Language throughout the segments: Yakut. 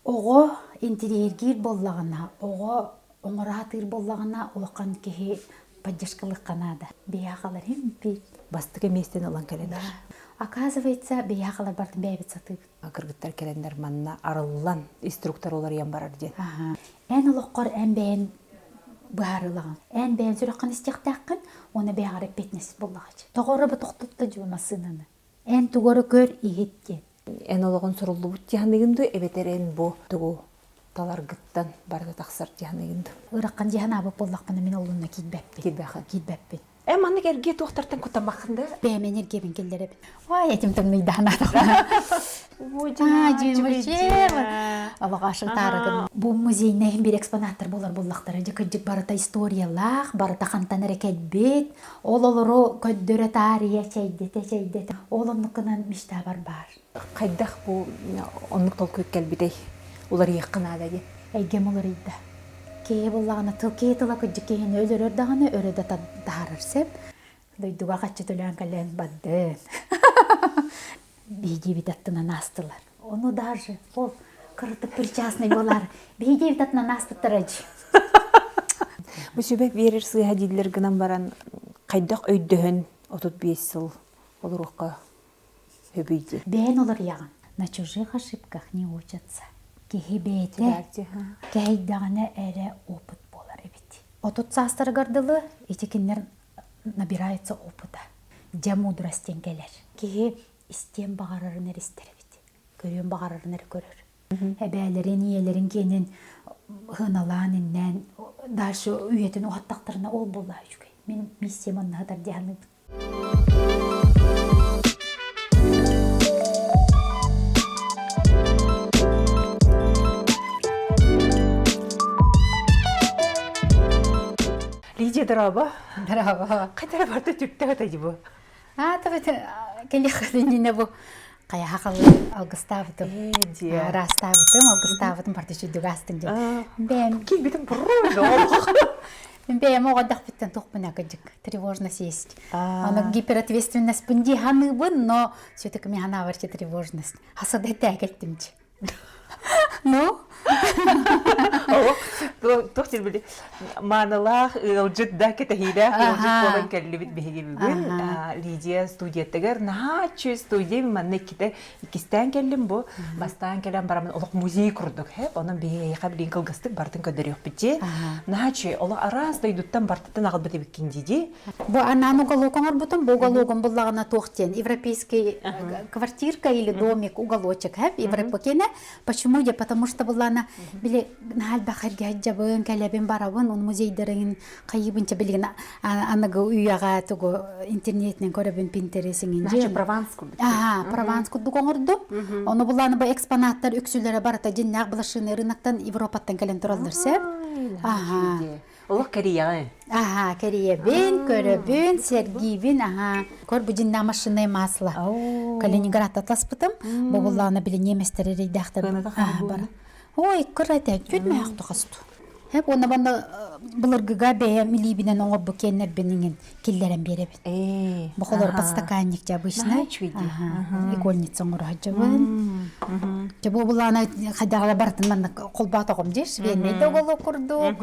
Оҕо интириэһиргиир буоллаҕына, оҕо оҥоро сатыыр буоллаҕына, улахан киһи поддержкалыахха наада. Биһиэхэ биир. Бастакы миэстэни ылан кэлэлэр. Оказывается, биһиэхэ бартын бэйэбит сатыыбыт. Кыргыттар кэлэннэр манна арыллан инструктор уларыйан барар диэн. Эн олоххор эн бэйэн быһаарыылаҕын. Эн бэйэн сүрэххин истиэхтээххин уонна бэйэҕэр эппиэтинэс буоллаҕа. Тоҕо бу тохтотто дьуо массыынаны. Эн тугу эрэ көр, иһит диэн. Эн олоҕун суруллубут дьаһаныгын дуу эбэтэр эн бу тугу таларгыттан барыта тахсар дьаһаныгын дуу? Ыраххан дьаһанаабыт буоллахпына мин олунна киирбэппин. Киирбэхин. Киирбэппин. Эн маннык эргиэ туохтартан куттаммаккын да? Бэйэм энергиябин киллэрэбин. Ой, этим тымныйдаһанаатахпына. Олоҕо Бу музейнай бир экспонаттар болар буллахтара. Дьэ кырдьык барыта историялаах, барыта хантан эрэ кэлбит. Ол олору көрдөрө таарыйа чэйдэтэ чэйдэтэ. Ол оннуккунан мечтабар баар. Хайдах бу оннук толкуй кэлбитэй? Уларыйыахха наада диэн. Эйгэм уларыйда. Киһи буллаҕына тыл киһи тыла кырдьык киһини өлөрөр даҕаны өрө да таһаарар сөп. Дойдуга хаччы төлөөн кэлэн бардын. Биһигибит аттынан аастылар. Ону даже ол кыратык причастный буолар. Биһигибит аттынан ааспыттара дии. Бу сүбэ биэрэр сыыһа дииллэр гынан баран хайдах өйдөһөн 35 сыл олоруохха сөбүй дии. Бэйэн олоруйаҕын. На чужих ошибках не учатся. Киһи бэйэтэ кэһэйдэҕинэ эрэ опыт буолар эбит. 30 саастарыгар дылы ити кинилэр набирается опыта. Дьэ мудрость диэн кэлэр. Киһи истиэн баҕарарын эрэ истэр эбит. Көрүөн баҕарарын эрэ көрөр. Эбээлэрин, ийэлэрин киэнин ыһыналаан, иннээн дальше үйэтин уһаттахтарына ол буоллаа үчүгэй. Мин миссиям онно сытар дии саныыбын. Лидия дорообо. Дорообо. Хайдара барда түптэ хата бу. Аа табы кэлиэххэ бу хайаха халы алгыстаабытым. Араастаабытым, алгыстаабытым барда үчүгдүк аастын диэн. Бэйэм Киирбитим Мин бэйэм оҕо эрдэхпиттэн кыдьык тревожность есть. Аны гиперответственностьпын дии саныыбын, но все-таки мин санаабар тревожность. Хасада этээкэттим Ну? Туох диир били маанылаах ыалдьыт да кэтэһиилээх ыалдьыт буолан кэллибит биһиги бүгүн Лидия студиятыгар наһааччы студия манна иккитэ иккистээн кэллим бу бастаан кэлэн барамын олох музей курдук хэп онон биһиэхэ билин кылгастык бартын көрдөрүөхпүт дии наһааччы олох араас дойдуттан бартыттан аҕалбыт эбиккин дии Бу анаан уголок оҥорбутум, бу угологум буллаҕына туох диэн европейский квартирка или домик уголочек хэп европокене. Почему я? Потому что буллаана били наһаа элбэх эргэ кэлэбин барабын, он музейдарын хайыбынча билигин аныгы үйэҕэ тугу интернетинэн көрөбүн Pinterest-иҥин Значит, Прованс курдук. Аха, Прованс курдук оҥордум. Ону буллаана бу экспонаттар үксүлэрэ барыта дьиннээх блошиный рыноктан Европаттан кэлэн тураллар сөп. Аха. Олох кэрийэҕин. Аха, кэрийэбин, көрөбүн, сэргиибин, аха. Көр бу дьиннээх машинное масло. Калининградта таспытым. Бу буллаана били немецтер эрейдээхтэр. Бар. Ой, кыр этэ, чуть мөһөх тохосту. Хеп уонна банна былыргыга бэйэм илиибинэн оҥорбут киэннэрбин иҥин киллэрэн биэрэбин. Бу холор подстаканник дьэ обычно. Игольница оҥоро сылдьабын. Дьэ бу булаана хайдаҕала барытын манна холбоотоҕум дии швейный да уголок курдук.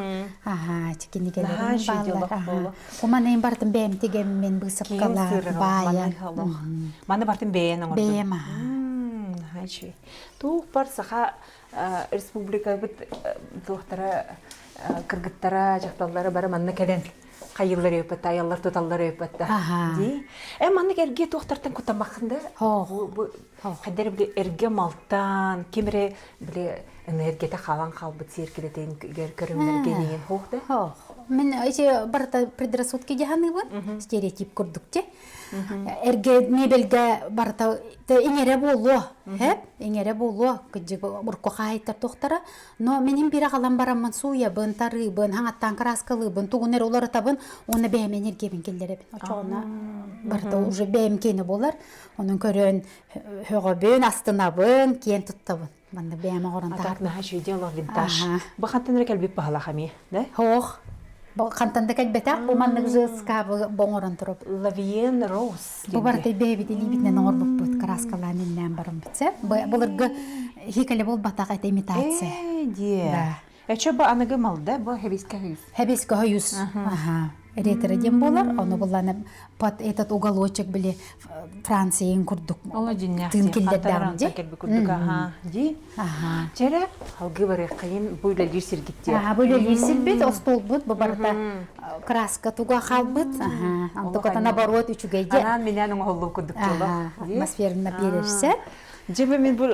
Аха, кинигэлэрим бааллар. Куманайын барытын бэйэм тигэммин быысапкалаах баайан. Маны барытын бэйэн оҥордум. Бэйэм аха. Туох бар саха республикабыт туохтара кыргыттара, дьахталлара бары манна кэлэн хайыллар өйөппөттө, айаллар туталлар өйөппөттө. Дии. Э маннык эргэ туохтартан куттаммаккын да? Бу хайдары били эргэ малтан, ким эрэ били энергията халан хаалбыт сиэркилэтин көрүҥнэргэ диэн хоох да? Хоох. Мен эти барыта предрассудки дьаһаныыбын, стереотип курдук те. Эргэ мебельгэ барыта иҥэрэ буолуо, хэп, иҥэрэ буолуо, кыдьык урку хаайтар туохтара. Но миним бир аҕалан бараммын сууйабын, тарыыбын, хаҥаттаан краскалыыбын, тугун эрэ уларытабын, уонна бэйэм энергиябин киллэрэбин. Очоҕуна барыта уже бэйэм киэнэ буолар. Онон көрөн һөҕөбүн, астынабын, киэн туттабын. Манна бэйэм оҕорон таһар. Наһаа үчүгэй олох винтаж. Бу хантан эрэ кэлбит баһылаах эмиэ, да? Хоох. Бу хантан да кэлбэтэх, бу маннык же скабы боҥорон турабыт. Лавиен Роуз. Бу барыта бэйэбит илиибитинэн оҥорбуппут. краскалаан иннээн бараммыт сэ. Былыргы хикэле буолбатах это имитация. Ээ, диэ. Да. Эчэ бу аныгы малда бу хэбискэ хүйүс. Хэбискэ хойус. Аха. Ретро диэн буолар. Ону булланы под этот уголочек били Франциян курдук Ола дьиннээх тыын киллэрдэҕим дии. кэлби курдук аха ди. Аха. Чэрэ алгы барыаххайын бу үлэлиир сиргит диэ. Аха, бу үлэлиир сирбит, остуолбут бу барыта краска туга хаалбыт. Аха. Онтуката наоборот үчүгэй дии. Анаан минээн оҥоһуллуу курдук Аха, атмосферно биэрэрсэ. Дьэ бу мин бу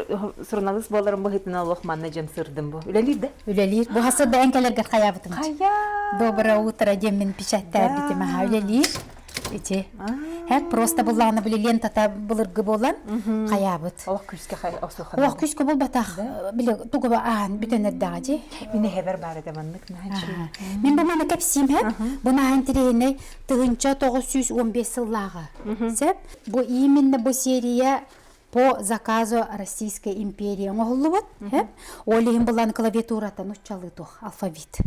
суруналыыс буоларым быһыытынан олох манна дьэм сырдым бу. Үлэлиир да? Үлэлиир. Бу хасырда эн кэлэргэр хайаабытым. Хайа! Доброе утро диэммин печаттаабитим. Аха, үлэлиир. Ити. Һэп просто буллаҕына били лентата былыргы буолан хайаабыт. Олох күүскэ охсуохха. Олох күүскэ буолбатах. Били тугу аан бүтэн эрдэҕэ дии. Мин эһэбэр баар этэ маннык Мин бу маны кэпсиим һэп. Бу наһаа интэриэһинэй 1915 сыллааҕы. Сөп. Бу именно бу серия по заказу Российской империи оҥоһуллубут. Ол иһин булан клавиатурата нуччалыы туох алфавит.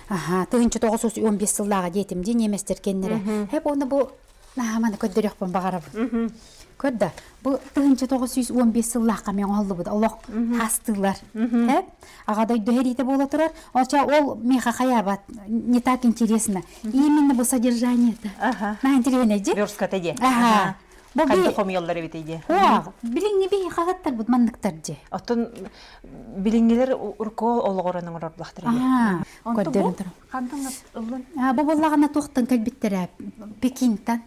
Аха, 1915 сыллааҕа диэтим дии немецтэр кэннэрэ. Хэп оны бу наһаа маны көрдөрүөхпүн баҕарабын. Көр да, бу 1915 сыллаахха мен оҥоһуллубут олох хастыылар. Хэп аҕа дойду сэриитэ буола турар. Оча ол миэхэ хайаабат не так интересно. Именно бу содержание-то. Ага. Наһаа интересно дии. Верската дии. Ага. Бу Хайда хомуйаллар эбит дии. Оо, билиҥҥи биһи хаһыаттарбыт манныктар дии. Оттон билиҥҥилэр урукку олоҕорон оҥорорблахтар Аа, көрдөрөн турар. Хантан ыллын? Бу буоллаҕына туохтан кэлбиттэрэ Пекинтан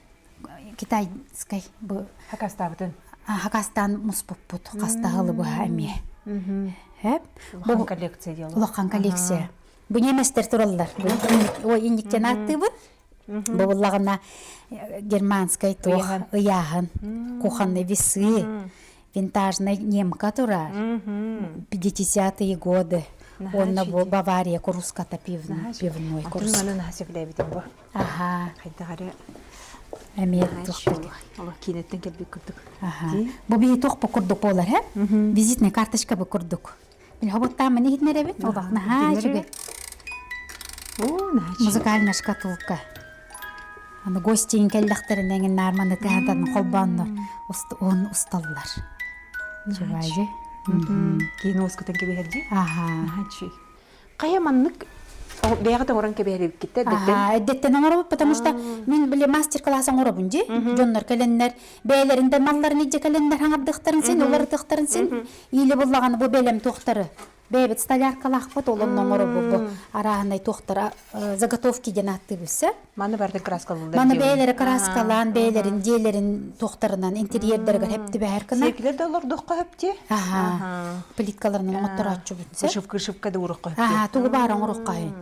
китайскай бу Хакастаабытын. Хакастаан муспуппут хастаһылы быһа эмиэ. Хэп. Улахан коллекция диэлэ. Улахан коллекция. Бу немецтэр тураллар. Ой, инниктен ааттыыбын. Бу буллаҕына германскай туох ыйааһын, кухонный весы, винтажный немка турар, 50-е годы. Уонна бу Бавария куруската пивной курус. Аны наһаа сөбүлээбитим бу. Аха. Хайдах эрэ Эмиэ туох Олох киинэттэн кэлбит курдук. Аха. Бу биһи туох бу курдук буолар, һэ? Визитная карточка бу курдук. Мин хоботтааммын иһитинэрэбин, олох наһаа үчүгэй. Музыкальная шкатулка. Аны гостиин кэллэхтэринэ эҥин наарманы тыһатан холбооннор уон усталлар. Чубаажы. Киин уоскутан кэбиһэрдии. Аха. Хайа маннык бэйэҕит оҥорон кэбиһэрибиккиттэ эрдэттэн? Эрдэттэн оҥоробут, потому что мин били мастер-класс оҥоробун дии. Дьоннор кэлэннэр бэйэлэрин да малларын илдьэ кэлэннэр хаҥардыахтарын син, уларытыахтарын син. Или буллаҕына бу бэлэм туохтары бэйэбит столяркалаахпыт, ол онно оҥоробут бу арааһынай туохтара заготовки диэн ааттыыбыт сэ. Маны барытын краскалыыллар Маны бэйэлэрэ краскалаан, бэйэлэрин дьиэлэрин туохтарынан интерьердэригэр хэптибэһэр гына. Сиэкилэр да олордуохха хөптү. Аха. Плиткаларынан оҥотторооччубут сэ. Вышивка, вышивка да уруохха хөптү. Аха, тугу баара оҥоруохха үһү.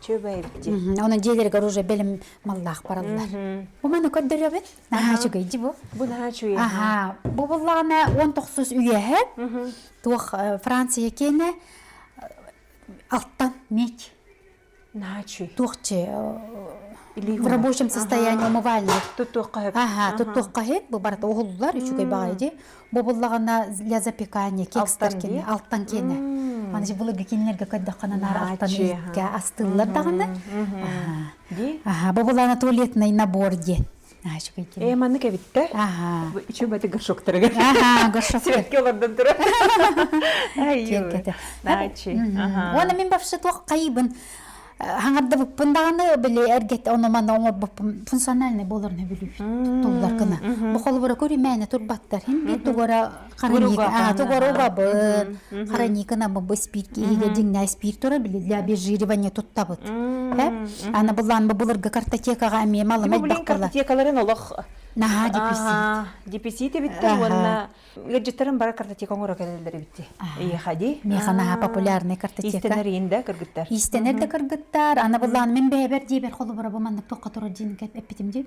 Чөбэйбит. Онон дьиэлэригэр уже бэлэм маллаах бараллар. Бу маны көрдөрөбүн. Наһаа үчүгэй дии бу. Бу наһаа үчүгэй. Аха. Бу буллаҕына 19 үйэһэ туох Франция киэнэ алтан медь Наһаа үчүгэй. Туох че в рабочем состоянии умывальник. Туттуохха сөп. Аха, туттуохха сөп. Бу барыта уһуллар, үчүгэй баҕайы дии. Бу буллаҕына для запекания кекстар киэнэ, алтан киэнэ. Аны былыргы кинилэргэ көрдөххө наар алтан иһиккэ астыыллар даҕаны. Аха, бу буллаҕына туалетный набор диэн. Ээ, маннык эбиттэ. Аха. Үчүгэй баты горшоктарыгар. Аха, горшоктар. Сибэкки олордон турар. Наачи. Уонна мин вообще туох хайыбын хаҥардабыппын даҕаны били эргет ону маны оҥорбуппун функциональный буоларын бүлүүбүт туллар гына. Бу холобура көрүмээнэ турбаттар. Хин бир тугара хараника тугара угабын хараникына бу спирт киһигэ дьиҥнээх спирт турар били для обезжиривания туттабыт. Аны буллаан бу былыргы картотекаҕа эмиэ малым элбэх буолар. Картотекаларын олох Наһаа деписит. Деписит эбиттэр уонна ыалдьыттарын бары картотека оҥоро кэлэллэр эбитти. Эйиэхэ дии. Миэхэ наһаа популярный картотека. Иистэнэр иин да кыргыттар. Иистэнэр да кыргыттар. Аны буллаан мин бэйэбэр диэбэр холобура бу маннык туохха турар диэн эппитим дии.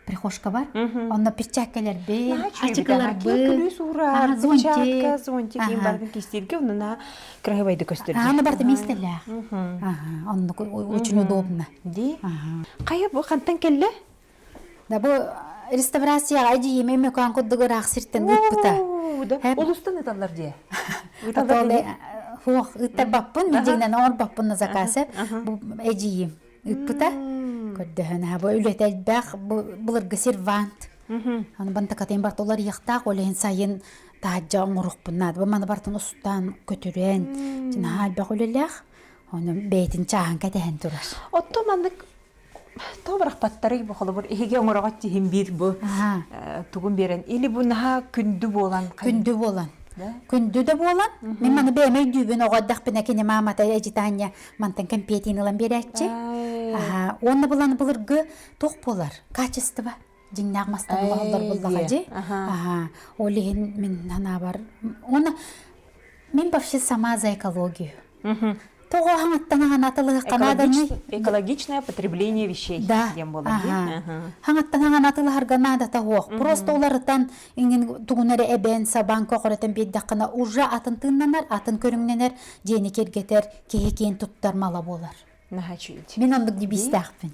Прихожка бар. Онно перчаткаларбын, ачыкыларбын. Күлүү суурар, перчатка, зонтик, иин бардын кистииргэ онно кыраһыбайды көстөр. Аны барда миэстэлээх. Ага, оннук очень удобно. Ди. Хайа бу хантан кэллэ? Да бу реставрацияҕа эдьиийим Өймөкөөн курдук ыраах сиртэн ыыппыта. Улустан ыталлар дии. Хуох ыыттарбаппын, мин дьиҥинэн оҥорбоппун на заказы. Бу эдьиийим ыыппыта. Көрдөһөн, бу үлэтэ элбэх, бу былыргы сервант. Аны бантакатын барта уларыйыахтаах, ол иһин сайын таһырдьа оҥоруохпун наада. Бу маны бартын устан, көтүрэн, наһаа элбэх үлэлээх. Ону бэйэтин чааһын кэтэһэн турар. Оттон маннык тоҕо бырахпаттарый бу холобур эһиги оҥороҕут тиһин биир бу тугун биэрэн или бу наһаа күндү буолан күндү буолан күндү да буолан мин маны бэйэм өйдүүбүн оҕо эрдэхпинэ кини маамата эдьитаанньа мантан кэмпиэтин ылан биэрээччи уонна булан былыргы туох буолар качество дьиҥнээх мастан оҥоһуллар буоллаҕа дии ол иһин мин санаабар уонна мин вообще сама за экологию тоҕо хаҥаттан хаҥанатылыһыкка нааданы экологичное потребление вещей да диэн буолар дии хаҥаттан хаҥанатылаһарга наадата суох просто уларытан иҥин тугун эрэ эбэн сабан көҕүрэтэн биэрдэххинэ уже атын тыыннанар атын көрүҥнэнэр дьиэни киэргэтэр киһи киэн туттар мала буолар Наһаа үчүгэй. Мин оннук дебистээхпин.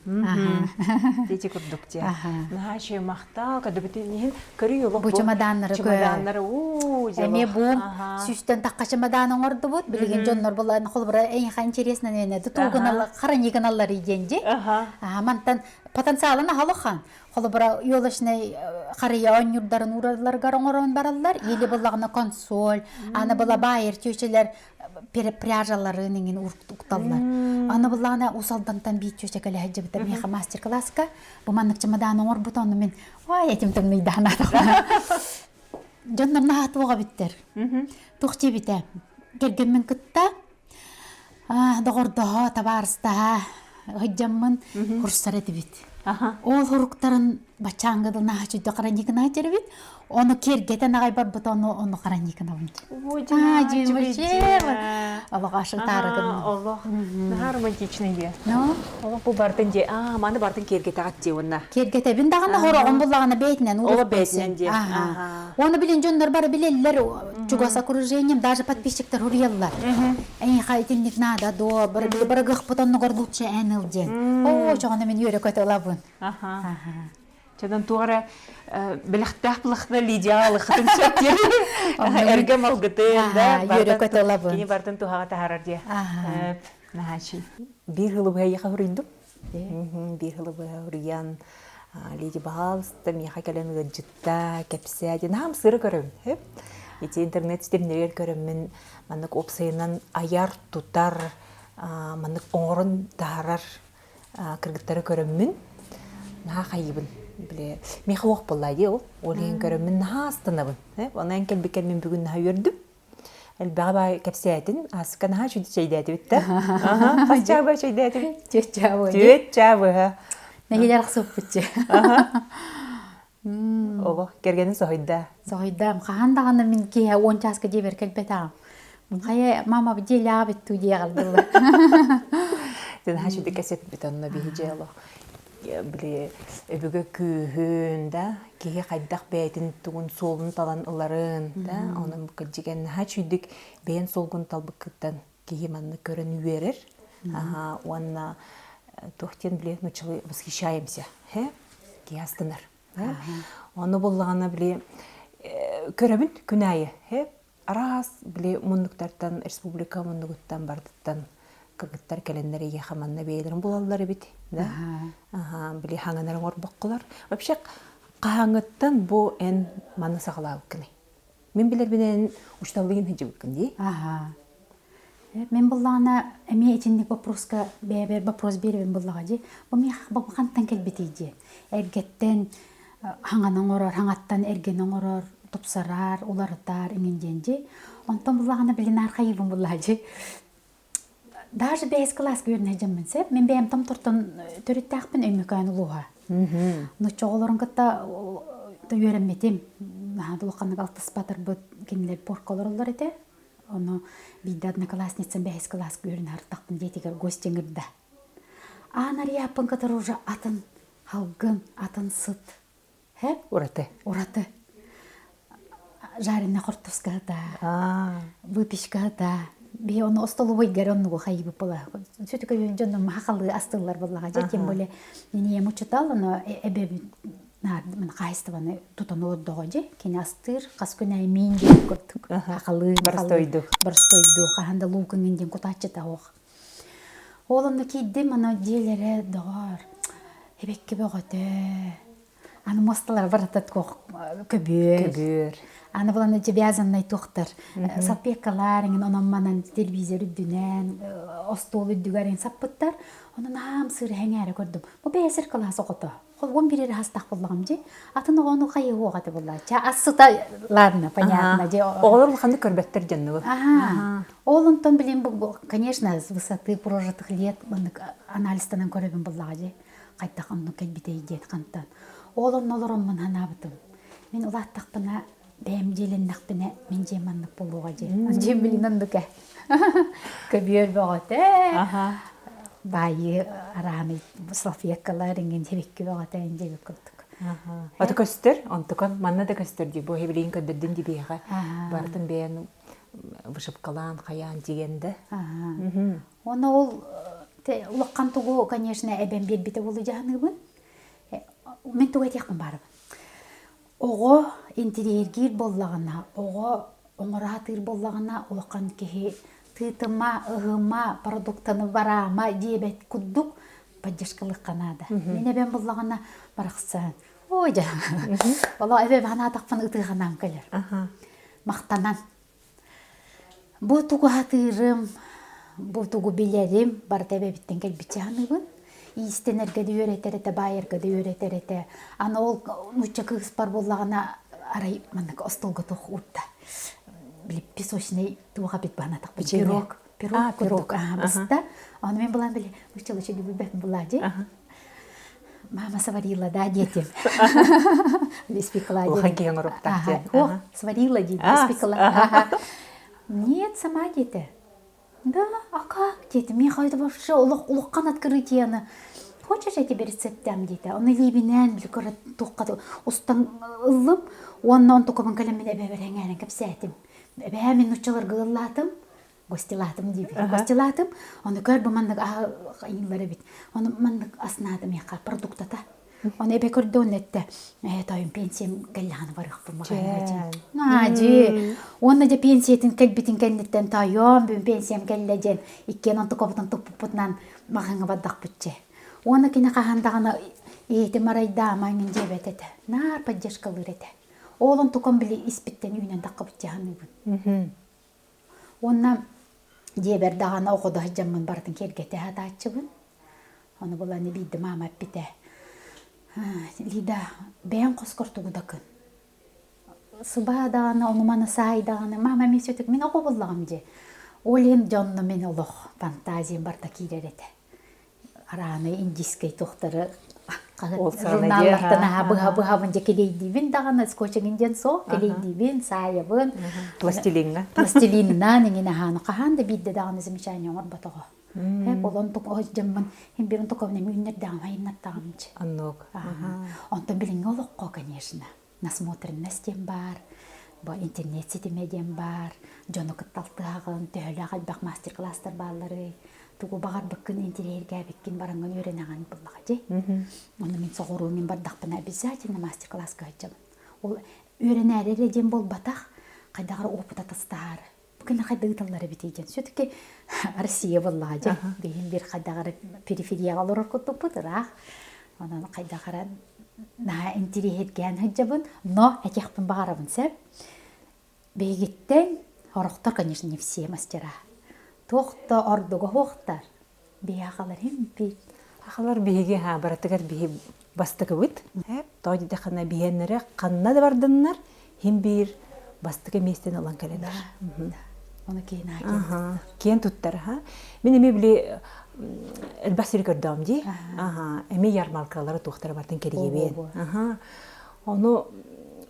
Дети курдук дии. Наһаа үчүгэй махтал, кадыбытын иһин көрүй олох бу чемоданнары чемоданнары уу Эмиэ бу сүүстэн тахха чемодан оҥордубут. Билигин дьоннор булан холобура эйиэхэ интересно наверное тутуугуналлар хараньыгыналлар диэн дии. Мантан потенциалын аһалахан. Холобура елочный харыйа оонньуурдарын ууралларыгар оҥорон бараллар. Или буллаҕына консоль, аны была баайыр чүөчэлэр пряжаларын иҥин укталлар. Аны буллаҕына Уус Алдантан биир чүөчэ кэлэ сылдьыбыта миэхэ мастер-класска. Бу маннык чемодан оҥорбут ону мин ой этим тымныйдаан Дьоннор наһаа туоҕа эбиттэр. Туох диэбитэ кэргэммин кытта доҕордоһо, табаарыстаһа сылдьаммын курсар этибит. Ол хоруктарын баччааҥҥа дылы наһаа чүйдө хараньыыкына эбит. Ону киэргэтэн аҕай барбыт ону ону хараньыыкынабын. Олох ашытаары гынным. Олох наһаа романтичный дии. Олох бу бартын дии. Аа, маны бартын киэргэтэҕит дии уонна. Киэргэтэбин даҕаны хороҕун буллаҕына бэйэтинэн Оло бэйэтинэн дии. Оны билин дьоннор бары билеллер чугас окружением даже подписчиктар хуруйаллар. Эйиэхэ итинник наада дуо, барыгыхпыт оннугар лучше эн ыл диэн. Оо, чоҕону мин үөрэ көтө ылабын. Чанан туох эрэ бэлэхтээх былахна Лидия алыхытын сөп диэн эргэ малгытын да үөрэ көтө ылабын. Кини бартын туһаҕа таһаарар диye. Наһаачый. Биир хылы быһа хуруйдум. Биир хылы быһа хуруйан Лидия баһаалыста миэхэ кэлэн ыалдьытта, кэпсээ диэн аһам сыра көрөбүн. Ити интернет ситимнэригэр көрөммүн маннык уопсайынан айар, тутар, маннык оҥорон таһаарар кыргыттары көрөммүн наһаа хайыыбын. Били миэхэ уох буолла дии ол. Ол иһин көрөммүн наһаа астынабын. Онон эн кэлбиккэр мин бүгүн наһаа үөрдүм. Элбэҕи баай кэпсээтин, ааска наһаа үчүгэй чэйдээтибит да. Хас чаабы чэйдээтибит? Түөрт чаабы. Түөрт чаабы. Нэһилэр ахсыппытчы. Олох кэргэнин соһуйда. Соһуйдам. Хаһан даҕаны мин киэһэ уон чааска дьиэбэр кэлбэтэҕим. Хайа, мама дьиэлээҕэ бүттүү диэҕэлдылар. Ден хачыды кэсэппит онно биһи дьиэ олох били өбүгэ күүһүн да киһи хайдах бэйэтин тугун суолун талан ыларын да онон кырдьыган наһаа үчүйдүк бэйэн суолгун талбыккыттан киһи маннык көрөн үөрэр уонна туох диэн били нуччалыы восхищаемся киһи астынар ону буллаҕына били көрөбүн күн аайы араас били муннуктартан республика муннугуттан бардыттан кыргыттар кэлэннэр эйиэхэ манна бэйэлэрин булаллар эбит да били хаҥанар оҥорбокколор вообще хаһааҥҥыттан бу эн маны саҕалаабыккыный мин билэрбинэн учууталлыын сылдьыбыккын дии Аха. Мин буллаҕына эмиэ итинник вопроска бэйэбэр вопрос биэрэбин буллаҕа дии. Бу миэхэ бу хантан кэлбитий дии. Эргэттэн хаҥаны оҥорор, хаҥаттан эргэни оҥорор, тупсарар, уларытар иҥин диэн дии. Онтон буллаҕына билин архаивым буллаҕа дии. Даже бэһис кылааска үөрэнэ сылдьаммын сөп. Мин бэйэм Томтортон төрүттээхпин Өймөкөөн улууһа. Нучча оҕолорун кытта үөрэммитим. Наһаа да улаханнык алтыспатарбыт кинилэр порка олороллор этэ. Ону биирдэ одноклассницам бэһис кылааска үөрэнэ сырыттахпын дьиэтигэр гости ыҥырда. Аан арыйааппын кытары уже атын халгын, атын сыт. Һэ? Ураты. Ураты. Жареная хортуската, выпечката. Би ону остолобуйгар оннугу хайыбыт була. Сүтүкө дьонум хахалы астыллар буоллаҕа. Дьэ, тем более ийэм учутал, ону эбэбит мин хаһайыстыбаны тутан олордоҕо дьэ. Кини астыыр, хас күн аайы миин диэн курдук. Хахалы, Боростойдук. Боростойдук. Хаһан да луукуҥун диэн кутааччыта оһох. Ол онно киирдим, аны дьиэлэрэ доҕоор, эбэкки бөҕөтө. Аны муосталар барыта көбүөр. Көбүөр. Аны булан дьэбязаннай туохтар. Салпиаккалар иҥин онон манан телевизор үрдүнэн, остуол үрдүгэр иҥин саппыттар. Онон аам сыр эҥээрэ көрдүм. Бу бэйэсэр кылаас оҕото. Холбон биэрэр астаах буллаҕым дии. Атын оҕону хайыһуох этэ булла. Ча ас сыта ладно, понятно. Дьэ Оҕолор улаханнык көрбөттөр дьоннугу. Аха. Ол онтон билин бу конечно, с высоты прожитых лет маннык анализтанан көрөбүн буллаҕа дии. Хайдах оннук кэлбитэй диэн хантан. Ол онно олороммун санаабытым. Мин улааттахпына бэйэм дьиэлэннэхпинэ мин дьиэм маннык буолуоҕа дии. Дьиэм билин оннук ээ. Көбүөр бөҕөтө. Баайыы арааны салфеткалар иҥин сибикки бөҕөтө диэбит курдук. Ото көстөр, онтукан манна да көстөр дии. Бу билигин көрдөрдүн дии биһиэхэ. Барытын бэйэн вышивкалаан, хайаан тиген да. Оны ол улахан тугу, конечно, эбэм биэрбитэ буолу дьаһаныыбын. Мен тугу этиэхпин баарыбын. Оҕо интириэһиргиир буоллаҕына, оҕо оҥоро сатыыр буоллаҕына, улахан киһи тыытыма, ыһыма, продуктаны бараама диэбэт курдук поддержкалыахха наада. Мин эбэм буоллаҕына барахсан, ой дьэ, олох эбэм санаатахпына ытыаханаан кэлэр. Махтанан. Бу тугу сатыырым, бу тугу билэрим барыта эбэбиттэн кэлбиччэ саныыбын. Иистэнэргэ да үөрэтэр этэ, баайарга да үөрэтэр этэ. Аны ол нуучча кыыспар буоллаҕына арай маннык остуолга туох уурда. Били песочный туох эбит баанатахпын пирог пирог курдук быста. Ону мен булан били нууччалыы билбэппин булаа дии. Мама сварила, да, диэтим. Испекла Улахан киһи оҥоруохтаах диэн. О, сварила диэн, испекла. Нет, сама диэтэ. Да, а как диэтим. Мен это вообще улахан открытиены. Хочешь, я тебе рецепт дам диэтэ. Оны илиибинэн били көрө туохха устан ыллым. Уонна онтукабын кэлэммин эбэбэр эҥээрин кэпсээтим. Эбээ мин нуччаларга ыллаатым. Гостилаатым диибин. Гостилаатым. Ону көр бу маннык аһы эбит. Ону маннык аснаатым яха продуктата. Ону эбэ көрдө онно этте. Ээ тойон пенсиям кэллэҕинэ барыахпын маҕаһыыҥҥа Аа дьи. Уонна дьэ пенсиятын кэлбитин кэнниттэн тойон бүгүн пенсиям кэллэ диэн иккиэн онтукабытын туппуппутунан маҕаһыыҥҥа бардахпыт дьэ. Уонна кини хаһан даҕаны ийэтим арайдаама мин диэбэт этэ. Наар поддержкалыыр этэ. Ол онтукам били испиттэн үүнэн таххабыт дии саныыбын. Уонна дьиэбэр даҕаны оҕодо сылдьаммын барытын киэргэтэ сатааччыбын. Ону булан биирдэ маама эппитэ: «Лида, бэйэҥ хоскор тугу да гын. Сыбаа даҕаны, ону-маны саай даҕаны, мама эмиэ сүтүк мин оҕо буллаҕым дии. Ол иһин дьонно мин олох фантазиям барыта киирэр этэ. Арааны индийскэй туохтары журналлартан аһа быһа-быһабын дьэ килийдиибин даҕаны скотчингин диэн суох килийдиибин саайабын пластилиҥҥа пластилинынан иҥин аһааны хаһан да биирдэ даҕаны замечание оҥорботоҕо олон дьоммун химбирин токовнем үүннэрдэҕим айыннаттаҕым оннук онтон билиҥҥи олоххо конечно насмотренность диэн баар, бу интернет ситимэ диэн баар, дьону кытта алтыһаҕын, төһөлөөх элбэх мастер-класстар баалларый, тугу баҕарбыккын интэриэһиргээбиккин бараҥҥын үөрэнэҕин буллаҕа дии. Ону мин соҕуруу мин бардахпына обязательно мастер-класска сылдьабын. Ол үөрэнээри эрэ диэн буолбатах, хайдах эрэ опыт атастаһаары. Бу кэннэ хайда ыыталлар эбитий диэн. Все-таки Россия буоллаҕа дьэ. Биһин бир хайдах эрэ периферияҕа олорор курдукпут ыраах. Онон хайдах эрэ наһаа интириэһиргээн сылдьабын, но этиэхпин баҕарабын сөп. Биһигиттэн орохтор, конечно, не все мастера. Туох да ордуга суохтар. Биһи ахалар химпит. Ахалар биһиги ха барытыгар биһи бастакыбыт. Тоҕо диэтэххинэ биһиэннэрэ ханна да бардыннар, хим биир бастакы миэстэни ылан кэлэлэр. Ону киэн киэн Киэн туттар, ха. Мин эмиэ били элбэх сири көрдөҕүм дии. Аха, эмиэ ярмаркалары туохтара бартын кэрийэбин. Аха. Ону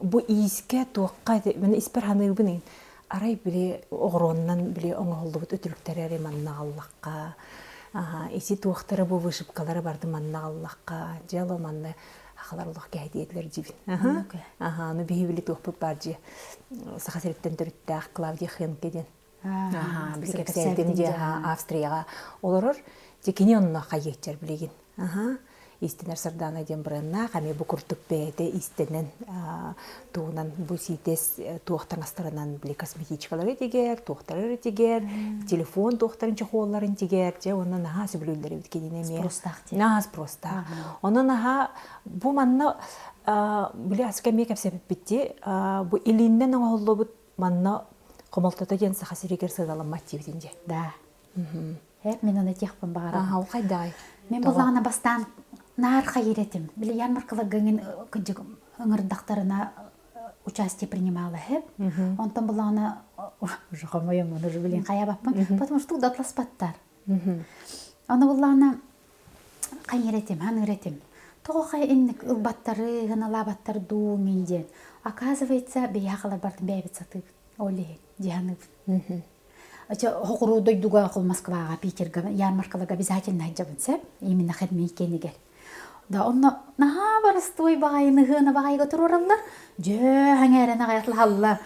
бу иискэ туохха мин испэр ханыыбын арай били оҕуруоннан били оҥоһуллубут үтүлүктэрэ эрэ манна аҕаллахха ити туохтара бу вышивкалара барды манна аҕаллахха дьыала манна ахалар олох кэһэтиэтилэр дьибин аха ну биһи били туохпут баар дьиэ Саха сириттэн төрүттээх Клавдия Хенке диэн били кэпсээтим дии Австрияҕа олорор дьэ кини онно хайыаччар билигин аха. Иистэнэр Сардаана диэн бреннаах, эмиэ бу курдук бэйэтэ иистэнэн туһунан бу сиитэс туох таҥастарынан били косметичкалары тигэр, туохтары тигэр, телефон туохтарын чехолларын тигэр, дьэ уонна наһаа сөбүлүүллэр эбит кинини эмиэ. Спростаах диэн. Наһаа спростаах. Онон наһаа бу манна били аска эмиэ кэпсэппиппит дии, бу илииннэн оҥоһуллубут манна хомолтото диэн Саха сиригэр сыаналаммат диэбитин дии. Да. Мин ону этиэхпин баҕарабын. Аха, ол хайдаҕай? Мин буллаҕына бастаан наар хайыр этим. Били ярмаркаларга иҥин кырдьык ыҥырдахтарына участие принимала эһэп. Онтон буллаҕына уже хомойом, уже билин хайабаппын, потому что датласпаттар. Ону буллаҕына хайыр этим, ханыыр этим. Тоҕо хай инник ылбаттары, ыналаабаттар дуу мин диэн. Оказывается, биһиэхэ бартын бэйэбит сатыыбыт. Ол иһин дии саныыбын. Хоҕуруу дойдуга хол Москваҕа, Питерга ярмаркаларга обязательно сылдьабын сөп, именно хедмей киэнигэр. Да онно наһаа барыстуой баҕайыны ыһыана баҕайыга туруораллар, дьөө хаҥээрэн аҕай атлаһаллар.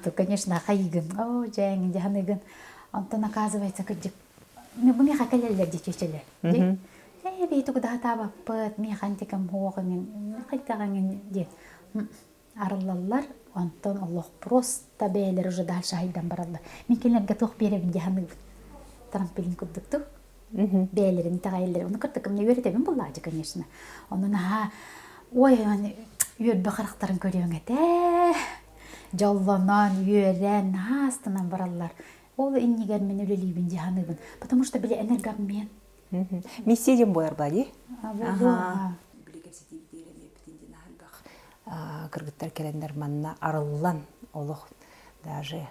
То, конечно, хайыгын, оо, дьээҥин дьаһаныгын. Онтон, оказывается, кырдьык, бу миэхэ кэлэллэр дии чүөчэлэр. Ээ, бии тугу да сатаабаппыт, миэхэ антикам хуох эҥин, хайдах эҥин диэн. Арыллаллар, онтон олох просто бэйэлэрэ уже дальше айдан бараллар. Мин кинилэргэ туох биэрэбин дии саныыбын. Трамплин курдуктук. Бэйэлэрин итэҕэйэллэр. Ону кырдыкым не үөрэтэбин буллаачы, конечно. Ону наһаа ой үөрбэ харахтарын көрүөҥ этэ. Дьоллонон, үөрэн, наһаа астынан бараллар. Ол иннигэр мин үлэлиибин дии саныыбын. Потому что били энергообмен. Миссия диэн буолар баа дии. Били кэпсэтиибитигэр эмиэ эппитин диэн аһарбах кыргыттар кэлэннэр манна арыллан олох даже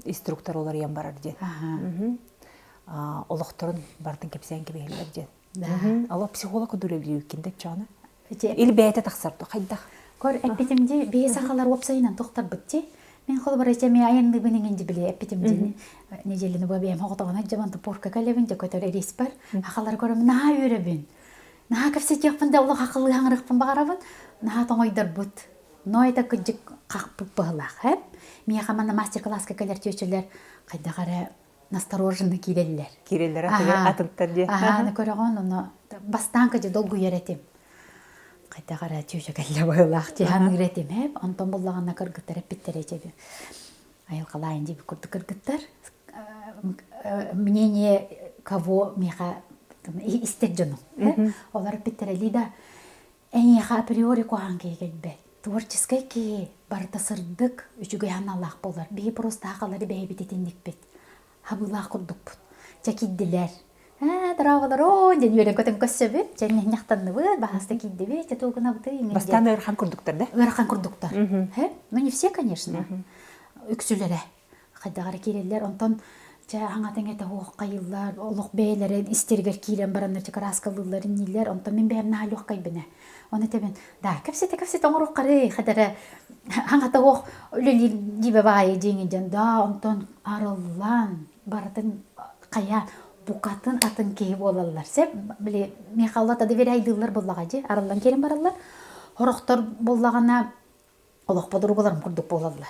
инструктор уларыйан барар диэн. Олохторун бартын кэпсээн кэбиһэллэр диэн. Олох психолог үлэлииркин да чоона. Или бэйэтэ тахсар дуо хайдах? Көр эппитим дии, биһи сахалар уопсайынан тохторбут дии. Мин холобур эчэ ми айанныыбын иҥин дии били эппитим дии. Неделяны бу бэйэм хоҕотоҕуна дьабан тупорка кэлэбин дьэ көтөр рейс бар. Ахалар көрөм наһаа үөрэбин. Наһаа кэпсэтиэхпин да олох акыллыы хаҥырыахпын баҕарабын. Наһаа тоҥойдорбут. Но это кырдьык хахпыт быһылаах ээ. Миэхэ манна мастер-класска кэлэр чүөчэлэр хайдах эрэ настороженно киирэллэр. Киирэллэр атыттар дии. Аха, аны көрөҕүн, ону бастаан кыдьы долгуйар этим. Хайдах эрэ чүөчэ кэллэ быһыылаах дии саныыр этим ээ. Онтон буллаҕына кыргыттар эппиттэрэ дьэби. Айылҕалаайын диэбит курдук кыргыттар. Мнение кого миэхэ истэр дьону. Олор эппиттэрэ Лида, эйиэхэ априори куһаҕан киһи кэлбэт. Творческай киһи барыта сырдык, үчүгэй санаалаах буолар. Биһи просто сахалары бэйэбит итинникпит. Хабыылаах курдукпут. Чэ киирдилэр. Ээ, дорооболор, оо, диэн үөрэн көтөн көрсөбүт. Чэ, ньахтанныбыт, баһаста киирдибит, чэ, тугу гынабытый? Бастаан ыарахан курдуктар да? Ыарахан курдуктар. Ну, не все, конечно. Үксүлэрэ. Хайдах эрэ киирэллэр. Онтон чэ аҥатын этэ хуоххайыллар, олох бэйэлэрин истэригэр киирэн бараннар чэ кырааскалыыллар иннииллэр. Онтон мин бэйэм наһаа легкайбын ээ. Ону этэбин, да, кэпсэтэ кэпсэтэ оҥоруоххарый, хадара аҥата уох үлэлиир дьиибэ баайы дьиҥи дьон да, онтон арыллан барытын хайа букатын атын киһи буолаллар. Сеп, били Михалла доверяйдыыллар буоллаҕа дии, арыллан киирэн бараллар. Хорохтор буоллаҕына олох подругаларым курдук буолаллар.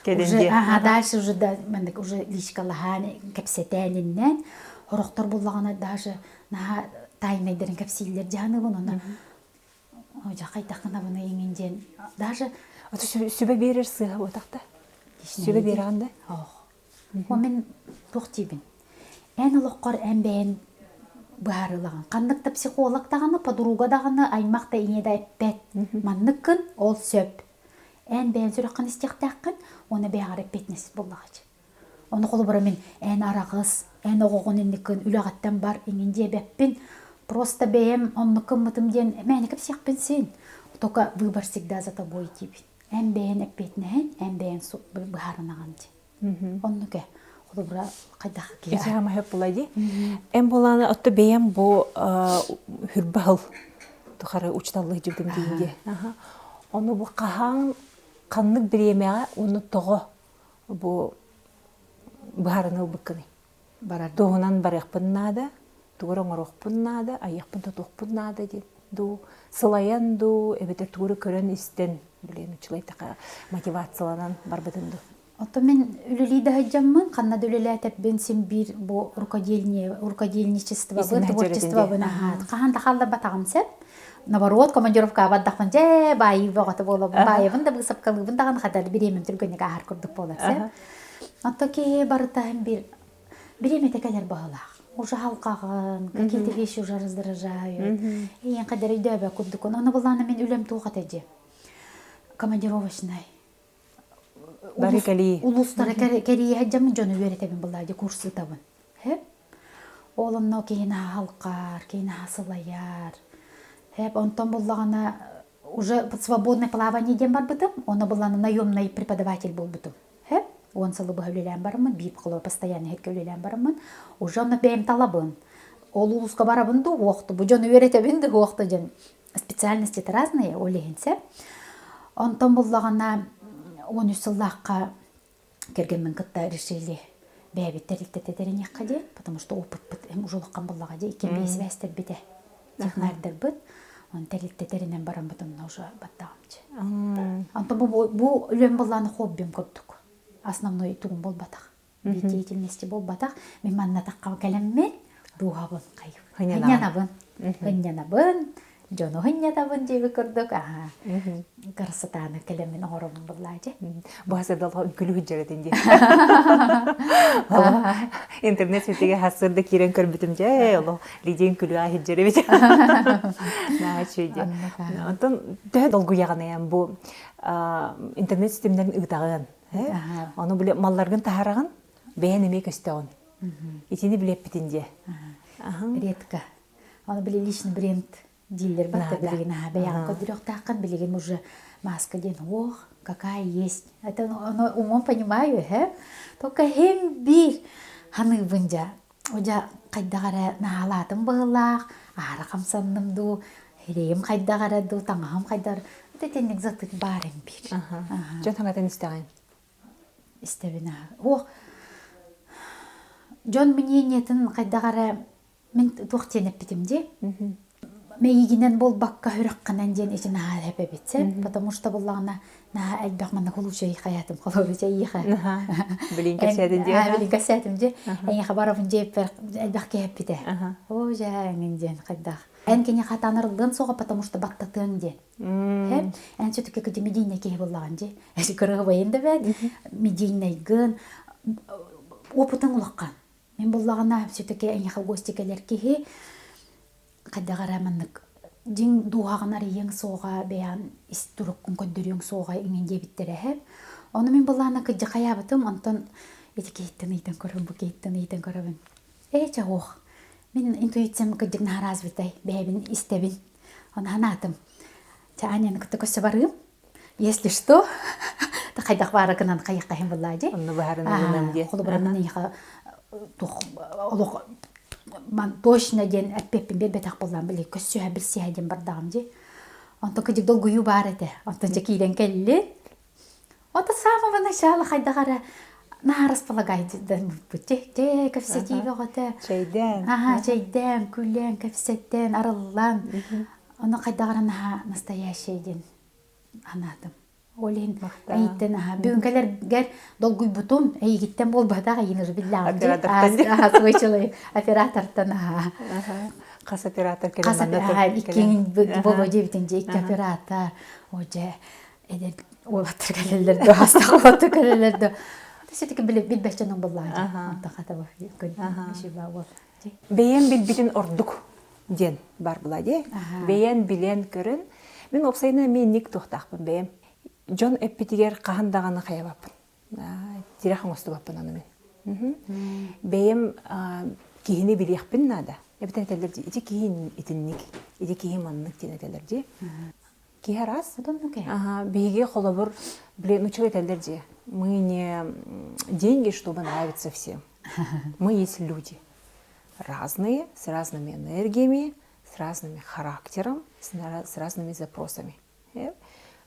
Уже, ага, дальше уже да, маннык уже личкалаһаан, кэпсэтээниннэн, хорохтор буллаҕына даже наһаа тайнайдарын кэпсииллэр дьаһаныбын, онно ой, хайдаххына иҥин диэн даже сүбэ биэрэр сыыһа буотахта. Сүбэ биэрэҕин да? Ох. О мин туох диибин? Эн олоххор эн бэйэн быһаарыылаҕын. Ханнык да психолог даҕаны, подруга даҕаны, аймах да ийэ да эппэт. Манныккын, ол сөп. Эн бэйэн сүрэххин истиэхтээххин, уонна бэйэҕэр эппиэтинэс буоллаҕа Ону холобура мин эн араҕыс, эн оҕоҕун инникин үлэҕиттэн бар иҥин диэбэппин. Просто бэйэм оннук гыммытым диэн мээнэ кэпсиэхпин син. Только выбор всегда за тобой диибин. Эн бэйэн эппиэтинэһин, эн бэйэн быһаарынаҕын дии. Оннук ээ. Холобура хайдах киһи Ити хөп була дии. Эн булааны отто бэйэм бу хүрбаһыл тухары учталлыы дьыбытым диинге. Ону бу хаһан ханнык бириэмэҕэ уонна тоҕо бу быһаарыны ылбыккыный? Барар. Туһунан барыахпын наада, тугу оҥоруохпун наада, айыахпын тутуохпун наада диэн дуу, сылайан дуу, эбэтэр тугу көрөн истэн, блин, учулай така мотивацияланан барбытын дуу. Оттон мин үлэлии да сылдьаммын, ханна да үлэлээтэппин син биир бу рукодельничествобын, творчествобын аһаат. Хаһан да хаалларбатаҕым сөп. Наоборот, командировкаҕа бардахпын дьэ баайыы бөҕөтө буолабын. Баайабын да быысапкалыыбын даҕаны хата бириэмэм түргэнник ааһар курдук буолар сөп. Оттон киһи барыта биир бириэмэтэ кэлэр баһылаах. Уже халҕаҕын, какие-то вещи уже раздражают. Ийэн хадары өйдөөбө курдукун. Ону буллаана мин үлэм туох этэ дьи. Командировочнай. Бары кэлии. Улуустары кэрийэ сылдьаммын дьону үөрэтэбин былаа дьэ курс ыытабын. Хэп. Ол онно киһи наһаа халҕаар, киһи наһаа сылайар. Хэп, онтон буллаҕына уже свободное плавание диэн барбытым. Онно буллаҕына наемный преподаватель буолбутум. Хэп. 10 сылы быһа үлэлээн бараммын, биир холобур постоянно иһиккэ үлэлээн бараммын, уже онно бэйэм талабын. Ол улууска барабын дуу, уохту, бу дьону үөрэтэбин дуу, уохту дьон специальности разные, ол иһин сөп. Онтон буллаҕына 13 сыллаахха кэргэммин кытта решили бэйэбит тэрилтэтэ тэриниэххэ диэн, потому что опытпыт уже улахан буллаҕа дии, иккиэн бэйэ сибээстэрбитэ, технардарбыт. Он тэрилтэ тэринэн бараммыт онно уже баттаҕымчы. Онтон бу, бу үлэм буллааны хоббим курдук. Основной тугум буолбатах. Деятельности буолбатах. Мин манна тахха кэлэммин дууһабын хынньанабын. Хынньанабын, дьону хынньатабын диэби курдук аха красотаны кэлэммин оҥоробун буллаа дьэ. Бу хасырдалга үҥкүлү сылдьар дии. Интернет ситигэ хасырда киирэн көрбүтүм дьэ олох Лидия үҥкүлү сылдьар эбит. Наһаа үчүгэй. Онтон төһө долгуйаҕын бу интернет ситимнэрин ыытаҕын Ону били малларгын таһараҕын, бэйэн эмиэ көстөҕүн. Итини билэппитин дии. Редко. Ону били личный бренд дииллэр батта билигин аха бэйэҕин көрдөрүөхтааххын билигин уже маска диэн ох какая есть это ону умом понимаю э только хим биир ханыыбын дьа Дьэ, хайдах эрэ наһаалаатым быһыылаах, аһара хамсанным дуу, эрэйим хайдах эрэ дуу, таҥаһым хайдах эрэ итинник затык баар биир. Дьон хаҥатын истэҕин? Истэбин аа. Ох, дьон мнениетын хайдах эрэ мин туох диэн эппитим дии. Мэйиигинэн буолбакка сүрэххинэн диэн ити наһаа эбит сөп, потому что буллаҕына наһаа элбэх манна случай хаятым холобуча ийэхэ. Билин кэпсээтин дии. Билин кэпсээтим дии. Эйиэхэ барабын дьиэппэр элбэх киһи эппитэ. Оо дьэ эҥин диэн хайдах. Эн киниэхэ танарыллыан суоҕа, потому что баттатыаҥ диэн. Эн все-таки кыдьы медийный киһи буоллаҕын дии. Кырыһыбайын да бэт, медийнайгын, опытың улахан. Мин буллаҕына все-таки эйиэхэ гости кэлэр киһи хайдах эрэ маннык дьиҥ дууһаҕын арыйыаҥ суоҕа, бэйэҕин ис туруккун көрдөрүөҥ суоҕа иҥин диэбиттэрэ эһэ. Ону мин былаана кырдьык хайаабытым, онтон ити киһиттэн ыйтан көрөбүн, бу киһиттэн ыйтан көрөбүн. Ээ, чэ ох, мин интуициям кырдьык наһаа развитай, бэйэбин истэбин. Ону санаатым. Чэ, Аняны кытта көрсө барыым. Если что, хайдах баара гынан хайыахха буллаа дии. Онну баһарынабын дии. Холобура мин эйиэхэ туох олох точно диэн эппиэппин биэрбэтэх буоллаан били көссүһэ билсиһэ диэн бардаҕым дии. Онтон кыдьык долгуйуу баар этэ. Онтон дьэ киирэн кэлли. Вот с самого начала хайдах эрэ наһаа располагайдаммыппыт. Дьэ, кэпсэтии бөҕөтө. Чэйдээн. Аха, чэйдээн, күлэн, кэпсэттэн, арыллан. Ону хайдах эрэ наһаа настоящий диэн анаатым. Ол иһин эйиттэн аха бүгүн кэлэргэр долгуйбутум эйигиттэн буолбатах эйигин уже биллэҕим Оператортан свой человек оператортан аха Хас оператор кэлэн хас иккиҥ боло диэбитин дьэ икки оператор о дьэ эдэр уолаттар кэлэллэр да хастах уолаттар кэлэллэр да все-таки билбэт дьонуҥ буллаҕа онтон хата күн уол Бэйэм билбитин ордук диэн бар була дии. Бэйэн билэн көрөн мин уопсайынан эмиэ инник туохтаахпын бэйэм. Дьон эппитигэр хаһан даҕаны хайабаппын. Тирэх оҥостубаппын аны мин. Бэйэм киһини билиэхпин наада. Эбэтэр этэллэр дии, ити киһи итинник, ити киһи маннык диэн этэллэр дии. Киһи араас. Биһиги холобур, блин, ну чего этэллэр дии. Мы не деньги, чтобы нравиться всем. Мы есть люди. Разные, с разными энергиями, с разными характером, с разными запросами.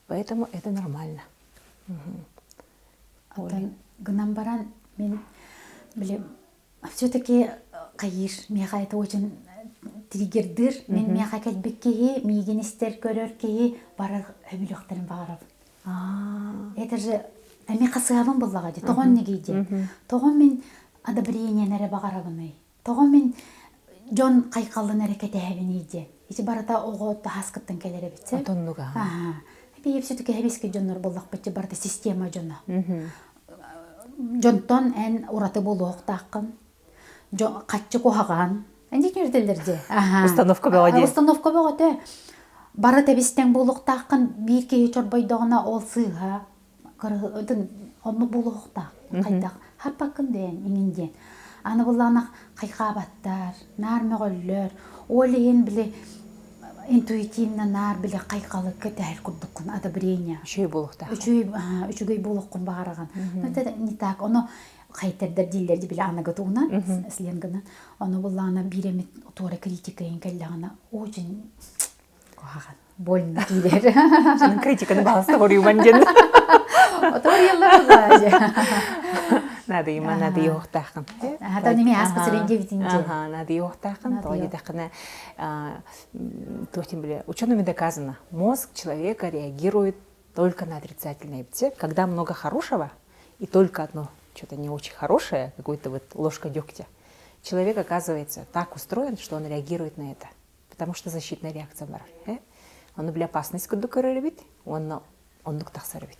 Поэтому это нормально. Оттон гынан баран мин били все-таки хайыыр миэхэ это очень триггердыыр мин миэхэ кэлбит киһи миигин истэр көрөр киһи бары сөбүлүөхтэрин баҕарабын это же. Эми хасыһабын буллаҕа дии. Тоҕо оннугий диэн. Тоҕо мин одобрениены эрэ баҕарабыный? Тоҕо мин дьон хайҕалын эрэ кэтэһэбиний диэн. Ити барыта оҕо таһааскыттан кэлэр эбит. Отоннуга. Биһиги все-таки хэбиски дьоннор буллахпыт барыта система дьоно. Дьонтон эн ураты буолуохтааххын. Хаччы куһаҕан. Эн дьиэ дьэ. Установка бөҕө дии. Установка бөҕөтө. Бары тэбистэн буолуохтааххын биир киһи чорбойдоҕуна ол сыыһа оннук буолуохтаах хайдах харпаккын диэн иҥин диэн аны буллаҕына хайҕаабаттар наар мөҕөллөр ол иһин били интуитивно наар били хайҕалыкка тэһэр курдуккун одобрение үчүгэй буолуохтаах үчүгэй үчүгэй буолуоххун баҕараҕын но это не так ону хайтердер дииллэр били аныгы тугунан сленгынан ону буллаҕына биир эмит туора критика кэллэҕинэ очень Куһаҕан. Больно киирэр. Дьонун критиканы баҕаста хоруйуман диэн. Оторуйаллар булаажы. Надыйма, надыйуохтааххын. Хата неме ааспыт сирин диэбитин дьэ. Надыйуохтааххын. Тоҕо диэтэххинэ, туох биле, учеными доказано, мозг человека реагирует только на отрицательные. Когда много хорошего и только одно что-то не очень хорошее, какой-то вот ложка дегтя, человек оказывается так устроен, что он реагирует на это. Потому что защитная реакция бар. Э? Ону бile опасность курдук көрөр эбит, уонна оннук тахсар эбит.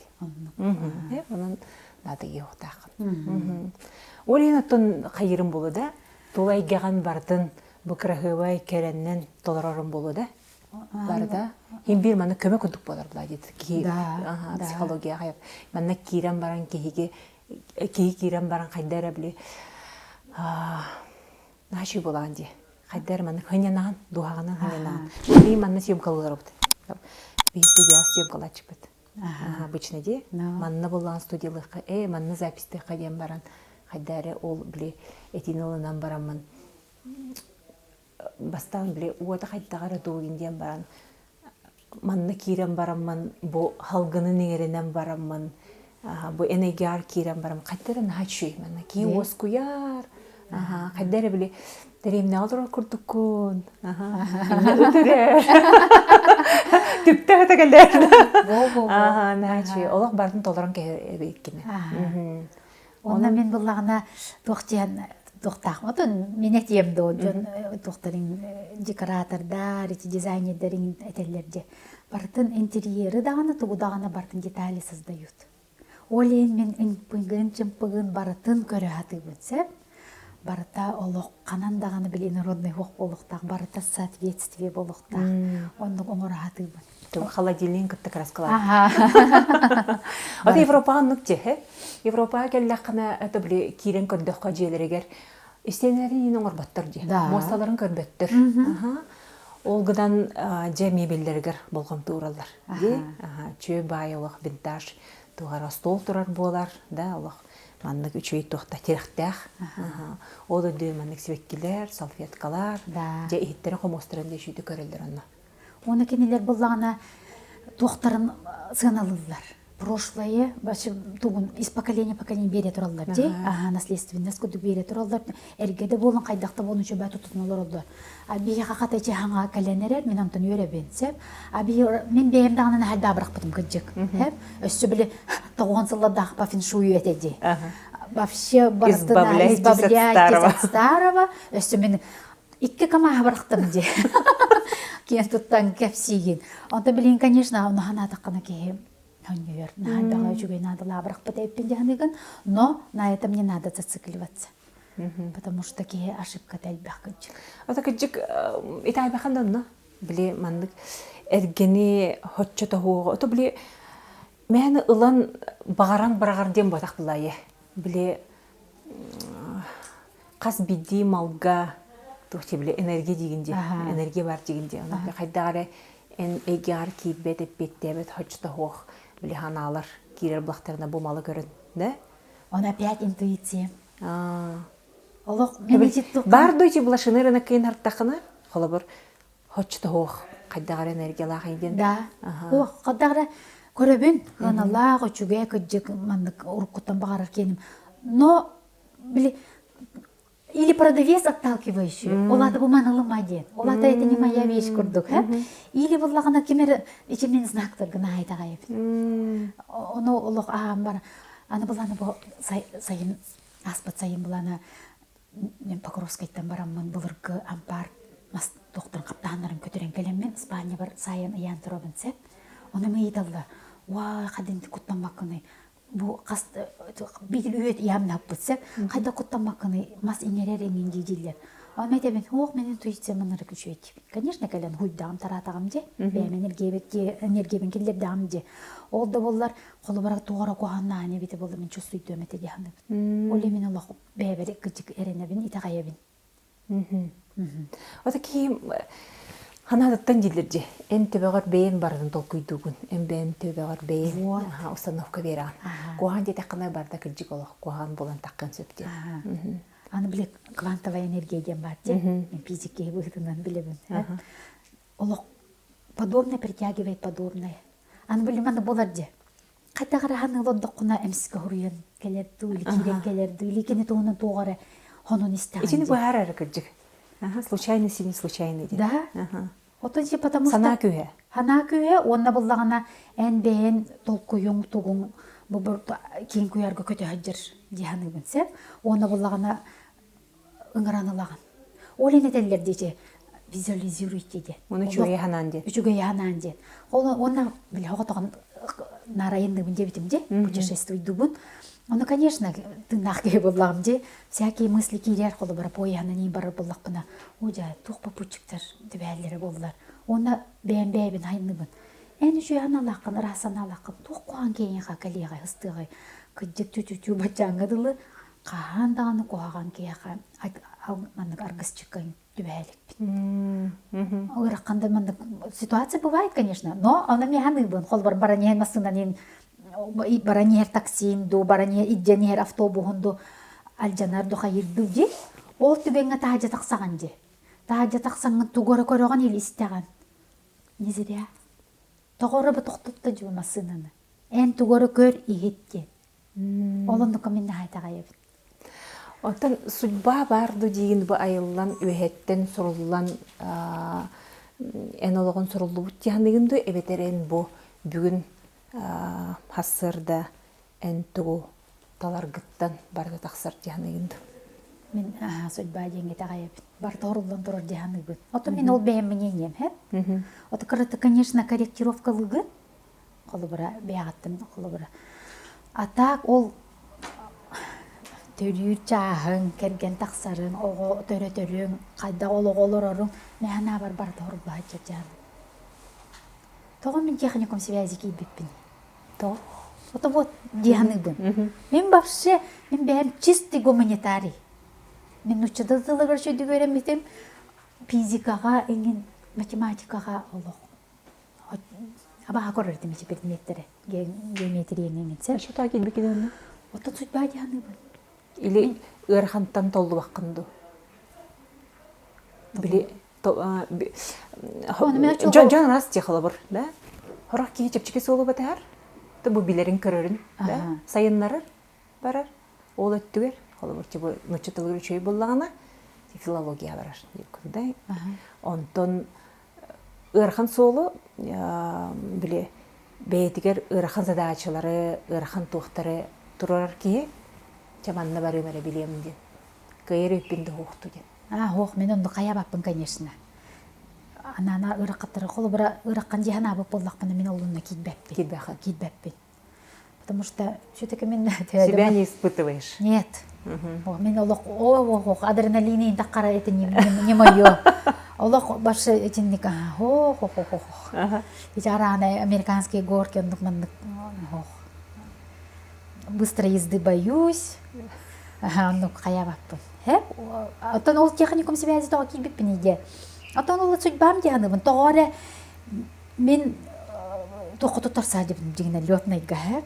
Э? Онон надо иохтаахын. Ол иһин оттон хайырым болу да, тула эйгэҕин бардын бу кыраһыабай кэрэннэн толорорум болу да. Барыда хин бир манна көмө курдук болар була дит. Киһи психология хайап. Манна киирэн баран киһиги киһи киирэн баран хайда эрэ били Наачый буолаҕын дии. Хайда эрэ маннык хынньанаан, дууһаҕынан хынньанаан. Биһи манна съемкалыырабыт. Биһи студияҕа съемкалааччыппыт. Обычно дии. Манна буллаҕын студиялыахха, ээ, манна записьтыахха диэн баран, хайда эрэ ол били этиини ылынан бараммын бастаан били уота хайдаҕа эрэ дуугин диэн баран манна киирэн бараммын бу халгынын иҥэринэн бараммын бу эн эйгэҕэр киирэн барам хайда эрэ наһаа үчүгэй манна кии уоскуйар хайда эрэ били дэриэбинэҕэ олорор курдуккун ытырэр түптэ ыта кэлэр наһаа үчүгэй олох барытын толорон кэһэр эбиккин Онно мин буллаҕына туох диэн туохтаах отон мин этиэм дуо дьон туохтарын декоратордар ити дизайнердарын этэллэр дьэ барытын интерьеры даҕаны тугу даҕаны барытын детали создают ол иһин мин ымпыгын чымпыгын барытын көрө сатыыбын сөп барыта олох ханан даҕаны били инородный уох буолуохтаах барыта соответствие буолуохтаах оннук оҥоро сатыыбын Холодильнигын кытта краскалаан. Ата Европаҕа оннук дьэ. Европаҕа кэллэххинэ это били киирэн көрдөххө дьиэлэригэр истиэнэлэрин иин оҥорботтор дии. Муосталарын көрбөттөр. Ол гынан дьэ мебеллэригэр болҕомто уураллар. Дии. Чүө баай олох винтаж туһара стол турар буолар да олох маннык үчүгэй туохта тирэхтээх. Ол өйдүү маннык сибэккилэр, салфеткалар, дьэ иһиттэрин хомуостарын дьэ үчүгэй көрөллөр онно. Уонна кинилэр буллаҕына туохтарын сыаналыыллар. Прошлое тугун из поколения поколение биэрэ тураллар дии. Аха, наследственность курдук биэрэ тураллар. Эргэ да буолун, хайдах да буолун үчүгэй тутутун олороллор. А биһиэхэ хата ичи хаҥа кэлэн эрэр, мин онтон үөрэбин, сөп. А биһи мин бэйэм даҕаны наһаа бырахпытым кырдьык. Өссө били тоҕуон сыллардаах по феншую этэ дии. Вообще барытына избавляйтесь от старого. Өссө мин Икки камааһы бырахтым дии. Киэн туттан кэпсиигин. Онтон билигин, конечно, ону санаатаххына киһи сонньуйар. Наһаа элбэҕи үчүгэй наадалаах бырахпыт эбиппин дьаһаныгын, но на этом не надо зацикливаться. Потому что киһи ошибката элбэх кырдьык. Ата кырдьык итаайбахан да онно били маннык эргэни хоччо тоһуоҕу ото били мээнэ ылан баҕаран быраҕар диэн буотах былайы били хас биирдии малга туох били энергия диигин дии энергия бар диигин дии онон хайдах эрэ эн эйгэҕэр киирбэт эппиэттээбэт хоччото суох били ханаалар киирэр булахтарына бу малы көрөн да он опять интуиция олох баар дуу ити блашины рыноккын хартахына холобур хоччото суох хайдах эрэ энергиялаах диэн да суох хайдах эрэ көрөбүн ыаналаах үчүгэй кырдьык маннык уруккуттан баҕарар киэним но били или продавец отталкивающий ол ата бу манылыма диэн ол ата это не моя вещь курдук или буллаҕына ким эрэ ичимин знактаргын аайтаҕайбыт ону олох аһаан бар. Аны былааны бу сайын ааспыт сайын былаана Покровскайтан бараммын былыргы ампаар мас туохтан хаптаһаннарын көтүрэн кэлэммин Испаниябар сайын ыйаан турабын сеп. Ону ыйыталлар. Уа хадин куттаммаккыный бу хас биир үөт ыйаамнааппыт сеп. Хайда куттаммаккыный мас иҥэрэр эҥин дииллэр. Ону этэбин суох мен интуициям ынырык үчүгэй диибин. Конечно кэлэн хуйдаҕым тараатаҕым дьэ. Бэйэм энергиябин киллэрдэҕим дьэ. Ол да буоллар холобура туох эрэ куһаҕаннаан эбитэ буолла мин чувствуйдуом этэ дии саныыбын. Ол мин олох бэйэбэр кырдьык эрэнэбин, итэҕэйэбин. Ото киһи ханаатыттан дииллэр дьи. Эн төбөҕөр бэйэҥ барытын толкуйдуугун. Эн бэйэҥ төбөҕөр бэйэҥ установка биэрэҕин. Куһаҕан диэтэххинэ барда кырдьык олох куһаҕан буолан таххын сөп диэн. Аны били квантовая энергия диэн баар дии. Мен физик киһи быһыытынан билэбин. Олох подобное притягивает подобное. Аны били манна буолар дии. Хайдах эрэ ханыыл ордоххуна эмискэ хоруйан кэлэр дуу, или киирэн кэлэр дуу, или кини туһунан туох эрэ хонун истэҕин Итини быһаарар эрэ кырдьык. Случайный сини случайный диэн. Да. Отон же потому что Санаа күүһэ. Санаа күүһэ уонна буллаҕына эн бэйэн толкуйуҥ тугуҥ бу киин куйаарга көтө сылдьар дии саныыбын сөп. Уонна буллаҕына ыҥыран ылаҕын. Ол иһин этэллэр дии визуализируйте диэн. Уну үчүгэйи ханаан диэн. Үчүгэйи ханаан диэн. Уонна били оҕотоҕун нарайынныбын диэбитим дии, путешествуйдубун. Ону, конечно, тыыннаах киһи буоллаҕым дии. Всякие мысли киирэр, холобура поеһынан иин барар буоллахпына, о дьэ, туох попутчиктар түбэһэллэрэ буоллар. Уонна бэйэм бэйэбин айынныбын. Эн үчүгэй санаалааххын, ыраас санаалааххын, туох куһаҕан киһиэхэ кэлиэҕэй, ыстыаҕай. Кырдьык чү-чү-чү баччааҥҥа дылы хаһан даҕаны куһаҕан киһиэхэ маннык аргысчыкка түбэһэ иликпин. Ыарахан да маннык ситуация бывает, конечно, но ону мен ханыыбын. Холбор баран иһэн массыынанын баран иһэр таксин ду, баран иһэр иддьэн иһэр автобуһун ду алдьанар ду хайырду дии. Ол түгэҥҥэ таһырдьа тахсаҕын дии. Таһырдьа тахсаҥҥын тугу эрэ көрөҕүн или истэҕин. Не зря. Тоҕо эрэ тохтотто дьу массыынаны. Эн тугу эрэ көр, иһит диэн. Ол оннука мин наһаа итэҕэйэбин. Оттон судьба баар ду диигин бу айыллан үөһэттэн суруллан эн олоҕун суруллубут дии ду эбэтэр эн бу бүгүн хассыарда эн тугу таларгыттан барыта тахсар дии саныыгын ду? Мин судьба диэҥҥэ итэҕэйэбин. Барыта оруллан турар дии саныыбын. Ото мин ол бэйэм мнением, һэ? Ото кырата, конечно, корректировкалыгын холобура бэйэҕиттэн холобура а так ол төрүүр чааһыҥ кэргэн тахсарыҥ оҕо төрөтөрүҥ хайдах олоҕу олороруҥ мин санаабар барыта хоруллаһа дьаһан тоҕо мин техникум связи киирбиппин тоҕо ото вот дии саныыбын мин вообще мин бэйэм чистый гуманитарий мин нуучча тылыгар үчүгэйдик үөрэммитим физикаҕа иҥин математикаҕа олох Абаха көрөр этим ити предметтэри геометрияны иҥинсэ. Что так килбикин Оттон судьба дии саныыбын. Или ыарахантан толлубаккын дуу? Били дьон дьон ас холобур да? Хорох киһи чэпчэки суолу батыһар, бу билэрин көрөрүн да сайыннарар барар. Ол өттүгэр холобур бу нуучча тылыгар үчүгэй буоллаҕына филология барар да? Онтон ыарахан суолу били бэйэтигэр ыарахан задачалары, ыарахан туохтары турарар киһи чэ манна барыым эрэ билиэм диэн кыайар өйпүн да уохту диэн. Аа, уох, мен онно хайаабаппын, конечно. Анаана ыарахаттары холобура ыараххан дии санаабыт буоллахпына мин олунна киирбэппин. Киирбэхин. Киирбэппин. Потому что все-таки мен Себя не испытываешь. Нет. Мин олох о адреналин таххара это не, не, не мое. Олох башы итинник хо хо хо хо хо. Ити араана американские горки оннук маннык хох. Быстро езды боюсь. Оннук хайабаппын. Оттон ол техникум связи тоҕо киирбиппин иде. Оттон ол судьбам диһаныбын тоҕо эрэ Мин туохха туттарсаа дибин дьиҥинэ летнайга һэ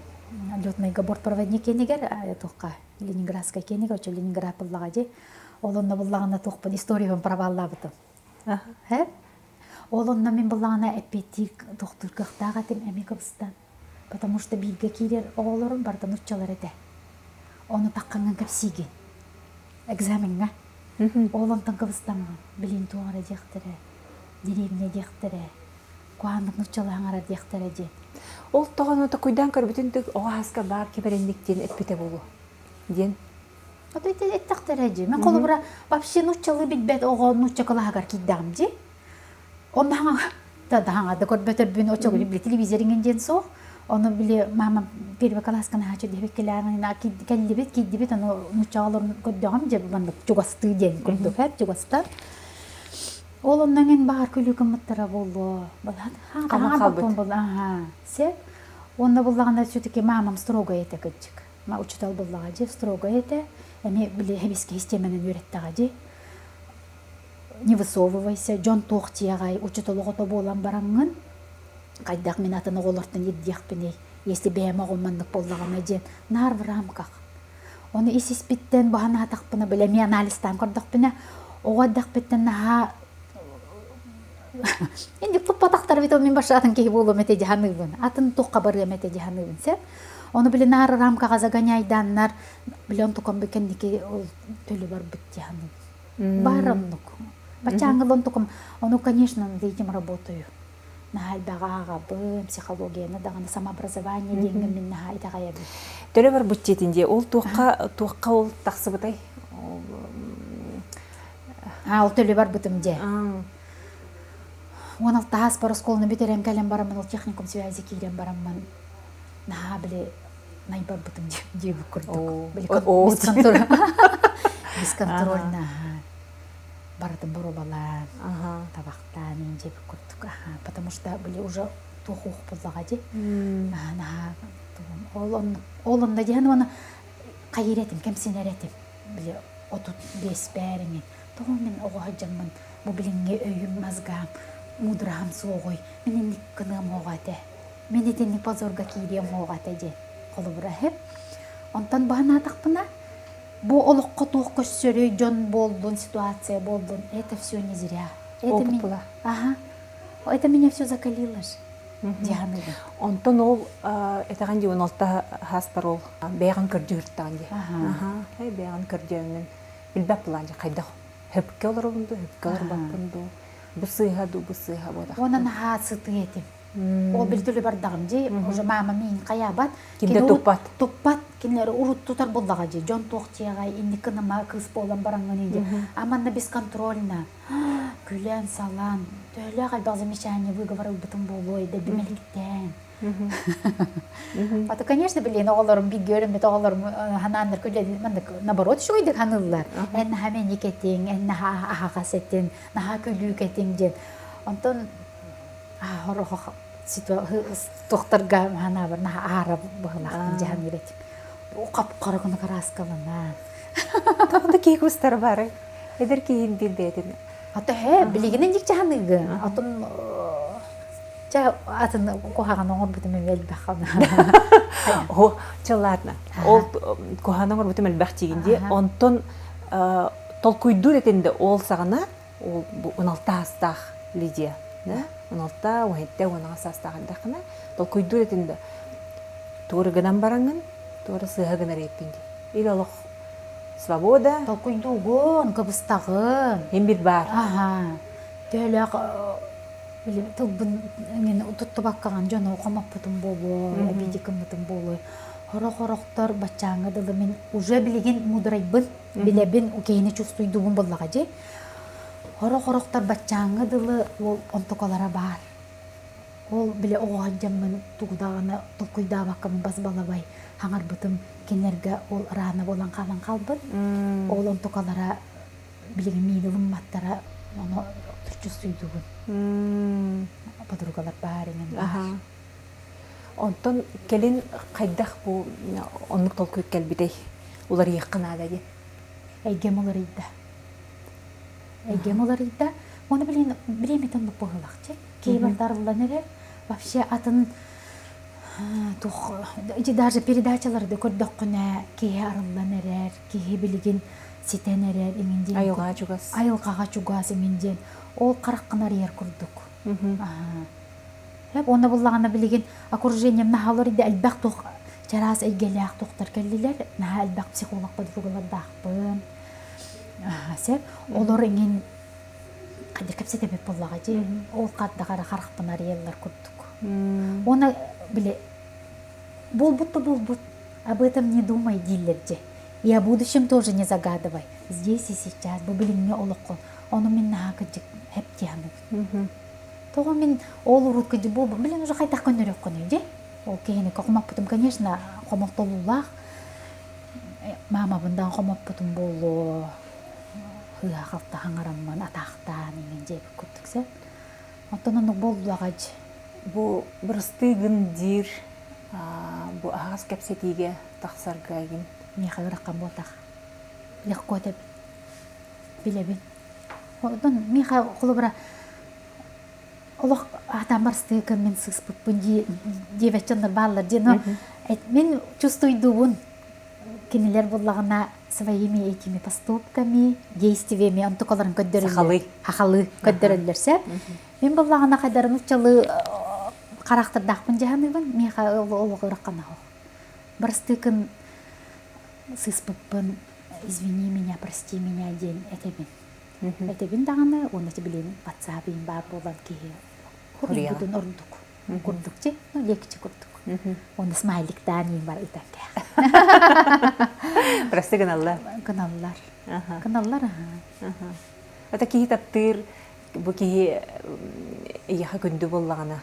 летнайга бортпроводник киэнигэр туохха Ленинградскай киэнигэр очо Ленинград буллаҕа дии ол онно буллаҕына туохпун историябын проваллаабытым һэ ол онно мин буллаҕына эппиэттиир тохтуур кыахтаах этим эмиэ кыбыстан потому что бииргэ киирэр оҕолорум барыта нуччалар этэ ону таххаҥҥын кэпсиигин экзамеҥҥа ол онтон кыбыстаммын билин туох эрэ диэхтэрэ деревня диэхтэрэ, куһааннык нуччалаһаҥара диэхтэрэ диэн. Ол тоҕону токуйдаан көрбүтүн түк оҕо аска баар кибэрэнник диэн эппитэ буолуо диэн. Ото эттэхтэрэ дии. Мен холобура вообще нууччалыы билбэт оҕо нуучча кылааһыгар киирдэҕим дии. Онно хаҥа да хаҥа да көрбөтөрбүн очогу били телевизориҥин диэн суох. Ону били мама первый класска наһаа диэбиккэлээҕин кэллибит киирдибит ону нууччаҕа олорон көрдөҕүм дьэ маннык чугастыы диэн курдук эр чугастан. Ол онно мин баҕар күлүү гыммыттара буолуо. Балаат Хаҥа хаалбыт. Аха сеп. Онно буллаҕына все-таки мамам строгая этэ кырдьык. Ма учутал буллаҕа дьи строгая этэ. Эми били хэбискэ систиэмэнэн үөрэттэҕэ дьи. Не высовывайся, дьон туох диэҕэй, учутал оҕото буолан бараҥҥын, хайдах мин атын оҕолортон ирдиэхпиний, если бэйэм оҕом маннык буоллаҕына диэн наар в рамках. Ону ис-испиттэн баһанаатахпына, били эмиэ анализтаан көрдөхпүнэ, оҕо эрдэхпиттэн наһаа инник туппатахтар эбит, ол мин баша атын киһи буолуом этэ дии саныыбын. Атын туохха барыам этэ дии саныыбын сөп. Ону били наар рамкаҕа загоняйдааннар, били онтукам бу кэнники ол төлө барбыт дии саныыбын. Баар оннук. Баччааҥҥы онтукам, ону, конечно, над этим работаю. Наһаа элбэҕи ааҕабын, психологияны даҕаны самообразование диэҥҥэ мин наһаа итэҕэйэбин. Төлө барбыт дьиэтин дии. Ол туохха туохха ол тахсыбытай? Аа, ол төлө барбытым дьэ. 16 ааспар оскуоланы бүтэрэн кэлэн бараммын, ол техникум связи киирэн бараммын, наһаа били найбарбытым диэбит курдук. Били бесконтрольно барытын боруобалаан, табахтаан иин диэбит курдук. Потому что били уже туох уох буллаҕа дии. Наһаа ол онно ол онно диэн уонна хайыыр этим, кэмсинэр этим. Били 35 бээриҥин. Тоҕо мин оҕо сылдьаммын бу билиҥҥи өйүм мозгам муудараһым суоҕуй, мин инник гыныам уоҕа этэ. Мин итинник позорга киириэм уоҕа этэ диэн холобура үһү. Онтон баһанаатахпына бу олоххо туох көрсөрүй дьон буоллун, ситуация буоллун, это все не зря. Это Опыт меня, була. ага, это меня все закалило же. Дьаһаныгын. Онтон ол этэҕин дии 16 хааспар ол бэйэҕин көрдүүртаҕын дии. Аха. Аха, бэйэҕин көрдөөҥҥүн билбэт булаан дии хайдах хөпкө олоробун дуу, хөпкө олорбоппун дуу, бу сыыһа дуу, бу сыыһа буотах Уонна наһаа сытыы этим. Ол били төлө бардаҕым дии, уже мама миин хайаабат. Ким да туппат. Туппат. Кинилэр урут тутар буллаҕа дии. Дьон туох диэҕэй, инник гыныма кыыс буолан бараҥҥын дии. А манна бесконтрольно. Күлэн-салан, төһөлөөх элбэх замечание выговор ылбытым буолуой, да бимэликтээн. А то, конечно, билин оҕолорум бииргэ үөрэммит оҕолорум ханааннар күлэлин маннык наоборот үчүгэйдик ханыыллар. Эн наһаа мэник этиҥ, эн наһаа аһаҕас этиҥ, наһаа күлүүк этиҥ диэн. Онтон хорохох туохтарга ханаабар наһаа аара быһылаахпын дьаһаныыр этим. Хап-хара гына кырааскаланан. Тоҕо киһи кустара бары. Эдэр киһин билбэтин. Ата һэ, билигин инник дьаһаныыгын. Атын чэ атын куһаҕан оҥорбутум элбэх. О, чэ ладно. Ол куһаҕан оҥорбутум элбэх диигин дии. Онтон толкуйдуур этин да ол саҕана ол бу 16 саастаах Лидия, да? 16, 17, 18 саастаах эрдэххинэ толкуйдуур этин да туора гынан бараҥҥын, туора сыыһа гынар эбиппин дии. Или олох свобода. Толкуйдуугун, кыбыстаҕын. Һин бир баар. Аха. Төһөлөөх били тылбын эҥин туттубаккаҕын дьону хомоппутум буолуой, обиде гыммытым буолуой. Хорох-хорохтор баччааҥҥа дылы мин уже билигин мудрайбын, билэбин, киһини чувствуйдуубун буоллаҕа дии. Хорох-хорохтор баччааҥҥа дылы ол онтукалара баар. Ол били оҕо сылдьаммын тугу даҕаны толкуйдаабаккабын бас балабай хаҥарбытым кинилэргэ ол рана буолан хаалан хаалбыт. Ол онтукалара билигин миигин ылымматтара ону чувствуйдуубун. Подругалар баар иҥэн баар. Онтон кэлин хайдах бу оннук толкуй кэлбитэй? Уларыйыахха наада диэн. Эйгэм уларыйда. Эйгэм уларыйда. Оны билин бириэмэтин оннук быһыылаах Киһи бардарыллан эрэр. Вообще атын туох ити даже передачаларды көрдөххүнэ киһи арыллан эрэр, киһи билигин ситэн эрэр иҥин диэн. Айылҕаҕа чугас. Айылҕаҕа чугас иҥин диэн. Ол хараххын арыйар курдук. Сөп уонна буллаҕына билигин окружением наһаа олор элбэх туох чараас эйгэлээх туохтар кэллилэр. Наһаа элбэх психолог подругалардаахпын. Сөп. Олор иҥин хайдах кэпсэтэбит буоллаҕа дии. Ол хардах эрэ харахпын арыйаллар курдук. Уонна били буолбут да буолбут, об этом не думай дииллэр дьэ. И о будущем тоже не загадывай. Здесь и сейчас, бу билиҥҥи олоххун. Ону мин наһаа кырдьык хэп дии Тоҕо мин ол урут кырдьык буолбут, билин уже хайдах көннөрүөххүнүй дии. Ол киһини хомоппутум, конечно, хомолтолуулаах. Маамабын даҕан хомоппутум буолуо. Сыыһа-халты хаҥараммын, атаахтаан иҥин диэбит курдук сөп. Оттон оннук буоллаҕа дьи. Бу бырастыы гын диир бу аһаҕас кэпсэтиигэ тахсарга игин. Миэхэ ыарахан буолтах. Легко этэбин. Билэбин. Оттон миэхэ холобура олох аатаан барыстыыкын мин сыыспыппын диэбэт дьоннор бааллар дии. Но мин чувствуйдуубун кинилэр буллаҕына своими этими поступками, действиями онтукаларын көрдөрөллөр. Сахалыы. Сахалыы көрдөрөллөр сөп. Мин буллаҕына хайдарын нууччалыы харахтардаахпын дьаһаныыбын, миэхэ олох ыраххана оһох. Барыстыыкын сыыспыппын, извини меня, прости меня диэн этэбин. Этэбин даҕаны, уонна билин WhatsApp баар буолан киһи хоруйбутун ордук курдук чи, ну легче курдук. Уонна смайликтаан иин бар ытан кээх. Прости гыналлар. Гыналлар. Гыналлар аха. Это киһи таптыыр бу киһи эйиэхэ күндү буоллаҕына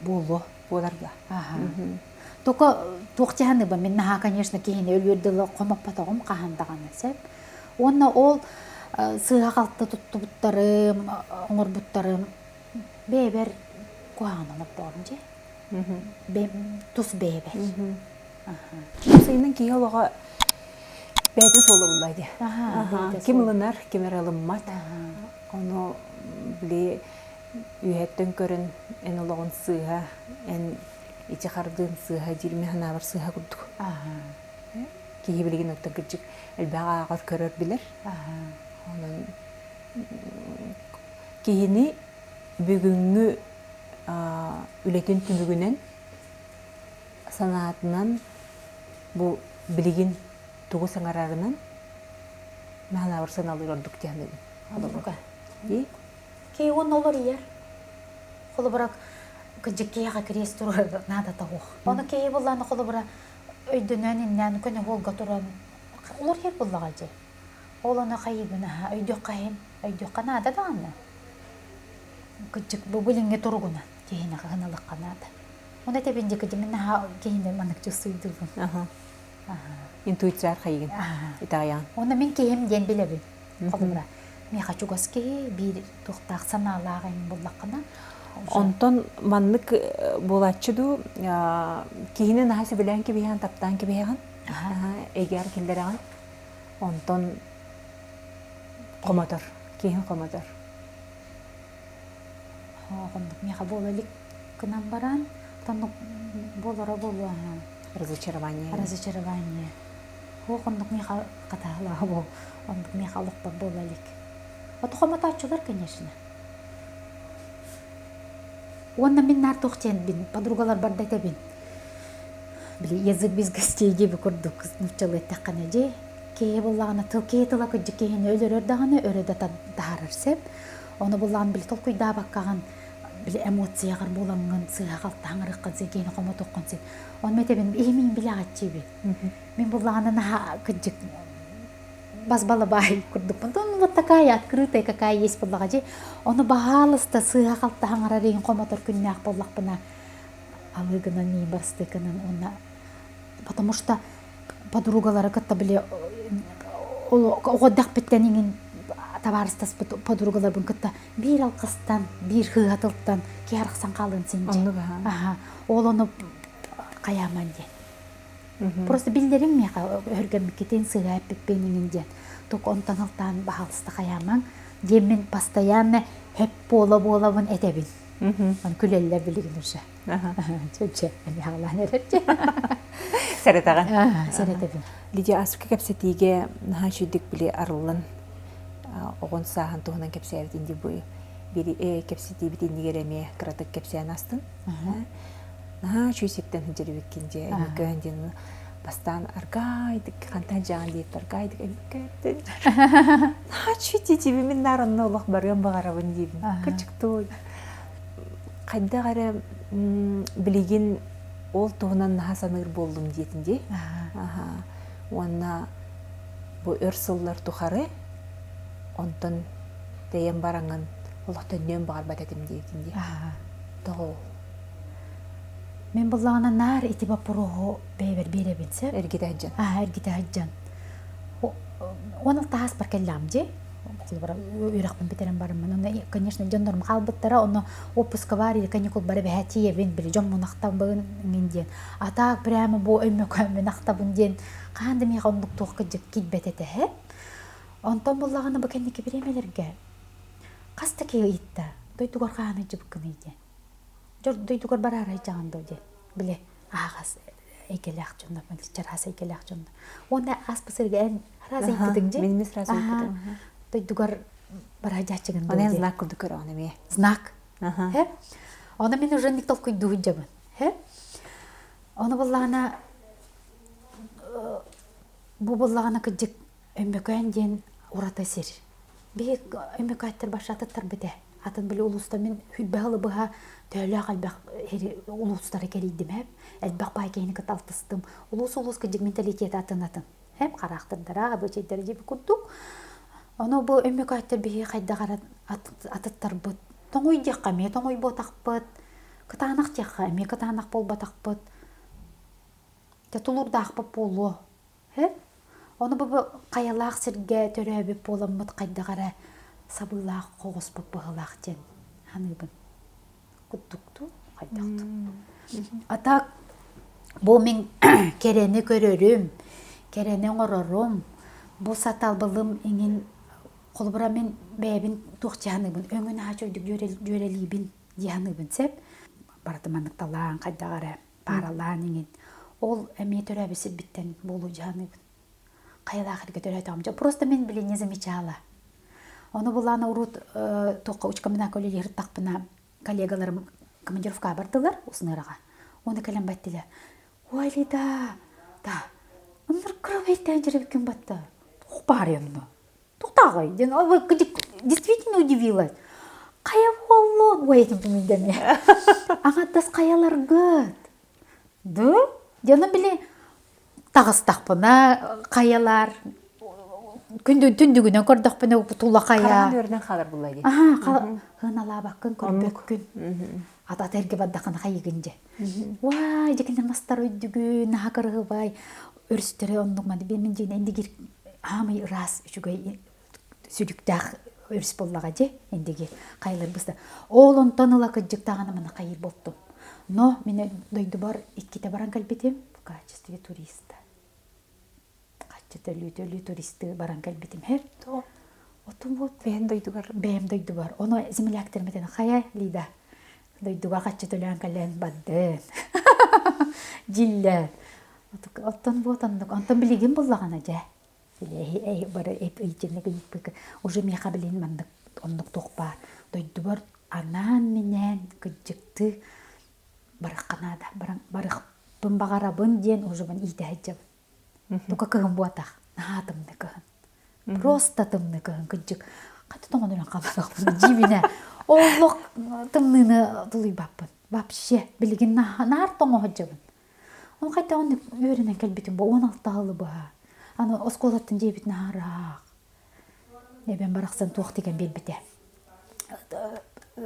буолуо. Буолар да. Только туох дьаһаныба мин наһаа конечно киһини өлүөр дылы хомоппотоҕум хаһан даҕаны сөп. Уонна ол сыыһа-халты туттубуттарым, оҥорбуттарым бэйэбэр куһаҕан оҥордоҕум дьэ. Тус бэйэбэр. Сайынын киһи олоҕо бэйэтин суола булла дии. Ким ылынар, ким эрэ ылыммат. Ону били үөһэттэн көрөн эн олоҕун сыыһа, эн ити хардыын сыыһа диир мин санаабар сыыһа курдук. Киһи билигин оттон кырдьык элбэх ааҕар, көрөр, билэр. Онон киһини бүгүҥҥү үлэтин түмүгүнэн санаатынан бу билигин тугу саҥарарынан наһанаабар сыаналыыр ордук дии саныыбын. Холобура. Киһи уонна олоруйар. Холобура кырдьык киһиэхэ кириэс туруорар наадата суох. Ону киһи буллааны холобура өйдөнөн иннээн көнө уолга туран олоруйар буллаҕа дьэ. Ол ону хайыыбын аһа өйдүөххэ иһин өйдүөххэ наада даҕаны. Кырдьык бу билиҥҥи туругунан киһини хаһыналыхха наада. Оны этэбин дии кырдьык мин наһаа киһини маннык чувствуйдуубун. Интуиция хайыгын итэҕэйэҕин. Уонна мин киһим диэн билэбин. Холобура, миэхэ чугас киһи биир туохтаах санаалаах эҥин буллаххына. Онтон маннык буолааччы дуу киһини наһаа сөбүлээн кэбиһэҕин, таптаан кэбиһэҕин, эйгээр киллэрэҕин. Онтон хомотор, киһин хомотор. Оннук миэхэ буола илик гынан баран, оннук буолара буолуо Разочарование. Разочарование. Суох оннук миэхэ хатаалаах буол. Оннук миэхэ олохпор буола илик. Ото хомотооччулар, конечно. Уонна мин наар туох диэн подругаларбар да этэбин. Били язык без гостей диэби курдук нууччалыы эттэххинэ дьэ киһи буллаҕына тыл киһи тыла кырдьык киһини өлөрөр даҕаны өрө да таһаарар сөп. Ону буллаҕын били толкуйдаабаккаҕын били эмоцияҕар буолаҥҥын сыыһа-халты хаҥырыаххын син киһини хомотуоххун син. Ону этэбин иһимиин билэҕэччиибин. Мин буллаҕына наһаа кырдьык бас балабай курдукпун. Ну вот такая открытая какая есть буоллаҕа дии. Ону баһаалыста сыыһа-халты хаҥарар иһин хомотор күннээх буоллахпына алы гынан миин барыстыкынан уонна потому что подругалары кытта били оҕо эрдэхпиттэн иҥин табаарыстаспыт подругаларбын кытта биир алҕастан биир хыыһа тылтан киһи арахсан хаалыан син аха ол ону хайааман диэн просто биллэрим миэхэ өһүргэммиккитин сыыһа эппиппин иҥин диэн только онтон алтаан баһаалыста хайаамаҥ диэммин постоянно хэп буола буолабын этэбин Аны күлэллэр билигин уже. Чэ, эмиэ хаалаан эрэр Сэрэтэҕин. Сэрэтэбин. Лидия Асыка кэпсэтиигэ наһаа үчүгдүк били арыллан оҕон сааһын туһунан кэпсээбит инди бу бири кэпсэтиибит иннигэр эмиэ кыратык кэпсээн астын. Наһаа үчүй сиртэн сылдьар эбиккин дьэ өймөкөөн диэн бастаан аргаайдык хантан дьаҕан диэт аргаайдык өймөкөөттөн наһаа үчүй дии мин наар онно олох барыам баҕарабын диибин кычыктуой. Хайдах эрэ билигин ол туһунан наһаа саныыр буоллум диэтин дии. Аха. Уонна бу өр сыллар тухары онтон тэйэн бараҥын олох төннүөн баҕарбат этим диэтин дии. Тоҕо ол? Мин буллаҕына наар ити боппуруоһу бэйэбэр биэрэбин сөп. Эргитэ сылдьан. Аа, эргитэ сылдьан. Уон алтаһаспар кэллэҕим дии. Холобура, үөрэхпин бүтэрэн бараммын. Онно, конечно, дьоннорум хаалбыттара, онно отпуска бар или каникул бар эбэһэ тиийэбин, били дьоммун ахтабын диэн. А так прямо бу өймөкөөммүн ахтабын диэн хаһан да миэхэ оннук туох кырдьык киирбэт этэ һэ. Онтон буллаҕына бу кэнники бириэмэлэргэ хас да киһи ыйытта, дойдугар хаһан ыйдьыбыккыный диэн. Дойдугар бараары сылдьаҕын дуо диэн. Били аһаҕас эйгэлээх дьоннор, чараас эйгэлээх дьоннор. Уонна ааспыт сырыга эн араас ыйыппытыҥ дии. Мин сразу ыйыппытым. Дойдугар бара дьааччыгын дуо Онон знак курдук көрөҕүн эмиэ. Знак. Хэ? Оны мин уже ник толкуйдуу сылдьабын. Хэ? Ону буллаҕына бу буллаҕына кырдьык Өймөкөөн диэн ураты сир. Биһи Өймөкөөттөр баша атыттарбыт ээ. Атын били улууста мин хүрбэ сылы быһа төһөлөөх элбэх улуустары кэрийдим эп. Элбэх баай киһини кытта алтыстым. Улуус-улуус кырдьык менталитета атын-атын. Эп хараахтырдара, абыычайдара диэби курдук. Ону бу Өймөкөөттөр биһи хайдах эрэ атыттарбыт. Тоҥуй диэххэ эмиэ тоҥуй буотахпыт. Кытаанах диэххэ эмиэ кытаанах буолбатахпыт. Дьэ тулуурдаахпыт буолуо. Һэ? Ону бу хайалаах сиргэ төрөөбүт буоламмыт хайдах эрэ сабыылаах хоҕуспут быһыылаах диэн саныыбын. Курдук дуу, хайдах дуу. А так бу мин кэрэни көрөрүм, кэрэни оҥорорум, бу сатабылым иҥин холобура мин бэйэбин туох дии саныыбын, өҥүн аһа чөйдүк дьүөрэлиибин дии саныыбын сөп. Барыта маннык талаан хайдах эрэ пааралаан иҥин. Ол эмиэ төрөөбүт сирбиттэн буолуо дьаһаныыбын. Хайалаах эргэ төрөөтөҕүм дьэ просто мин били не замечала. Ону булаана урут туохха учкоминака үлэлиһиртахпына коллегаларым командировкаҕа бардылар Усныраҕа. Оны кэлэн баттилэр. Ой, Лида, да, оннор кыра дьэребиккин батта. Туох баар онно? Тутаҕай диэн действительно удивилась. Хайа буоллун? Ой, этим түмүндэми. Аҥардас хайаларгыт. Да? Дьоно били таҕыстахпына хайалар күндү түндүгүнэн көрдөхпүнэ тула хайа. Хараҕын үөрдэн хаалар булла дии. Аха, хыналаабаккын көрбөккүн. Ата эргэ бардахына хайыгын дьэ. Уай, дьэкинэ мастар өйдүгүн, наһаа кырыһыбай. Өрүстэрэ оннук маны мин дьиҥ индигир аамай ыраас үчүгэй сүдүктээх өрүс буоллаҕа дьи индигир хайалар быста. Ол онтон ыла кырдьык даҕаны маны хайыр буолтум. Но мин дойдубар иккитэ баран кэлбитим в качестве туриста. Хаччы төлүү-төлүү туристыы баран кэлбитим. Һэр Отун вот бэйэм дойдугар. Бэйэм дойдубар. Ону земляктерым этэн хайа Лида дойдуга хаччы төлөөн кэлэн бардын. Дьиллэ. Оттон вот оннук. Онтон билигин буллаҕына дьэ. Били бары ыйытыннык ыйыппык. Уже миэхэ билин маннык оннук туох баар. Дойдубар анаан-минээн кыдьыктыы барыахха наада. Барыахпын баҕарабын диэн уже иитэ сылдьабын. Тука кыһын буотах. Наһаа тымныы кыһын. Просто тымныы кыһын кыдьык. Хата тоҥон өлөн хаалбатахпын дьиибинэ. Олох тымныыны тулуйбаппын. Вообще билигин наар тоҥо сылдьабын. Ол хайдах оннук үөрэнэн кэлбитим бу 16 сылы быһа. Аны оскуолаттан дьиэбит наһаа ыраах. Эбэм барахсан туох тигэн биэрбитэ.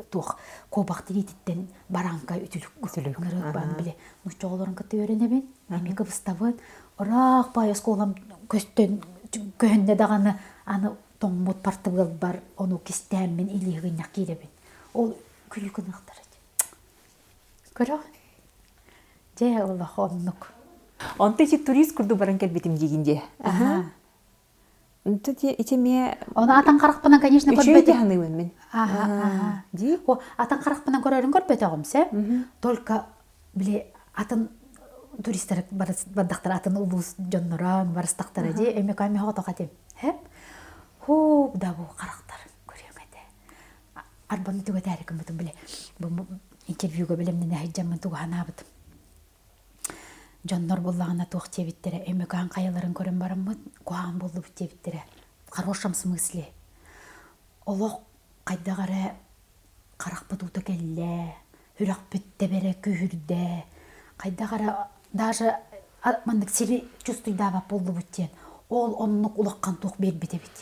Туох куобах тириититтэн бараанка үтүлүк Үтүлүк. ыҥырык баан били нуучча оҕолорун кытта үөрэнэбин. Эмиэ кыбыстабын. Ыраах баай оскуолам көстөн көһүннэ даҕаны аны тоҥмут партыбыалбар ону кистээммин илии гынньах киирэбин. Ол күлүү гыныахтара. Көрөҕүн? Дьэ, олох оннук. Онто ити турист курдук баран кэлбитим диигин дии. Аха. Ити эмиэ Ону атын харахпынан, конечно, үчүгэй көрбөтүм. дии саныыбын мин. Аха, аха. Дии? О, атын харахпынан көрөрүн көрбөтөҕүм сөп. Только били атын туристар бардахтара атын улуус дьонноро барыстахтара дии эмиэ ками хоҕотох этим. Хэп. Хуу да бу харахтар көрүөҥ этэ. Арбаны түгэтээри гыммытым били бу интервьюга билэмнэнэ сылдьаммын тугу санаабытым. Дьоннор буоллаҕына туох диэбиттэрэ, Өймөкөөн хайаларын көрөн бараммыт, куһаҕан буоллубут диэбиттэрэ. В хорошем смысле. Олох хайдах эрэ харахпыт уута кэллэ. Үрөхпүт тэбэрэ күүһүрдэ. Хайдах эрэ даже маннык сири чувствуйдаабат буоллубут диэн. Ол оннук улахан туох биэрбит эбит.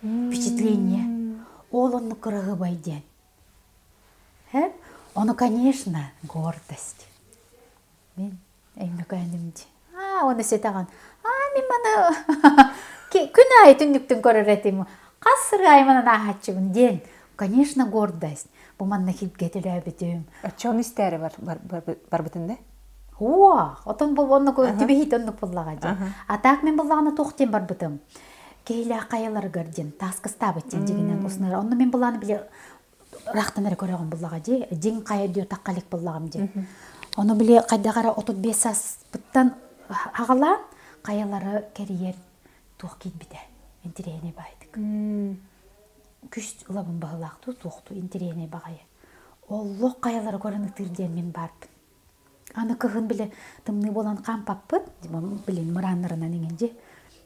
Впечатление. Ол оннук кыраһыабай диэн. Ону, конечно, гордость. Мин Өймөкөөнүм дии. Аа, уонна ситэҕин. Аа, мин маны күн аайы түннүктэн көрөр этим. Хас сыры манан ааһааччыбын диэн. Конечно, гордость. Бу манна хилгэ төрөөбүтүм. Оччону истээри барбытын да? Уох, отон бу оннук түбэһиит оннук буллаҕа дии. А так мин буллаҕына туох диэн барбытым. Киһилээх хайаларыгар диэн тааскыстаабыт диэн дьигинэн уснара. Онно мин буллаҕына били ыраахтан эрэ көрөҕүн буллаҕа дии дьиҥ хайа диэ тахха илик буллаҕым дии ону били хайдах эрэ 35 сааспыттан аҕалаан хайалары кэрийэр туох киирбитэ интириэһинэй баайдык күс ылабын баһылаах туу туохтуу интириэһинэй баҕайы оллох хайалары көрөн ытыыр диэн мин баарбын Аны кыһын били тымныы буолан хаампаппыт, блин мырааннарынан иҥин дии.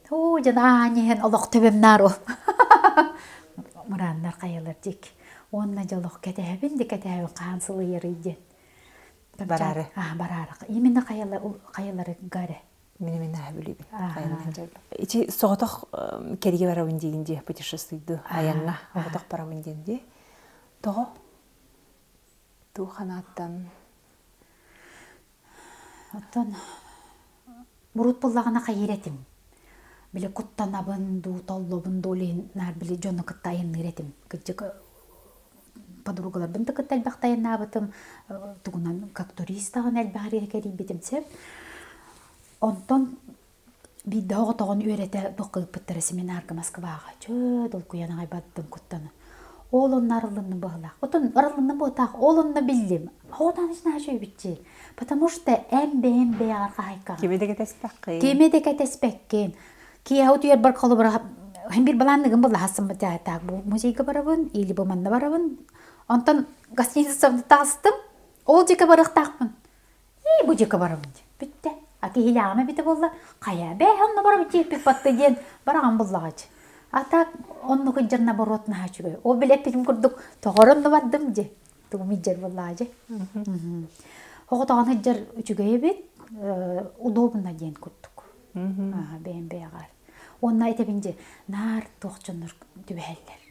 Оо, дьон аан иһэн олох төбөм наар ол. Мырааннар хайалар дик. Уонна дьэ олох кэтэһэбин да кэтэһэбин хаан сылыйарый диэн. Бараары. Аа, бараары. Именно хайалар хайаларыгар эрэ. Мин мин аһа билибин. Ити соҕотох кэрige барабын диигин дии путешествуйду айанна оҕотох барабын диэн дии. Тоҕо? Туох анааттан? Оттон урут буллаҕына хайыыр этим. Били куттанабын дуу, толлобун дуу илин наар били дьону кытта айанныыр этим. Кырдьык подругаларбын да кытта элбэхтэ айаннаабытым, тугунан как турист даҕаны элбэх эрэ кэрийбитим сөп. Онтон Биирдэ оҕотоҕун үөрэтэ туохха ыыппыттара семинарга Москваҕа. Чөө, долгуйан аҕай бардым куттана. Ол онно арыллынным быһыылаах. Отон арыллынным буотаах, ол онно биллим. Оҕотоон наһаа үчүгэйбитчи. Потому что эн бэйэм бэйэҕэр хаһайкаҕын. Кими да кэтэспэккин. Кими да кэтэспэккин. Киэһэ утуйарбар холобура һин бир балаанныгын буллаһассым так бу музейга барабын или бу манна барабын. Онтон гостиницабын таҕыстым. Ол дьиэкэ барыахтаахпын. Ии, бу дьиэкэ барабын диэн бүттэ. А киһилээҕим эбитэ буолла, хайа бээ, онно барабын диэппит батты диэн бараҕан буллаҕач. А так оннук илдьэр наоборот наһаа үчүгэй. Ол били эппитим курдук тоҕор онно бардым дии. Тугум илдьэр буоллаҕа дии. Оҕотоҕон илдьэр үчүгэй эбит, удобно диэн курдук. Бэйэм бэйэҕэр. Уонна этэбин дии, наар туох дьоннор түбэһэллэр.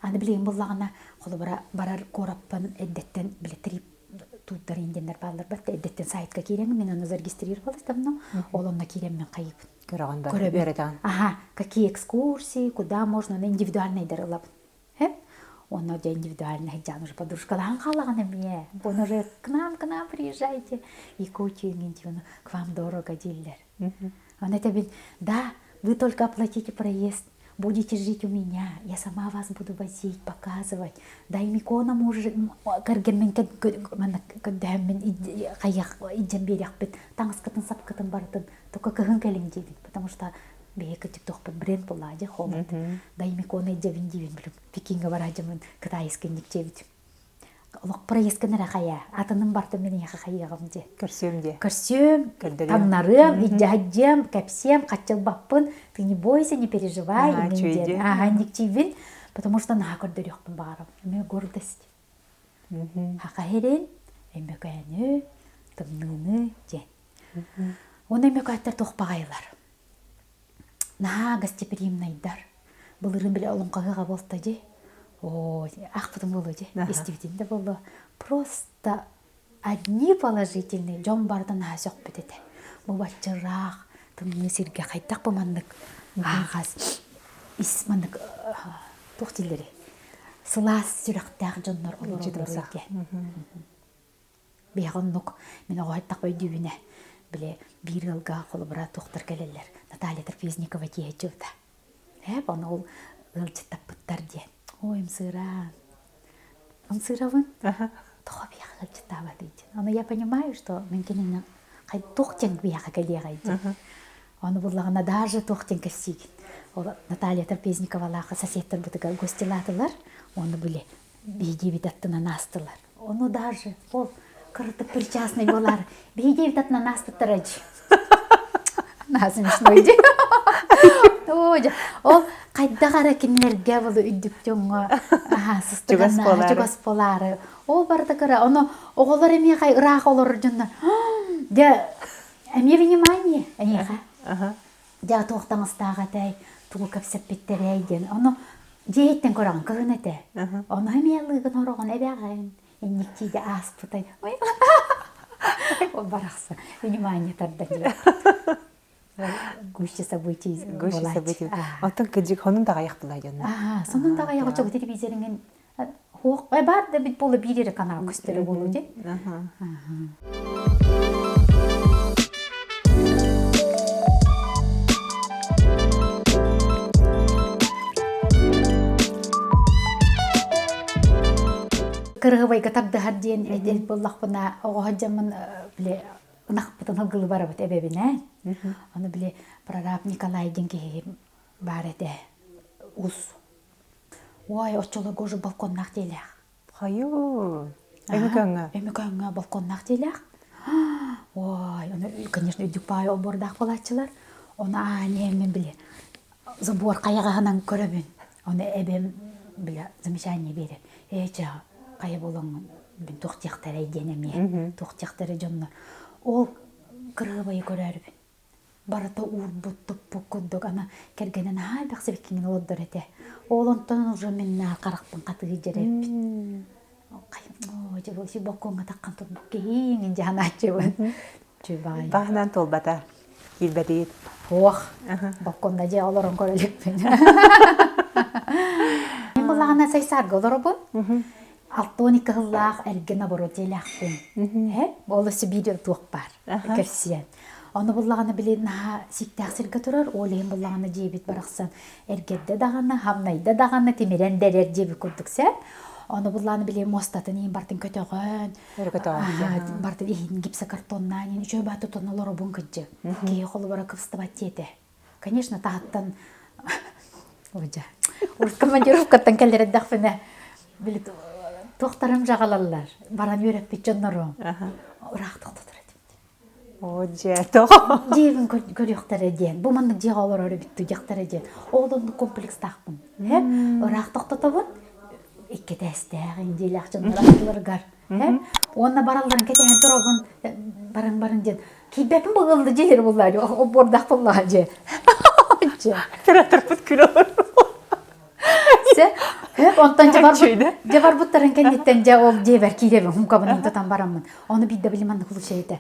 Аны билигин буллаҕына, холобура, барар куораппын эрдэттэн били трип туурдар индианнар бааллар бат эрдэттэн сайтка киирэн мин ону зарегистрировалась давно ол онно киирэн мин хайыыбын көрөҕүн бары үөрэтэҕин ага какие экскурсии куда можно на индивидуальныйдар ылабын Онно дьэ индивидуальный сылдьан уже подружкалаһан хаалаҕын эмиэ. Он уже к нам, к нам приезжайте. Якутию к вам дорого дииллэр. Он этэбин, да, вы только оплатите проезд, будете жить у меня, я сама вас буду возить, показывать. Да им икона может кэргэммин көрдөһөммүн хайах илдьэн биэриэхпит, таҥаскытын сапкытын барытын только кыһын кэлиҥ диибин, потому что биһи кырдьык туохпут бренд буоллаҕа дии холод. Да им икона илдьэбин диибин, Пекингэ бараадьымын кытайскинник диэбитим. Олох проездкын эрэ хайа, атыным бартым мин эйиэхэ хайыаҕым диэн. Көрсүөм диэ. Көрсүөм, таҥнарыам, илдьэһэддьиэм, кэпсиэм, хаччылбаппын, ты не бойся, не переживай, иҥин диэн. Ааха, инникчиибин, потому что наһаа көрдөрүөхпүн баҕарабын. Эмиэ гордость. Хаха иһирин, өймөкөөнү, тымныыны диэн. Уонна өймөкөөттөр туох баҕайылар. Наһаа гостеприимнайдар. Былырыын били олоҥхоһуоҕа буолта дии. Оо, аахпытым буолуо дии, истибитим да буолуо. Просто одни положительные дьон барыта наһаа сөхпүт этэ. Бу баччыраах тымныы сиргэ хайдах бу маннык ааҕас ис маннык туох дииллэрий сылаас сүрэхтээх дьоннор олороллор диэн. Биһиэхэ оннук мин оҕо сыттах өйдүүбүнэ били биир ыалга холобура туохтар кэлэллэр Наталья Трапезникова тиэһэччи Ээ ону ол ыалдьыттаппыттар диэн. Ой ымсыыраан. Ымсыырабын. Тоҕо биһиэхэ ыалдьыттаабатый диэн. Ону я понимаю, что мин кинини туох диэн биһиэхэ кэлиэҕэй диэн. Ону буллаҕына даже туох диэн кэпсиигин. Ол Наталья Трапезниковалаах соседтарбытыгар гостилаатылар. Ону били биһигибит аттынан аастылар. Ону даже ол кыратык причастный буолаар биһигибит аттынан ааспыттара дии. Наһаа смешной дии. Ол хайдах эрэ кинилэргэ булу үрдүк дьоҥҥо сыстыганнааҕы чугас буолаары. Ол барыта кыра. Ону оҕолор эмиэ ыраах олорор дьоннор дьэ эмиэ внимание эйиэхэ. Дьэ туох таҥастаах этэй, тугу кэпсэппиттэрэй диэн. Ону дьиэһиттэн көрөҕүн кыһын этэ. Ону эмиэ лыыгын ороҕун эбэҕин. Инниктиигэ ааспытай. Барахсан. Внимание тардан диэн. Гуще событий. Гуще событий. Оттон кыдьык сонун даҕайах була дьонно. Аа, сонун даҕайах очо телевизорыңын хуох бар да бит буола биир эрэ канал көстөрө буолу дии. Кырыһыбайга тардыһар диэн эдэр буоллахпына оҕо дьаммын били ынахпытын ылгылы барабыт эбэбинэ. Ону били прораб Николай диэн киһи баар этэ. Ус. Ой, оччолорго уже балконнаах диэлээх. Хайыы, Өмүкөҥҥө. Өмүкөҥҥө балконнаах диэлээх. Ой, ону, конечно, үрдүк баай олбуордаах буолааччылар. Ону аанньа били забор хайаҕаһынан көрөбүн. Ону эбэм били замечание биэрэр. Ээ, чэ, хайа буолаҥҥын мин туох диэхтэрэй диэн эмиэ. Туох диэхтэрэй дьоннор. Ол кырыабайы көрөөрүбүн. Барыта уурбут, туппут курдук аны кэргэнэ наһаа элбэх сибикиҥин олордор этэ. Ол онтон уже мин наар харахпын хатыы дьэрэппит. Оо, боккуоҥҥа таххан турбут киһиҥ дьаһанааччыбын. Чүбай. Баһынан туолбата. Киирбэтигит. Суох. Боккуонна дьиэ олорон көрө иликпин. Мин буллаҕына Сайсаарга олоробун. 62 сыллаах эргэ наоборот дьиэлээхпин. Ол өссө биир туох баар. Кэпсиэн. Ону буллаҕына били наһаа сииктээх сиргэ турар, ол иһин буллаҕына дьиэбит барахсан эргэрдэ даҕаны, хамнайда даҕаны, тимирэн да эрэр дьиэбит курдук сөп. Ону буллаҕына били муостатын иһин бартын көтөҕөн, бартын иһин гипсокартоннаан иһин үчүгэй баҕа тутан олоробун кыдьы. Киһи холобура кыбыстыбат диэтэ. Конечно, таһыттан Одьа. Урут командировкаттан кэлэр эрдэхпинэ, били туохтарым жаҕалаллар, баран үөрэппит дьоннорум. Ыраах тохтотор этим. Оо, дьэ, тоҕо? Дьиэбин көрүөхтэрэ диэн, бу маннык дьиэҕэ олорор эбит диэхтэрэ диэн. Ол оннук комплекстаахпын. Ыраах тохтотобун, икки этээстээх, индиэлээх дьоннор аттыларыгар. Уонна баралларын кэтэһэн туробун, баран-баран диэн. Киирбэппин бу дьиэлэр буллаа, обуордаах буллаа дьиэ. Операторбыт күлэ Се, онтон дьэ барбыттарын кэнниттэн дьэ ол дьиэбэр киирэбин, хумкабын тутан бараммын. Ону биирдэ били маннык случай этэ.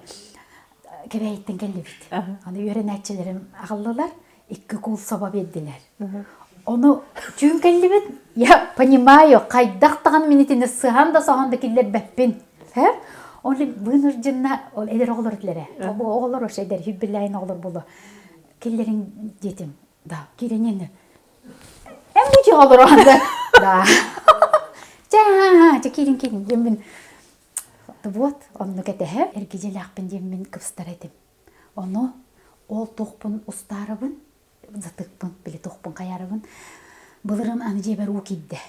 Кэбээйиттэн кэллибит. Аны үөрэнээччилэрим аҕаллылар, икки куул собо биэрдилэр. Ону түүн кэллибит, я понимаю, хайдах даҕаны мин итини сыһан да соһон да киллэрбэппин. Ол вынужденно ол эдэр оҕолор этилэрэ. Оҕолор вообще эдэр, хүббэлээйин оҕолор буолуо. Киллэрин диэтим. Да, киирэн Эн бу дьиэҕэ олороҕун да? Да. Чэ, чэ, киирин, киирин диэммин вот, оннук этэһэ эргэ дьиэлээхпин диэммин кыбыстар этим. Ону ол туохпун устаарабын, затыкпын, били туохпун хайаарабын. Былырын аны дьиэбэр уу киирдэ.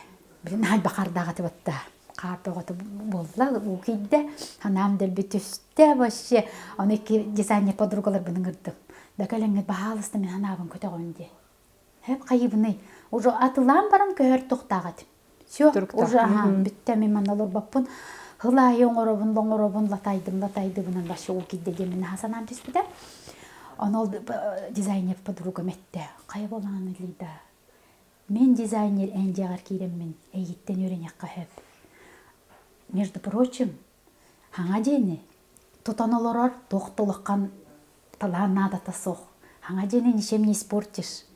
Били наһаа бахардаах этэ батта. Хаар бөҕөтө буолла, уу киирдэ. Санаам дэлби түстэ вообще. Ону икки дизайнер подругаларбын ыҥырдым. Да кэлэҥҥит баһаалыста мин санаабын көтөҕүн диye. Хэп хайыбыный? Уже атылаан баран көһөр тухтаах этим. Все, уже аха, бүттэ мин манна олорбоппун. Хыл аайы оҥоробун, оҥоробун, латайдым, латайдыбынан вообще уу киирдэ диэн мин санаам түспүтэ. Ону ол дизайнер подругам эттэ. Хайа буолаҕын Лида? Мин дизайнер эн дьиэҕэр киирэммин эйигиттэн үөрэниэххэ сөп. Между прочим, хаҥа дьиэни тутан олорор туох да улахан талаан наадата суох. Хаҥа дьиэни ничем не испортишь.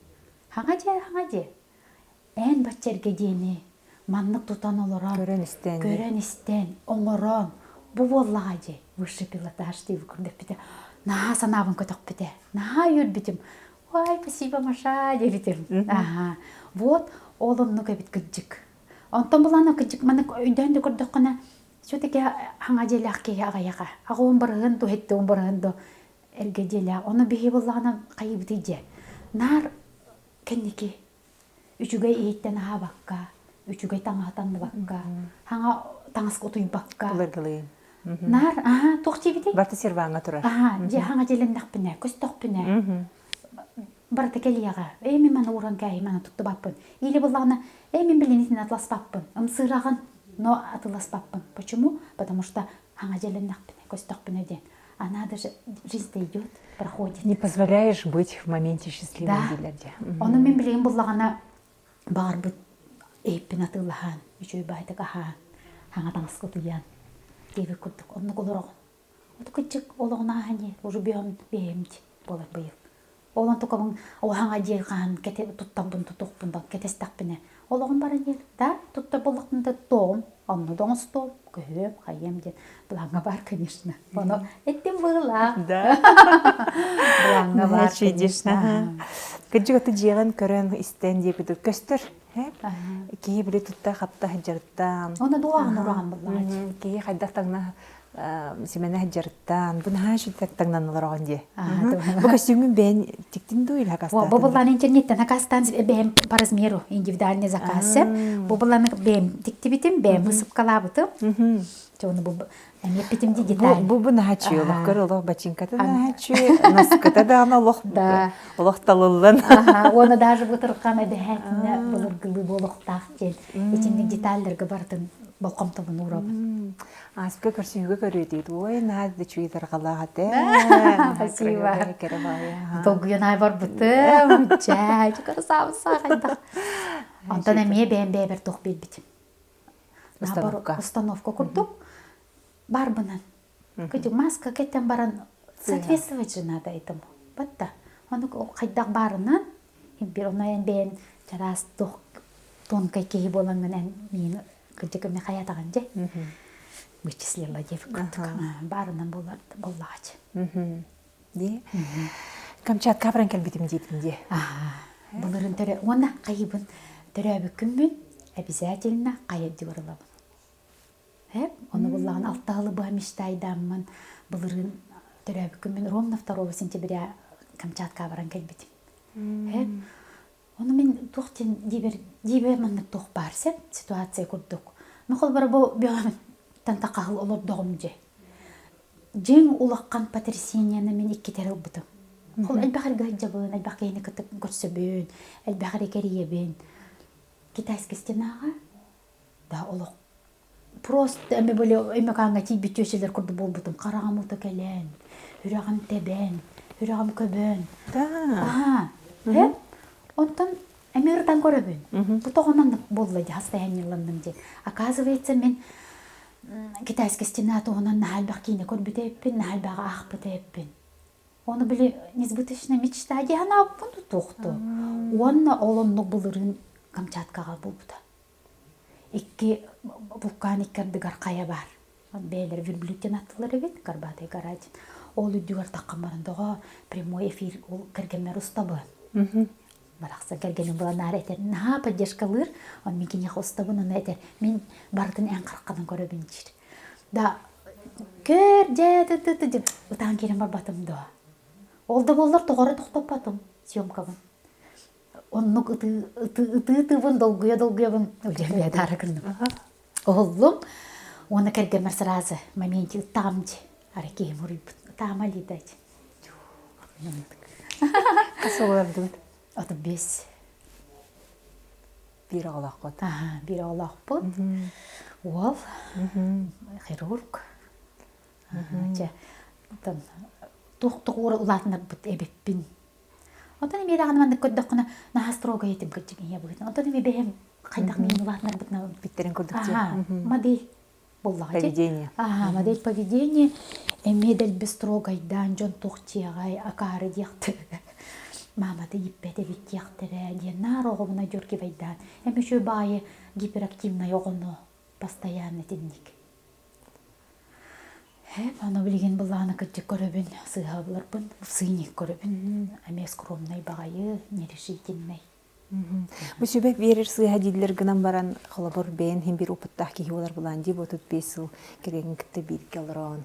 Хаҥа дьиэ, хаҥа дьиэ. Эн бачча эргэ диэни маннык тутан олорон, көрөн-истэн, көрөн-истэн, оҥорон, бу буоллаҕа дии, высший пилотаж дии көрдөппүтэ. Наһаа санаабын көтөхпүтэ. Наһаа үөрбүтүм. Ой, спасибо, Маша, диэбитим. Аха. Вот, ол оннук эбит кырдьык. Онтон булаана кырдьык маннык өйдөөн да көрдөххүнэ, все-таки хаҥа дьиэлээх киһи аҕайаҕа. Аҕа барыһын ду, хэттэ барыһын ду эргэ дьиэлээх. Ону биһи буллаҕына хайыбытый дьэ. Наар кэнники үчүгэй иһиттэн аһаабакка, үчүгэй таҥаһы таҥныбакка, хаҥа таҥаска утуйбакка. Былыргылыы. Наар, аха, туох диэбитий? Барыта серваҥҥа турар. Аха, дьэ хаҥа дьиэлэннэхпинэ, көстөхпүнэ, барыта кэлиэҕэ. Ээ, мин маны ууран кээһи, маны туттубаппын. Или буллаҕына, ээ, мин билин атласпаппын. Ымсыыраҕын, но атыласпаппын. Почему? Потому что хаҥа дьиэлэннэхпинэ, көстөхпүнэ диэн. Она даже жизнь-то идет, проходит. Не позволяешь быть в моменте счастливым дииллэр дии. Ону мин билигин буллаҕына баҕарбыт иһиппин атыылаһан, үчүгэй баайдык аһаан, хаҥа таҥаска утуйан диэбит курдук оннук олороҕун. От кырдьык олоҕун ааһан дии, уже бүөм бэйэм буолар быйыл. Ол онтукабын хаҥа дьиэ хаһан туттарбын тутуохпун да кэтэстэхпинэ олоҕум баран диэр да туттар буоллахпына да туоҕум онно да оҥостуом көһүөм хайыам диэн плаҥҥа баар конечно ону эттим быһыылаах да плаҥҥа баар конечно Кырдьык аты дьиэҕин көрөн истэн диэбит көстөр киһи били тутта хапта сылдьарыттан Оны дуоҕан ураҕан буллаҕа киһи хайдах таҥна симэнэ сылдьарыттан бу наһаа үчүгэй таҥнан олороҕун дии бу көстүүмүн бэйэн тиктин дуу или хакастаатын бу былаан интернеттен хакастаан бэйэм по размеру индивидуальный заказ бу былааны бэйэм тиктибитим бэйэм высыпкалаабытым ону бу эмиэ эппитим ди деталь бу бу наһаа үчүгэй олох көр олох бачыҥката наһаа үчүгэй наскыта даҕаны олох олох талыллан уонна даже бытырҕам эбэһээтинэ былыргылыы буолуохтаах диэн итинник деталларга барытын болҕомтобун уурабын Ааспыка көрсүһүүгэ көрүөтүгүт. Ой, наһаа да үчүгэй тарҕалаах этэ. Спасибо. Долгуйан аай барбытым. Чээ, красавица хайдах. Онтон эмиэ бэйэм бэйэбэр туох биэрбитим. Установка. Установка курдук барбынан. Кытык маска кэтэн баран соответствовать же надо этому. Батта. Ону хайдах барынан бир ону эн бэйэн чараас туох тонкай киһи буолаҥҥын эн миин кырдьык эмэ хайатаҕын дьэ вычислила диэбит курдук баарынан буоллаҕач дии Камчатка баран кэлбитим диэтим дии былырын төрө уонна хайыбын төрөөбүккүммүн обязательно хайа дьыбар ылабын ону буллаҕын алта ыалы быһа мечтайдааммын былырыын төрөөбүккүммүн ровно 2 сентября Камчатка баран кэлбитим Ону мин туох диэн диибэр диибэр маннык туох баар сөп ситуация курдук. Ну холобура бу бөҕөмтөн тахаһыл олордоҕум дьэ. Дьиҥ улахан потрясениены мин иккитэр ылбытым. Ол элбэх эргэ сылдьабын, элбэх киһини кытта көрсөбүн, элбэх эрэ кэрийэбин. Китайскай стенаҕа да олох Просто эми были Өймөкөөҥҥө тиийбит чүөчэлэр курдук буолбутум. Хараҕым уута кэлэн, сүрэҕим тэбэн, сүрэҕим көбөн. Да. Ээ, онтон эми ырытан көрөбүн. Бу тоҕо маннык буолла дии состояниеланным диэн. Оказывается, мин китайская стена туһунан наһаа элбэх киинэ көрбүт эбиппин, наһаа элбэҕи аахпыт эбиппин. Ону били несбыточная мечта дии санаабыппын тутуохту. Уонна ол оннук былырыын Камчаткаҕа буолбута. Икки вулкан икки ардыгар хайа баар. Бэйэлэрэ верблюд диэн аттылар эбит, Горбатый гора диэн. Ол үрдүгэр таххан баран доҕо прямой эфир ол кэргэммэр устабын. Барахсан кэргэним буланаары этэр, наһаа поддержкалыыр, он мин киниэхэ устабын, ону этэр, мин барытын эн хараххынан көрөбүн диир. Да көр дьэ ты ты ты ытаан киирэн барбатым дуо. Ол да буоллар тоҕо эрэ тохтоппотум съемкабын. Оннук ытыы ытыы-ытыыбын долгуйа-долгуйабын удьуобуйа гынным. Оһоллум уонна кэргэммэр сразу моменте ыттаҕым дии. Арай киһим уруйбут. Ытаама Лида Хас оҕолордубут? 35. Биир оҕолооххут. Аха, биир оҕолоохпут. Уол, хирург. Чэ, оттон туох туох улаатынарбыт эбиппин Онтон эмиэ даҕаны маннык көрдөххүнэ наһаа строгай этим кырдьык ийэ быһыытынан. Онтон эмиэ бэйэм хайдах миин улаатынарбытынан Биттэрин курдук дии. Модель буоллаҕа дии. Поведение. Аха, модель поведение эмиэ дэлби строгайдаан дьон туох диэҕэй, акаары диэхтэрэ, маамата ииппэт эбит диэхтэрэ диэн наар оҕобун одергивайдаан эмиэ үчүгэй баайы гиперактивнай оҕону постоянно итинник Һээп, аны билигин былааны кырдьык көрөбүн, сыыһа буларбын, сыыник көрөбүн. Эмиэ скромнай баҕайы, нерешительнай. Бу сүбэ биэрэр сыыһа дииллэр гынан баран, холобур, бэйэн иһин биир опыттаах киһи буолар былаан дии, 35 сыл кэргэнин кытта бииргэ олорон,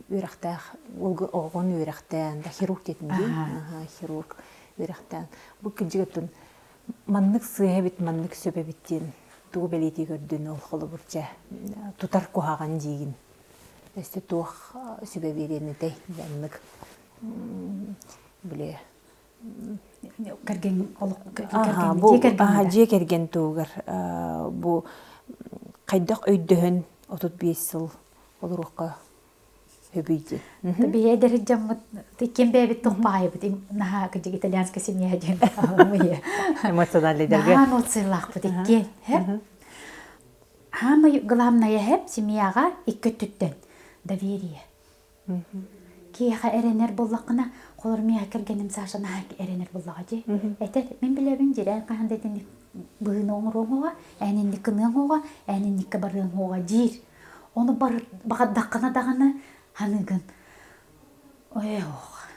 үөрэхтээх, оҕону үөрэхтээн, да хирург диэтин дии, хирург үөрэхтээн. Бу кырдьык оттон маннык сыыһа эбит, маннык сөп эбит диэн. Тугу бэлиэтии көрдүн ол холобур чэ тутар куһаҕан диигин. Өссө туох сүбэ биэриэн этэй маннык били Кэргэн олох бу дьиэ кэргэн туһугар бу хайдах өйдөһөн 35 сыл олоруохха сөбүй диэн. Биһи эдэр дьоммут ким бэйэбит тухпаайыбыт наһаа кыдьык итальянская семья диэн эмоциональныйдарга наһаа эмоциялаахпыт иккиэн Самое главное хэп семьяҕа икки өттүттэн доверие. Киэхэ эрэнэр буоллаххына, холор миэхэ кэргэним Саша наһаа эрэнэр буоллаҕа дии. Этэр, мин билэбин дьирээн хаһан да итинник быһыыны оҥоруоҥ уоҕа, эн инник гыныаҥ уоҕа, эн инниккэ барыаҥ уоҕа диир. Ону баҕардаххына даҕаны ханыыгын ой ох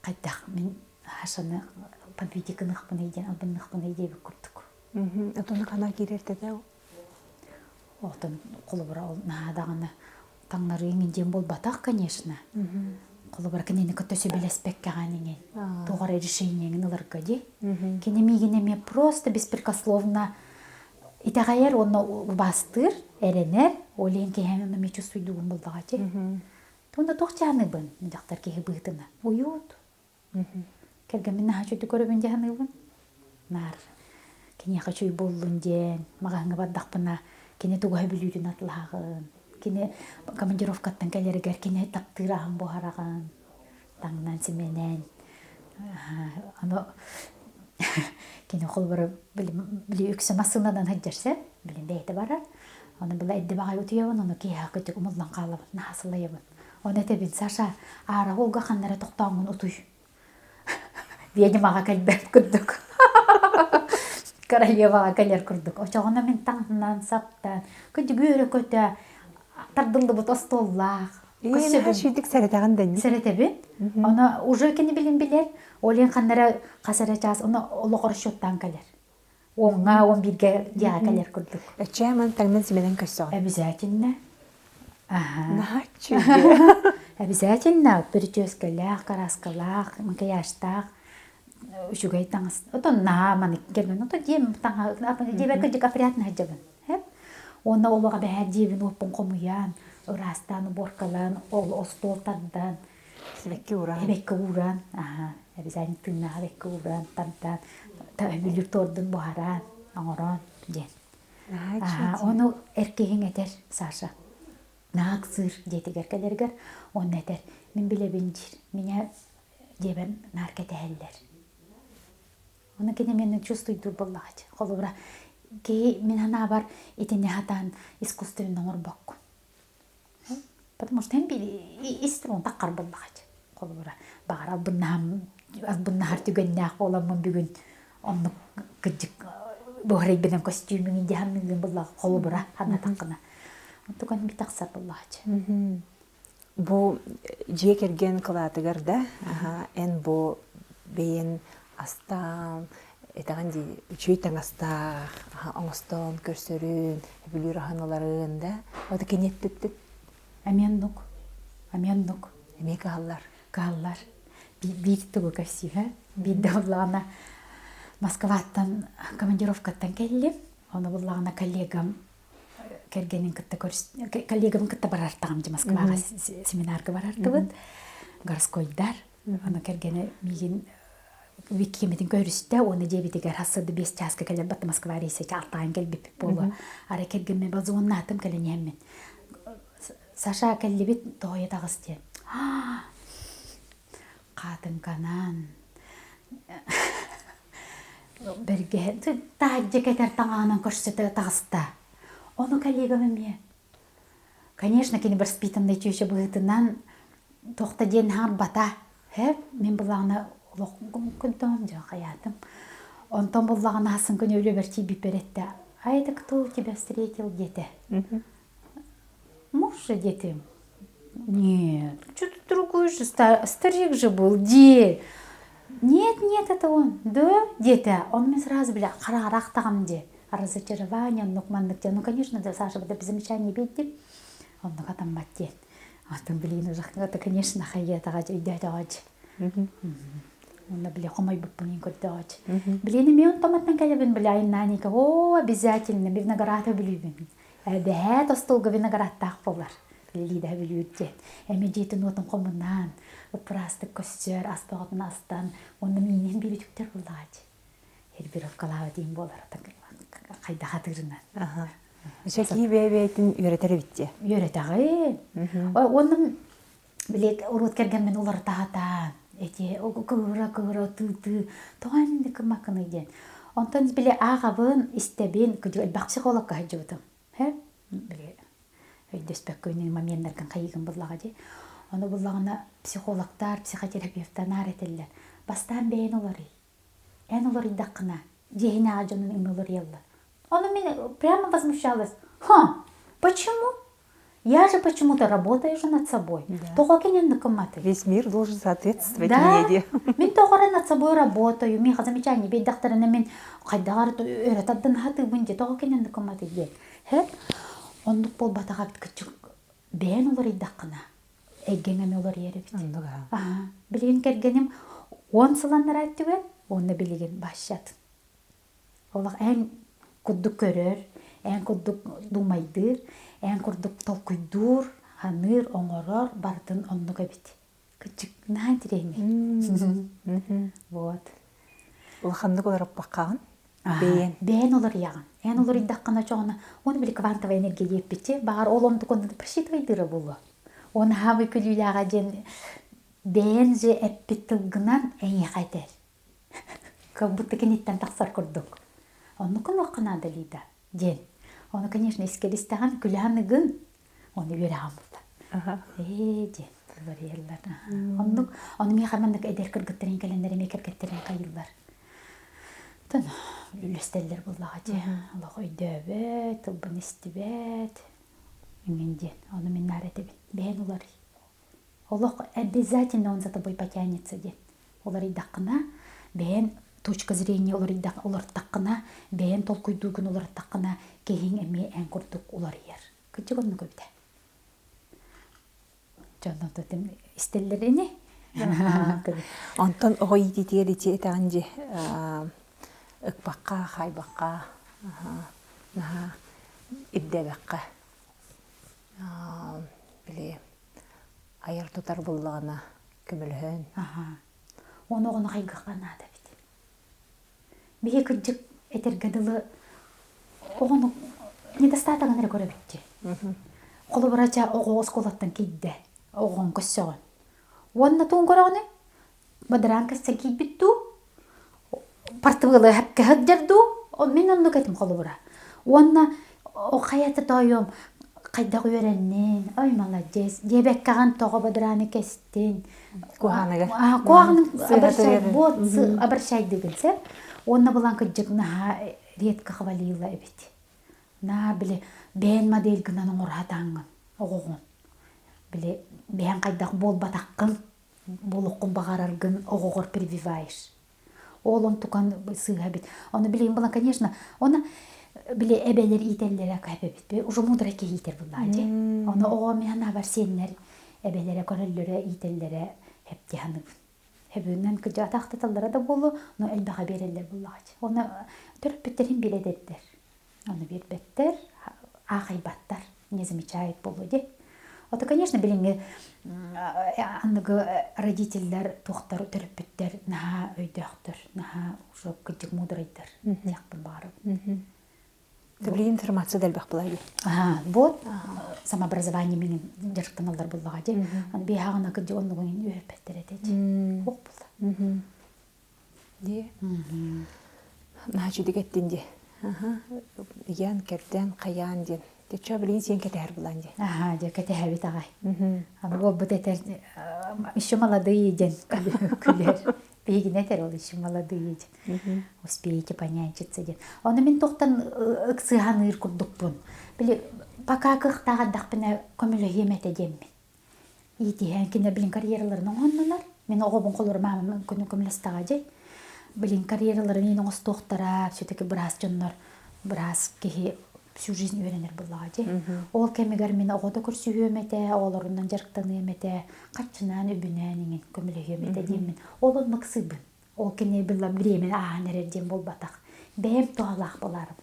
хайдах мин Сашаны подведи гыныахпыный диэн албынныахпыный диэбит курдук. Отону ханаа киирэр тэтэ Отон холобура ол наһаа даҕаны таҥнарыыҥ диэн буолбатах, конечно. Холобура кинини кытта сөбүлэспэккэҕин иҥин туох эрэ решениеҥин ыларга дии. Кини миигин эмиэ просто беспрекословно итэҕэйэр уонна убаастыыр, эрэнэр. Ол иһин киһи эмиэ чувствуйдугун буллаҕа дии. Уонна туох дьааныбын дьахтар киһи быһыытына. Уют. Кэргэммин наһаа үчүгэй көрөбүн дии саныыбын. Наар киниэхэ үчүгэй буоллун диэн, маҕаһыыҥҥа бардахпына кини тугу сөбүлүүрүн атылаһаҕын, кини командировкаттан кэлэригэр кини таптыыр аһын буһараҕын, таҥнан симэнэн. Аны кини холобура били үксэ массыынанан сылдьар сөп, билин бэйэтэ барар. Ону была эрдэ баҕайы утуйабын, ону киэһэ кырдьык умуллан хаалабын, наһаа сылайабын. Ону этэбин, Саша, аара уолга ханна эрэ тохтооҥҥун утуй. Ведьмаҕа кэлбэт курдук. Королеваҕа кэлэр курдук. Очоҕуна мин таҥнан, саптаан, күдүгүөрэ көтө тардыллыбыт остуоллаах. Наһаа сүүрдүк сэрэтэҕин да Сэрэтэбин. Ону уже кини билин билэр. Ол иһин ханна эрэ хас эрэ чаас ону олох расчеттаан кэлэр. Уоҥҥа, 11-гэ дьиэҕэ кэлэр курдук. Эчээ ман таҥнан симэнэн көрсөҕүн. Обязательно. Аха. Наһаа үчүгэй. Обязательно прическалаах, краскалаах, макияжтаах үчүгэй таҥас. Отон наһаа маны кэргэн ото дьиэм таҥа дьиэбэр кырдьык опрятно сылдьабын. Уонна олоҕо бэһээр дьиэбин уоппун хомуйан, ыраастаан, уборкалаан, ол остуол тардан, Сибэкки ууран. Эбэккэ ууран, аха, обязательно тыыннаах эбэккэ ууран, тардан, бүлүр туордун буһаран, оҥорон диэн. Аха, ону эр киһиҥ этэр, Саша, наһаа ыксыыр дьиэтигэр кэлэригэр, уонна этэр, мин билэбин диир, меня дьиэбэр наар кэтэһэллэр. Ону кини мин чувствуйдуур буоллаҕа Холобура, киһи мин санаабар итини хатаан искусственно оҥорбоккун. Потому что эн ис туругун таххар буоллаҕа Холобура, баҕар албыннаһар түгэннээх буоламмын бүгүн оннук кырдьык буһарайбынан көстүүмүҥ дии саныыгын буоллаҕа холобура ханнатаххына. Онтукан би тахсар буоллаҕа Бу дьиэ кэргэн кылаатыгар да эн бу бэйэн астаан этэҕин дии үчүгэй таҥастаах оҥостон көрсөрүн, бүлүүр аһын ыларын да ото кини эттиттит Эмиэ оннук. Эмиэ оннук. Эмиэ кыһаллар. Кыһаллар. Биир тугу көрсүһэ. Биирдэ буллаҕына Москваттан командировкаттан кэллим. Ону буллаҕына коллегам кэргэнин кытта коллегабын кытта барартаҕым дьэ Москваҕа семинарга барартыбыт. Городскойдар. Ону кэргэнэ миигин Виккимитин көрүстэ уонна дьиэбитигэр хассады биэс чааска кэлэр батта Москва рейсэ алтаан кэлбиппит буолуо. Арай кэргэммин базоннаатым кэлэн иһэммин. Саша кэллибит тоҕойо таҕыс диэн. Хаатыҥканан бэргэһэ таһырдьа кэтэр таҥаһынан көрсө таҕыста. Ону коллегам эмиэ Конечно, кини воспитанный чүөчэ быһыытынан туох да диэн хаалбата. Һэ, мин буллаҕына олох күнтөҕүм дьэ хайаатым. Онтон буллаҕына хасын күнү үлэбэр тиийбиппэр эттэ, а это кто тебя встретил диэтэ. Муж же диэтим. Нет, что-то другой же, старик же был, де. Нет, нет, это он. Да, диэтэ. Он мен сразу, бля, хараҕараахтаҕым де. Разочарование, оннук маннык диэн. Ну, конечно, да, Саша да замечание биэрдим. Оннук атаммат диэн. Оттон билигин уже это, конечно, хайыатаҕа өйдөөтөҕө. Уонна били хомойбуппун иин көрдөҕөч. Билиэн эмиэ онтоматтан кэлэбин били айаннааника оо обязательно виноград бүлүүбүн. Эбэһээт остуолга виноградтаах буолар. Лида бүлүүр диэн. Эми дьиэтин уотун хомунаан, ыппыраастык көссөр, ас бөҕөтүн астан, уонна миинин биирүтүктэр буллаҕач. Сервировкалаабат иин буолар хайдах атыырынан. Шакии бэйэ-бэйэтин үөрэтэр эбит дии. Үөрэтэҕин. Уонна били урут кэргэммин уларытаһатаан эти кыыра-кыыра тыы-тыы тоҕо инник гыммаккыный диэн. Онтон били ааҕабын, истэбин, кыдьык элбэх психологка сылдьыбытым. Һэ? Били өйдөспөккө моменнаргын хайыгын буллаҕа дии. Ону буллаҕына психологтар, психотерапевтар наар этэллэр. Бастаан бэйэн уларый. Эн уларыйдаххына, дьиэһинээҕи дьонун эмиэ уларыйаллар. Ону мин прямо возмущалась. Ха, почему? Я же почему-то работаю же над собой. Да. Тоҕо кининник гымматый? Весь мир должен соответствовать да. мне диye. Мин тоҕо над собой работаю. Миэхэ замечание биэрдэхтэринэ мин хайдаҕар өрө тардан хатыыбын дии. Тоҕо кининник гымматый диэн. Һэ? Оннук буолбатаҕа кыччык бэйэн уларыйдаххына эйгэҥ эмиэ уларыйар эбит. Оннук аа. Билигин кэргэним 10 сыланнара өттүгэр уонна билигин бащат. Олох эн курдук көрөр, эн курдук думайдыыр, эн курдук толкуйдуур, ханыыр, оҥорор барытын оннук эбит. Кыччык наһаа интириэһинэй. Вот. Улаханнык олороппаккаҕын бэйэн. Бэйэн олоруйаҕын. Эн олоруйдаххына чоҕуна он били квантовая энергия диэппитчи, баҕар ол онтук оннук просчитывайдыыра буолуо. Он аһаабый күлүүлээҕэ диэн бэйэн же эппит тылгынан эйиэхэ этэр. Как будто киниттэн тахсар курдук. Оннук гыныахха наада Лида диэн. Ону, конечно, искэлистэҕин күлэһэн ыгын, ону үөрэҕин булла. Ээ диэн уларыйаллар. Оннук, ону миэхэ маннык эдэр кыргыттарын кэлэннэр эмиэ кэргэттэрин хайыыллар. Тон үллэстэллэр буоллаҕа дии. Олох өйдөөбөт, тылбын истибэт. Иҥин диэн. Ону мин наар этэбин. Бэйэн уларый. Олох обязательно он за тобой потянется диэн. Уларыйдаххына, бэйэн точка зрения уларыттаххына, бэйэн толкуйдуугун уларыттаххына, киһиҥ эмиэ эн курдук уларыйар. Кырдьык оннук эбитэ. Дьон отутун истэллэр ини. Онтон оҕо иитиитигэр ити этэҕин дьи ыкпакка, хаайбакка, наһаа ирдээбэххэ били айар-тутар буллаҕына көмөлөһөн. Ону оҕону хайгыахха наада эбит. Биһи кырдьык этэргэ дылы оҕону недостатогын эрэ көрөбүт дии. Холобура ча оҕо оскуолаттан киирдэ, оҕоҥ көссөҕүн. Уонна тугун көрөҕүнүй? Бадараан кэссэн киирбит дуу? Партыбыалы хэпкэ сылдьар дуу? Мин оннук этим холобура. Уонна хайата тоойуом хайдах үөрэннин, ой молодец, диэбэккэҕин тоҕо бадарааны кэстин. Куһааныгар. Куһаҕанын обращай, вот обращайдыгын сэ. Уонна булан кырдьык наһаа редко хвалила эбит. Наа били бэйэн модель гынан оҥорһатааҥҥын оҕоҕун. Били бэйэн хайдах буолбатаххын буолуоххун баҕараргын оҕоҕор прививаешь. Ол онтукан сыыһа эбит. Ону билигин буолан, конечно, оны били эбэлэр иитэллэрэ эбэбит. Уже мудрай киһи иитэр буллаа дии. Ону оҕо мин санаабар сиэннэр эбэлэрэ көрөллөрө, иитэллэрэ хэпти саныыбын. Хэбүүнэн кыдьа атаахтаталлара да буолуо, но элбэҕи биэрэллэр буллаҕа. Оны төрөппүттэрин билэ эдэрдэр. Ону биэрбэттэр, аахайбаттар, не замечают буолуо дии. Ото, конечно, билиҥҥи аныгы родителлэр, туохтар, төрөппүттэр наһаа өйдөөхтөр, наһаа уже кырдьык мудрайдар диэхпин баҕарабын. Билигин информация да элбэх буолар дии. Вот самообразование мин дьарыктаналлар буллаҕа дии. Аны биһаҕына кырдьык оннугун үөрпэттэр этэ дии. Ох буолла. Дии. Наһаа үчүгэй эттин дии. Ыйан, кэрдэн, хайаан диэн. Чэ, билигин сиэн кэтэһэр булан дии. Аха, дьэ кэтэһэбит аҕай. Аны буолбут этэр еще молодые диэн күлэр. Биһигини этэр ол еще молодые диэн. Успеете понянчиться диэн. Ону мин туохтан ыксыһаныыр курдукпун. Били пока кыахтаах эрдэхпинэ көмөлөһүөм этэ диэммин. Иитиһэн кинилэр билин карьераларын оҥоһуннулар. Мин оҕобун холоро маамам күнү көмөлөстөҕө дьэ. Билин карьераларын иин оҥостуохтара, все-таки быраас дьоннор, быраас киһи всю жизнь үөрэнэр буоллаҕа дии. Ол кэмигэр мин оҕо да көрсүһүөм этэ, оҕолорунан дьарыктаныам этэ, харчынан, үбүнэн иҥин көмөлөһүөм этэ диэммин. Ол оннук сыыбын. Ол кини было время ааһан эрэр диэн буолбатах. Бэйэм туһалаах буоларым.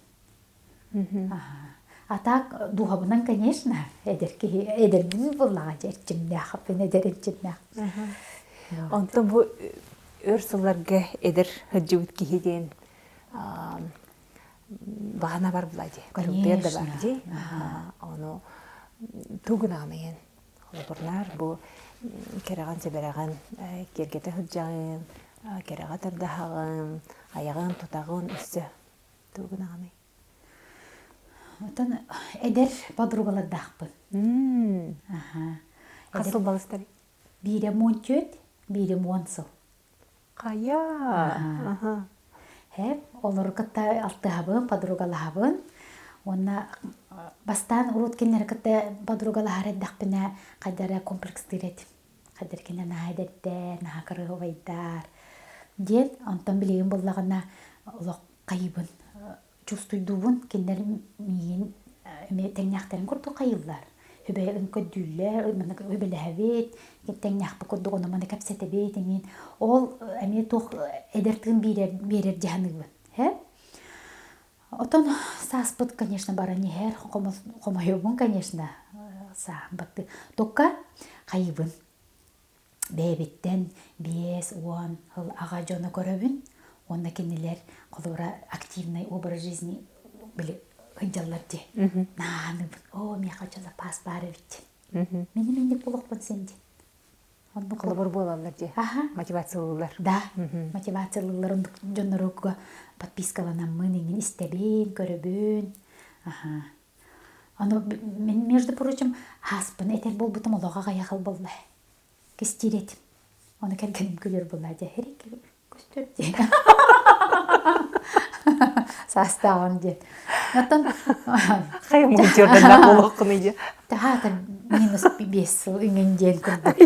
А так дууһабынан, конечно, эдэр киһи эдэрбин буллаҕа дьэ эрчимнээхпин, эдэр эрчимнээх. Онтон бу өр сылларга эдэр сылдьыбыт киһи диэн баҕана бар була дии. Көрүллүөр да бар дии. Ону тугунаамайын холобурнаар бу кэрэҕин сэбэрэҕин киэргэтэ сылдьаҕын, кэрэҕэ тардаһаҕын, айаҕын тутаҕын өссө тугунаҕыный? Оттон эдэр подругалардаахпын. Хас сыл балыстар? Биирэ 14, биирэ 10 сыл. Хайа? Һэп, олору кытта алтыһабын, подругалаһабын. Уонна бастаан урут кинилэри кытта подругалаһар эрдэхпинэ хайда эрэ комплекстыыр этим. Хайда эрэ кинилэр наһаа эдэрдэр, наһаа кырыһыбайдар диэн. Онтон билигин буллаҕына олох хайыыбын чувствуйдуубун, кинилэр миигин эмиэ тэҥнээхтэрин курдук хайыыллар. Үбэ көрдүүллэр, маннык үбэлэһэбит, тэҥнээхпит курдук ону маны кэпсэтэбит эҥин. Ол эмиэ туох эдэр тыын биэрэр, биэрэр дии саныыбын. Һэ? Отон сааспыт, конечно, баран иһэр, хомойобун, конечно, сааһым батты. Тукка хайыыбын. Бэйэбиттэн 50 сыл аҕа дьону көрөбүн уонна кинилэр холобура активный образ жизни били сылдьаллар дии. Нааныбын, оо, миэхэ оччо запас баар эбит. Мин минник олохпун син дии. Оннук холобур буолаллар дии. Мотивациялыыллар. Да, мотивациялыыллар оннук дьонноруга подпискаланаммын иҥин истэбин, көрөбүн. Аха. Ону мин, между прочим, ааспын этэр буолбутум олоҕо аҕыйах буолла. Кистиир этим. Ону кэргэним күлэр буолла дьэ көстөр диэн. Саастааҕым диэн. Оттон Хайа мунчуорданнаах буолуоххунуй дии. Таһаата минус 5 сыл үҥүн диэн курдук.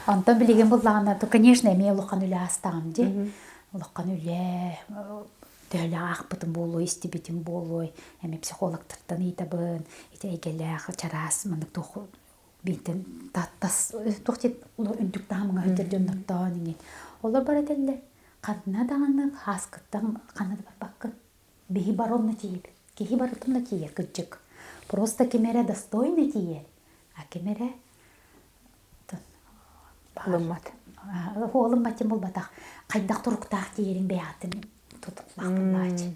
Онтон билигин буллаҕына, то, конечно, эмиэ улахан үлэ аастаҕым дии. Улахан үлэ, төһөлөөх аахпытым буолуой, истибитим буолуой, эмиэ психологтартан ыйытабын, ити эйгэлээх чараас маннык туох биитин тас туох диэн үрдүк таһымҥа сылдьар дьоннортоон иҥин. Олор бар этэллэр, ханна даҕаны хааскыттан ханна да барбаккын. Биһи бар онно тиийэбит. Киһи барытын да тиийэр кырдьык. Просто ким эрэ достойно тиийэр, а ким эрэ Ылыммат. Ылыммат диэн буолбатах. Хайдах туруктаах тиийэрин бэйэҕиттэн тутуллаах буоллааччы.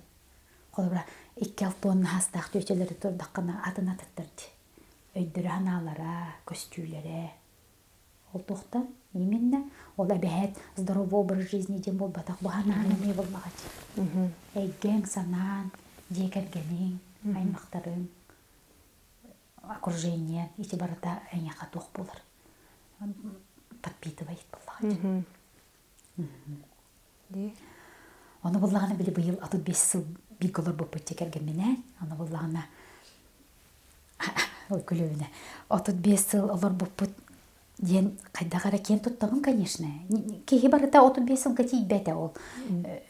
Холобура, 2-6 хаастаах түөчэлэри турдаххына атын атыттар дии. Өйдөрө-санаалара, көстүүлэрэ. Ол туохтан? Именно ол эбэһээт здоровый образ жизни диэн буолбатах. Бу санаан эмиэ буоллаҕа дии. Эйгэҥ, санаан, дьиэ кэргэниҥ, аймахтарыҥ окружение ити барыта эйиэхэ туох буолар подпитывает буоллаҕа дии. Ону буллаҕына били быйыл 35 сыл бииргэ олорбуппут дьэ кэргэмминээн. Ону буллаҕына ой күлүбүнэ 35 сыл олорбуппут диэн хайдах эрэ киэн туттабын конечно. Киһи барыта 35 сылга тиийбэтэ ол.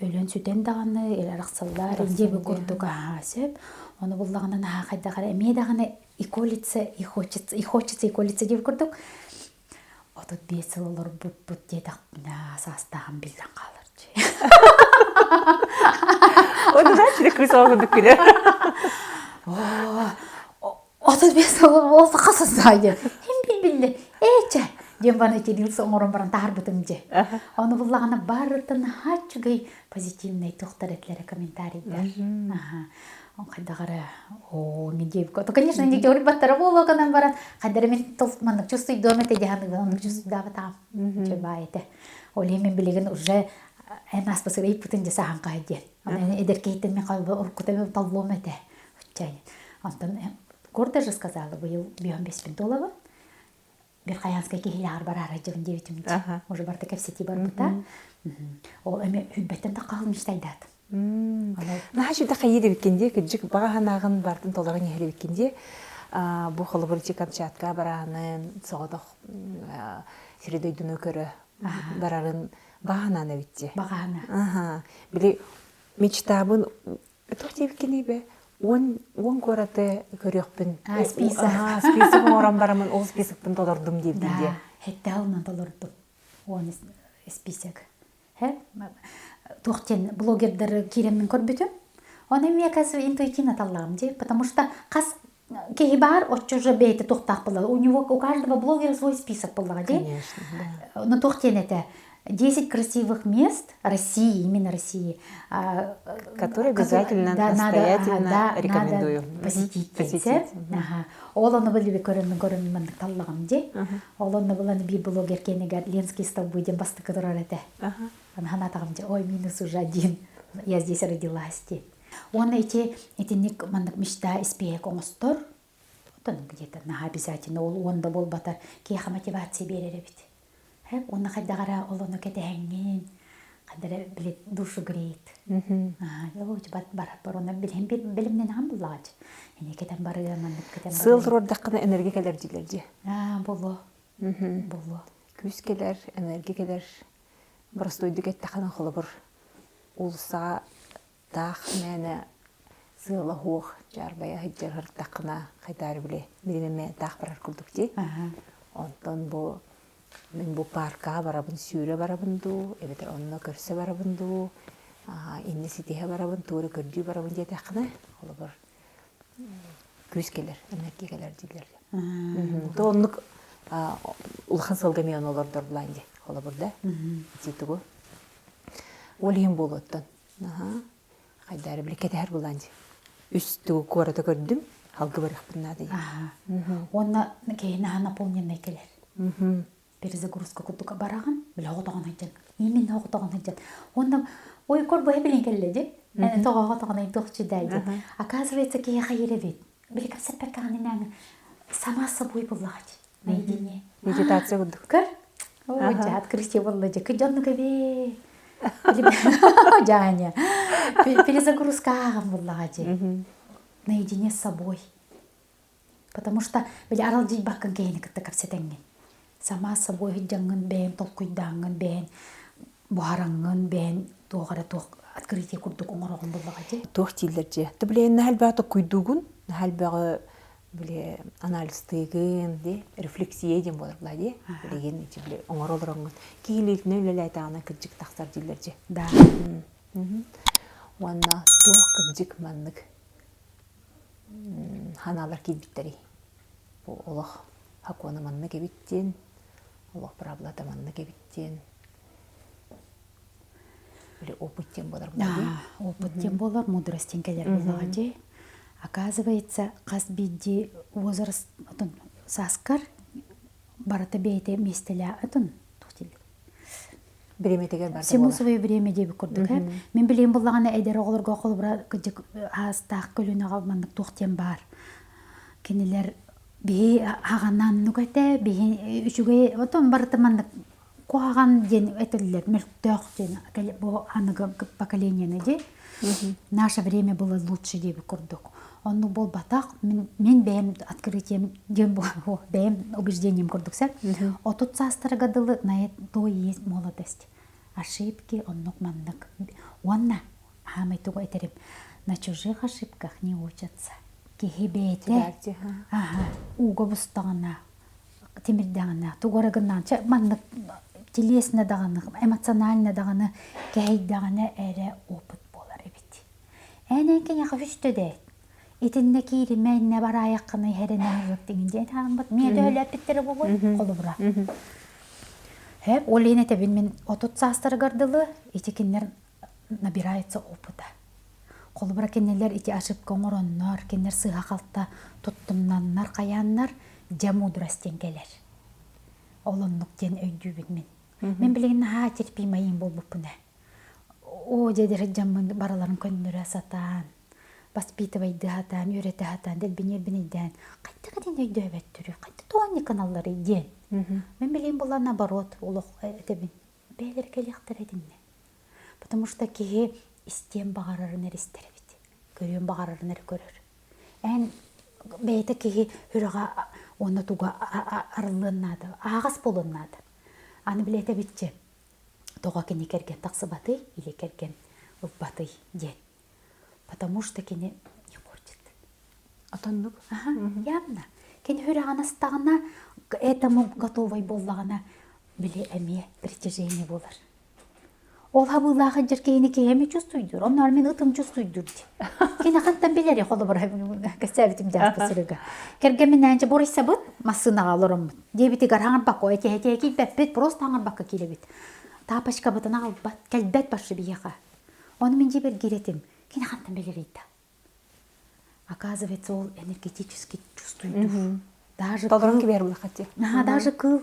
Өлөн сүтэн даҕаны, или арахсаллар, диэби курдук аһаа сөп. Ону буллаҕына наһаа хайдах эрэ эмиэ даҕаны и колется, и хочется, и хочется, и колется диэби курдук 35 сыл олорбуппут диэтэхпинэ саастааҕым биллэн хаалар дии. Оны значит кыыс оҕо курдук күлэр. 35 сыл ол хасысаа диэн. Хим билбилле. Эчэ диэн баран ити оҥорон баран таһарбытым дьэ. Ону буллаҕына барытын наһаа үчүгэй позитивный туохтар этилэрэ комментарийдар. Аха. Хайдах эрэ оо диэбиккэ. То, конечно, не теорий баттара буолуо гынан баран хайдах эрэ мин тыл маннык чувствуйдуом этэ дии саныыбын. Оннук чувствуйдаабатаҕым. Чэ баай этэ. Ол иһин мин билигин уже эн ааспысыр ыйыппытын дьэ саһан хаһы диэн. Аны эдэр киһиттэн мин уруккута таллуом этэ. Онтон гордо же сказала, быйыл биһон беспин туолабын. Верхоянскай киһилээҕэр бараары дьыбын диэбитим дии. Уже барыта кэпсэтии барбыта. Ол эми үрбэттэн таххаһыл мечтайдаат. Наһаа сүдэ хайыы дебиккин дии, кырдьык баҕа санааҕын бартын толорон иһэрибиккин дии. Бу холобур ити Камчатка барааны соҕотох сири дойдуну көрө барарын баҕа санаан эбит дии. Баҕа санаа. Били мечтабын Туох диэбиккиний бэ? 10 куораты көрүөхпүн. Список. Список оҥорон бараммын ол списокпын толордум диэбитин диэ. Да, хэттэ алынан толордум. 10 список. Туох диэн блогердары киирэммин көрбүтүм. Оны эмиэ оказывается интуитивно таллаҕым дии, потому что хас киһи баар оччо уже бэйэтэ туохтаах буолла. У него у каждого блогера свой список буоллаҕа дии. Конечно, да. Ну туох диэн этэ 10 красивых мест России, именно России, которые обязательно, да, настоятельно надо, да, рекомендую. Надо посетить. посетить. Ага. Ол ону билиби көрөммүн көрөммүн маннык таллаҕым дии. Ол онно булан биир блогер киэнигэр Ленский столбы диэн бастакы турар этэ. Аны санаатаҕым дьэ, ой, минус уже один, я здесь родилась диэн. Уонна ити итинник маннык мечта испиэһэк оҥостор, оттон где-то наһаа обязательно ол уон да буолбатар киһиэхэ мотивация биэрэр эбит. Уонна хайдах эрэ ол ону кэтэһэҥҥин, хайдах эрэ били душу греет. Бар бар онно билим билимнэнэҕин буллаҕа Ини кэтэн барыа, маннык кэтэн барыа. Сыал туруордаххына энергия кэлэр дииллэр дии. Аа, боло. Боло. Күүс кэлэр, энергия кэлэр. Боростуойдук эттэххинэ холобур уулуссаҕа таах мээнэ сыала суох дьаарбайа сылдьар сырыттаххына хайдаары били билин таах барар курдук дии. Онтон бу мин бу пааркаҕа барабын сүүрэ барабын дуу, эбэтэр онно көрсө барабын дуу, инни ситиһэ барабын, туора көрдүү барабын диэтэххинэ, холобур күүс кэлэр, энергия кэлэр дииллэр. То оннук улахан сылга эмиэ ону олордор булаан дии, холобур да, ити тугу. Ол иһин буолуоттан. Хайдаары били кэтэһэр булаан дии. Үс тугу куората көрдүм, халгы барыахпын наада дии. Уонна киһи наһаа наполненный кэлэр. Перезагрузка курдук бараҕын, били оҕотоҕун сылдьан, именно оҕотоҕун сылдьан. Уонна ой кор быһа билин кэллэ дии. Тоҕо оҕотоҕун туох чудай дии. Оказывается, киһиэхэ ирэбит. Били кэпсэппэккэҕин инээҥ сама собой буллаҕа дии. Наедине. Медитация курдук. Көр. Ой, дьэ, открытие буолла дьэ. Дьоннук эбээ. Дьаня. Перезагрузка ааҕан буллаҕа дии. Наедине с собой. Потому что били аралдьыйбаккын киһини кытта кэпсэтэҥҥин. Сама с собой сылдьаҥҥын бэйэҥ толкуйдааҥҥын, бэйэҥ буһараҥҥын, бэйэҥ туох эрэ туох открытие курдук оҥороҕун буллаҕа дии. Туох дииллэр дьиэ. Ты блин, наһаа элбэҕи толкуйдуугун, наһаа элбэҕи били анализтыыгын, дии, рефлексия диэн буолар була дии. Билигин ити били оҥоро олороҥҥун киһи илиитинэн үлэлээтэҕинэ кырдьык тахсар дииллэр дьиэ. Да. Уонна туох кырдьык маннык ханаалар киирбиттэрий? Бу олох сокуона маннык эбит диэн, олох правилата маннык эбит диэн били опыт диэн буолар буолла дии. Опыт диэн буолар, мудрость диэн кэлэр буоллаҕа дии. Оказывается, хас биирдии возраст отон сааскар барыта бэйэтэ миэстэлээх отон туох дииллэр Бириэмэтигэр барыта Всему буолар. свое время диэбит курдук ээ. Мин билигин буллаҕына эдэр оҕолорго холобура кырдьык аастаах көлүөнэҕэ маннык туох диэн баар. Кинилэр биһи аҕананнук этэ, биһи үчүгэй отон барыта маннык куһаҕан диэн этэллэр, мөлтөх диэн бу аныгы поколениены дии. Наше время было лучше диэбит курдук. Оннук буолбатах. Мин, мин бэйэм открытием диэн бэйэм убеждением курдук сэр. Отут саастарга дылы на то и есть молодость. Ошибки оннук маннык. Уонна хаамай тугу этерим на чужих ошибках не учатся. Киһи бэйэтэ аха ууга бустаҕына тимирдэҕинэ тугу эрэ гыннаҕына чэ маннык телесно даҕаны эмоционально даҕаны кэһэйдэҕинэ эрэ опыт буолар эбит. Эн эн киниэхэ үстэ дээт итиннэ кииримэ иннэ бараайаххына иһэринэ диэн диэн хааммыт миэ төһөлөөппүттэрэ буолуой холобура. Хэп ол иһин этэбин мин 30 саастарыгар дылы ити кинилэр набирается опыта. Холобура кинилэр ити ошибка оҥороннор, кинилэр сыыһа-халта туттумнаннар хайааннар дьэ мудрость диэн кэлэр. Ол оннук диэн өйдүүбүн мин. Мин билигин наһаа терпимайым буолбуппун ээ. Оо дьэ дьаммын барыларын көннөрө сатаан, воспитывайдыы сатаан, үөрэтэ сатаан, дэлбиниэрбин өйдөөн, хайдах итини өйдөөбөттөрүй, хайдах тоҕо каналларый диэн. Мин билигин буолла наоборот олох этэбин. Бэйэлэр кэлиэхтэрэ итиннэ. Потому что киһи истиэн баҕарарын эрэ истэр эбит, көрүөн баҕарарын эрэ көрөр. Эн бэйэтэ киһи сүрэҕэ уонна туга арыллыан наада, аһаҕас буолуон наада. Аны билэтэ эбитчи, тоҕо кини кэргэн тахсыбатый или кэргэн ылбатый диэн. Потому что кини не хочет. Отоннук. Ага, явно. Кини сүрэҕин астаҕына, к этому готовой буоллаҕына, били эмиэ притяжение буолар. Ол хабыылаах дьэр киһини киһи чувствуйдур. Онноор мин ытым чувствуйдур ди. Кини хантан билэри холобура кэсээбитим дьааппы сырыга. Кэргэмминээн дьэ бурайсабыт массыынаҕа олороммут. Диэбитигэр хаҥарбакка этиһэ киирбэппит, просто хаҥарбакка киирэбит. Тапочкабытын аҕалбат, кэлбэт баршы биһиэхэ. Ону мин дьиэбэр киирэтим. Кини хантан билэрий да? Оказывается, ол энергетически чувствует. Даже Толорон кибер булахати. Наһаа даже кыл.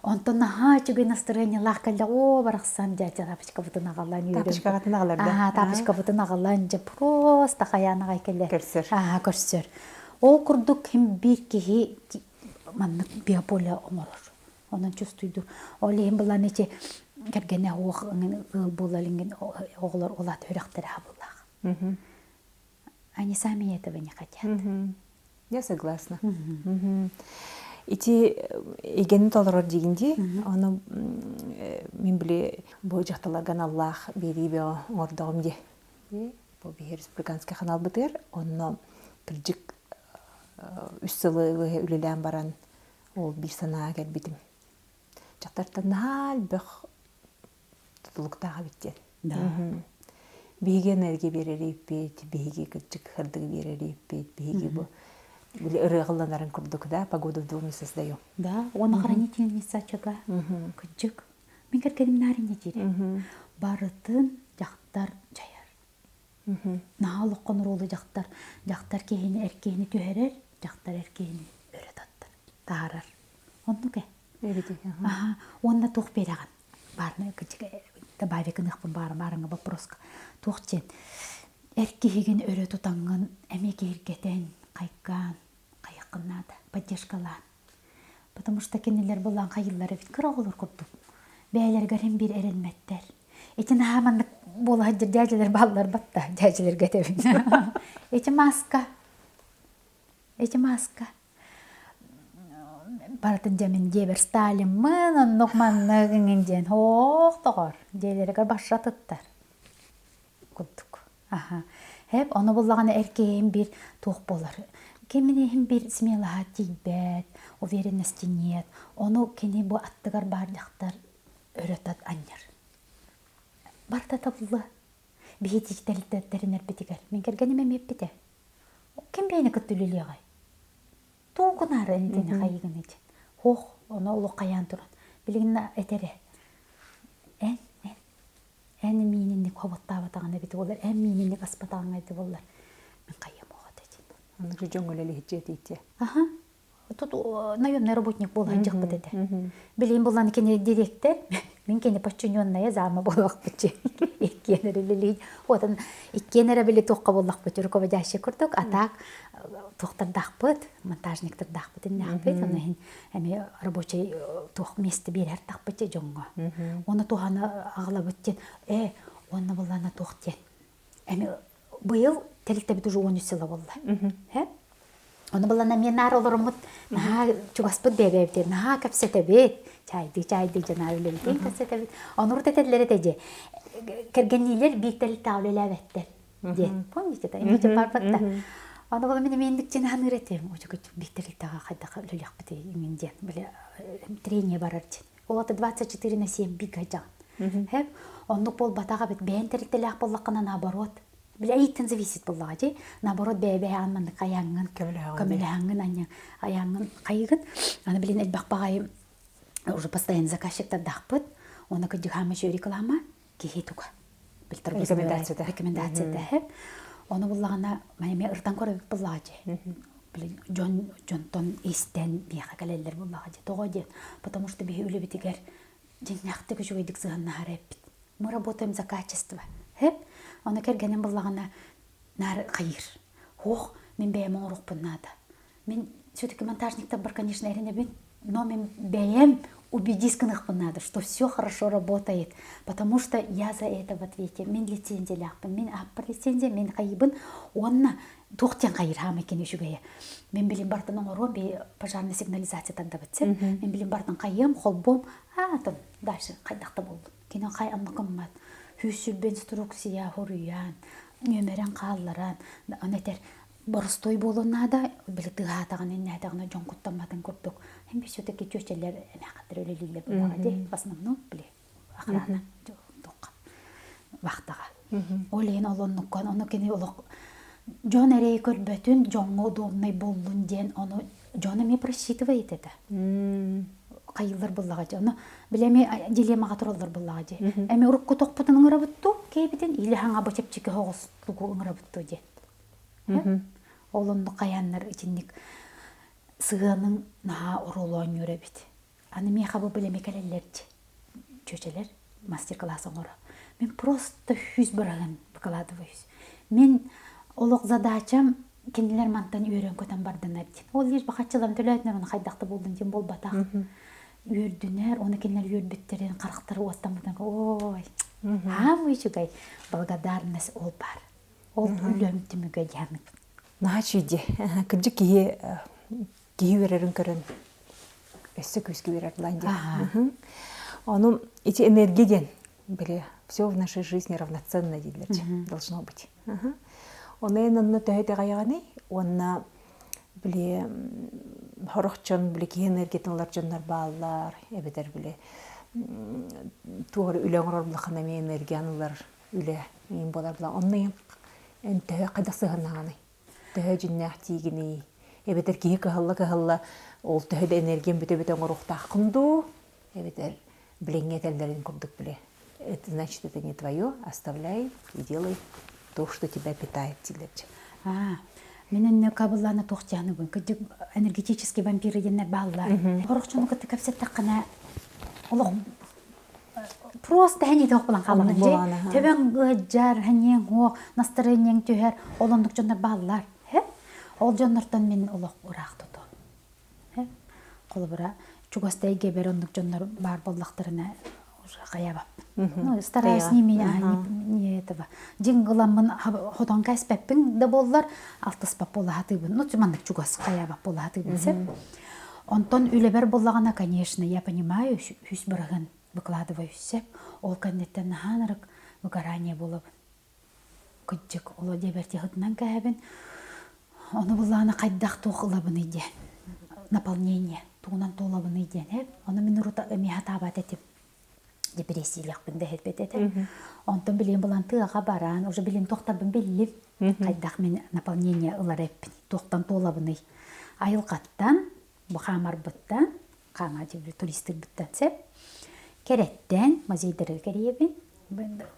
Онтон наһаа үчүгэй настроениелаах кэллэ. Оо, барахсан дядя тапочкабытын аҕалан үөрэн. Тапочкаҕытын аҕалар да? Аа, тапочкабытын аҕалан дьэ просто хайаан аҕай кэлэр. Көрсөр. Аа, көрсөр. Ол курдук ким биир киһи маннык биополе оҥорор. Онон чувствуйду. Ол иһин былан ити кэргэнэ уох ыал буолар иҥин оҕолор улаат үрэхтэрэ хабыллаах. Они сами этого не хотят. Я согласна. Ити эйгэни толорор диигин дии. Ону мин били бу дьахталарга аналлаах биэрии бөҕө оҥордоҕум дии. Бу биһи республиканский ханаалбытыгар онно кырдьык үс сылы үлэлээн баран ол биир санааҕа кэлбитим. Дьахтартан наһаа элбэх тутулуктаах эбит диэн. Да. Биһиги энергия биэрэрийпит, биһиги кырдьык сырдыгы биэрэрийпит, биһиги бу били ырыаҕылланарын курдук да погоду в доме создаем. Да, уонна хранительница очага. Кырдьык. Мин кэргэним нааринне диирэ. Барытын дьахтар дьайар. Наһаа олоххо оруолу дьахтар. Дьахтар киһини эр киһини түһэрэр, дьахтар эр киһини өрө таттар, таһаарар. Оннук ээ. Аха. Уонна туох биэрэҕин? Баарына добавить гыныахпын баара баарыҥа вопроска. Туох диэн эр киһигин өрө тутаҥҥын эмиэ киһиргэтэн, хайгаан, хайыаххын наада, поддержкалаан. Потому что кинилэр былаан хайыыллар эбит кыра оҕолор курдук. Бэйэлэригэр син биир эрэммэттэр. Ити наһаа маннык буола сылдьар дьээдьэлэр бааллар батта дьээдьэлэргэ этэбин. Ити маска. Ити маска. Барытын дьэ мин дьиэбэр Сталиммын, оннук маннык иҥин диэн һоох доҕор, дьиэлэригэр барса туттар курдук. Аха. Хэп, ону буллаҕына эр киһим биир туох буолар. Кимин иһин биир смелаһа тиийбэт, уверенности нет. Ону кини бу аттыгар баар дьахтар өрө тат анньар. Барыта табыллыа. Биһи тэринэрбитигэр. Мин кэргэним эмиэ эппитэ. Ким бэйэни кытта үлэлиэҕэй? Тугунаары энитини хайыгын ити. Һуох, ону олох хайаан туран. Билигин этэрэ. Эн, эн, эн миининник хоботтаабатаҕын эбит буолар, эн миининник аспатаҕыҥ эбит буоллар. Мин хайыам оҕото этин. Оннук дьоҥ үлэлиһиччи этиитэ. Аха. Тут наемный работник буолан дьахпыт этэ. Билин булан кини директор, мин кини подчиненная зама буолуохпут иккиэн эрэ Отон иккиэн эрэ били туохха буоллахпыт руководящий курдук, а так туохтардаахпыт, монтажниктардаахпыт иннээхпит, ону иһин эмиэ рабочий туох место биэрэр тахпыт дьоҥҥо. Оны туһаны аҕалабыт диэн, э, уонна буллана туох диэн. Эми быйыл тэрилтэбит уже 13 сыла буолла. Ону булан эмиэ наар олоруммут наһаа чугаспыт бэйэбэбит наһаа кэпсэтэбит чаайдыы чаайдыы дьонаа үлэбитин кэпсэтэбит онурут этэллэр этэ дьэ кэргэнниилэр биир тэрилтэҕэ үлэлээбэттэр диэн помните да инники барбатта ону була мин эмиэ дьин ханыыр этим учугут биир тэрилтэҕэ хайдах үлэлиэхпитий иҥин диэн били трение барар диэн ол ата 24 на 7 бигэ дьаҕын хэп оннук буолбатах эбит бэйэн тэрилтэлээх буоллаххына наоборот Били эйиттэн зависит буоллаҕа дии. Наоборот бэйэ-бэйэҕин маннык айааҥҥын көмөлөһөҥҥүн анньа айааҥҥын хайыгын. Аны билин элбэх баҕайы уже постоянно заказчиктардаахпыт. Уонна кырдьык еще реклама киһи туга. Рекомендацията. Рекомендацията хэп. Ону буллаҕына эмиэ ыртан көрөбүт буллаҕа дии. Билин дьон дьонтон истэн биэхэ кэлэллэр буллаҕа дии. Тоҕо диэн? Потому что биһи үлэбитигэр дьиҥнээхтик үчүгэйдик сыһыаннаһар эппит. Мы работаем за качество. Хэп. Ону кэргэним буллаҕына наар хайыыр. Һуох, мин бэйэм оҥоруохпун наада. Мин все-таки монтажниктарбар, конечно, эрэнэбин, но мин бэйэм убедись гыныахпын наада, что все хорошо работает, потому что я за это в ответе. Мин лицензиялаахпын, мин ааппар лицензия, мин хайыбын, уонна туох диэн хайыр хаамай кини үчүгэйэ. Мин билим бартын оҥоруом, би пожарная сигнализация тардабыт син. Мин билим бартын хайыам, холбуом, а там дальше хайдах да буоллун. Кини хай аммакыммат. Хүүссүрбэ инструкция хоруйан, нүөмэрин хаалларан, аны этэр боростой буолуон наада, били тыаһаатаҕына, иннээтэҕинэ дьон куттамматын курдук. Эми все-таки чүөчэлэр эмээхаттар үлэлииллэр буоллаҕа дии, в основном били охрана туохха. вахтаҕа. Ол иһин ол оннуккан ону кини олох дьон эрэйи көрбөтүн, дьоҥҥо удобнай буоллун диэн ону дьон эмиэ просчитывает это. Хайыылар буллаҕа дьэ. Ону били эмиэ дилеммаҕа тураллар буллаҕа дьэ. Эми урукку тохпутун ыҥырабыт дуу, киэбитин или хаҥа бу чэпчэки соҕус тугу ыҥырабыт дуу диэн. Ол оннук хайааннар итинник сыһыаның наһаа оруолу оонньуур эбит. Аны миэхэ бу билэми кэлэллэр дии. Чүөчэлэр мастер-класс оҥоро. Мин просто 100 бырыһыан выкладываюсь. Мин олох задачам кинилэр мантан үөрэн-көтөн бардынар диэн. Ол лишь бахаччыларын төлөөтүнэр оны хайдах да буоллун диэн буолбатах. Үөрдүнэр, оны кинилэр үөрбүттэрин, харахтары уоттаммытын ой, хаамый үчүгэй благодарность ол бар. Ол үлэм түмүгэ диһаммыт. Наһаа үчүгэй Кырдьык киһи киһи үөрэрин көрөн өссө күүскэ үөрэр булан диэн. Ону ити энергия диэн били все в нашей жизни равноценно дииллэр должно быть. Ону эн онно төһө итэҕэйэҕиний уонна били сорох дьон били киһи энергиятын ылар дьоннор бааллар эбэтэр били туох эрэ үлэ оҥорор улахан эмиэ энергияны ылар үлэ иин буолар була онно эн төһө хайдах сыһыаннаҕыный төһө дьиннээх тиигиний эбэтэр киһи кыһалла-кыһалла ол төһө да энергиям бүтэ-бүтэ оҥоруохтааххын дуу эбэтэр билиҥҥи этэллэрин курдук били это значит это не твое оставляй и делай то что тебя питает дииллэр Аа, мин инне кабыллаана туох дьааныбын кырдьык энергетический вампиры диэннэр бааллар. Сорох дьону кытта кэпсэттэххинэ олох просто хэнии тоох булан хаалаҕын дии. Төбөҥ ыалдьар, хэньиэҥ уох, настроениеҥ түһэр, ол оннук дьоннор бааллар. Ол дьоннортон мин олох ыраах тутуом. Холобура, чугас да эйгэбэр оннук дьоннор баар буоллахтарына уже хайаабаппын. Ну, стараюсь не меня, не, не этого. Дьиҥ ыламмын хотон кэспэппин да буоллар, алтыспап буола сатыыбын. Ну, маннык чугас хайаабап буола сатыыбын сөп. Онтон үлэбэр буоллаҕына, конечно, я понимаю, 100 бырыһыан выкладываюсь сөп. Ол кэнниттэн наһаа ынырык выгорание буолабын. Кырдьык, оло диэбэртиһытынан кээһэбин. Ону буллаҕына хайдах туох ылабыный диэн. Наполнение тугунан туолабыный диэн. Э? Ону мин урут эмиэ сатаабат этим. Депрессиялаахпын да иһэрбэт этим. Онтон билигин булан тыаҕа баран, уже билин туохтарбын биллим. Хайдах мин наполнение ылар эппин, туохтан туолабыный. Айылҕаттан, бу хаамарбыттан, хаама туристырбыттан сөп. Кэрэттэн, музейдарга кэрийэбин.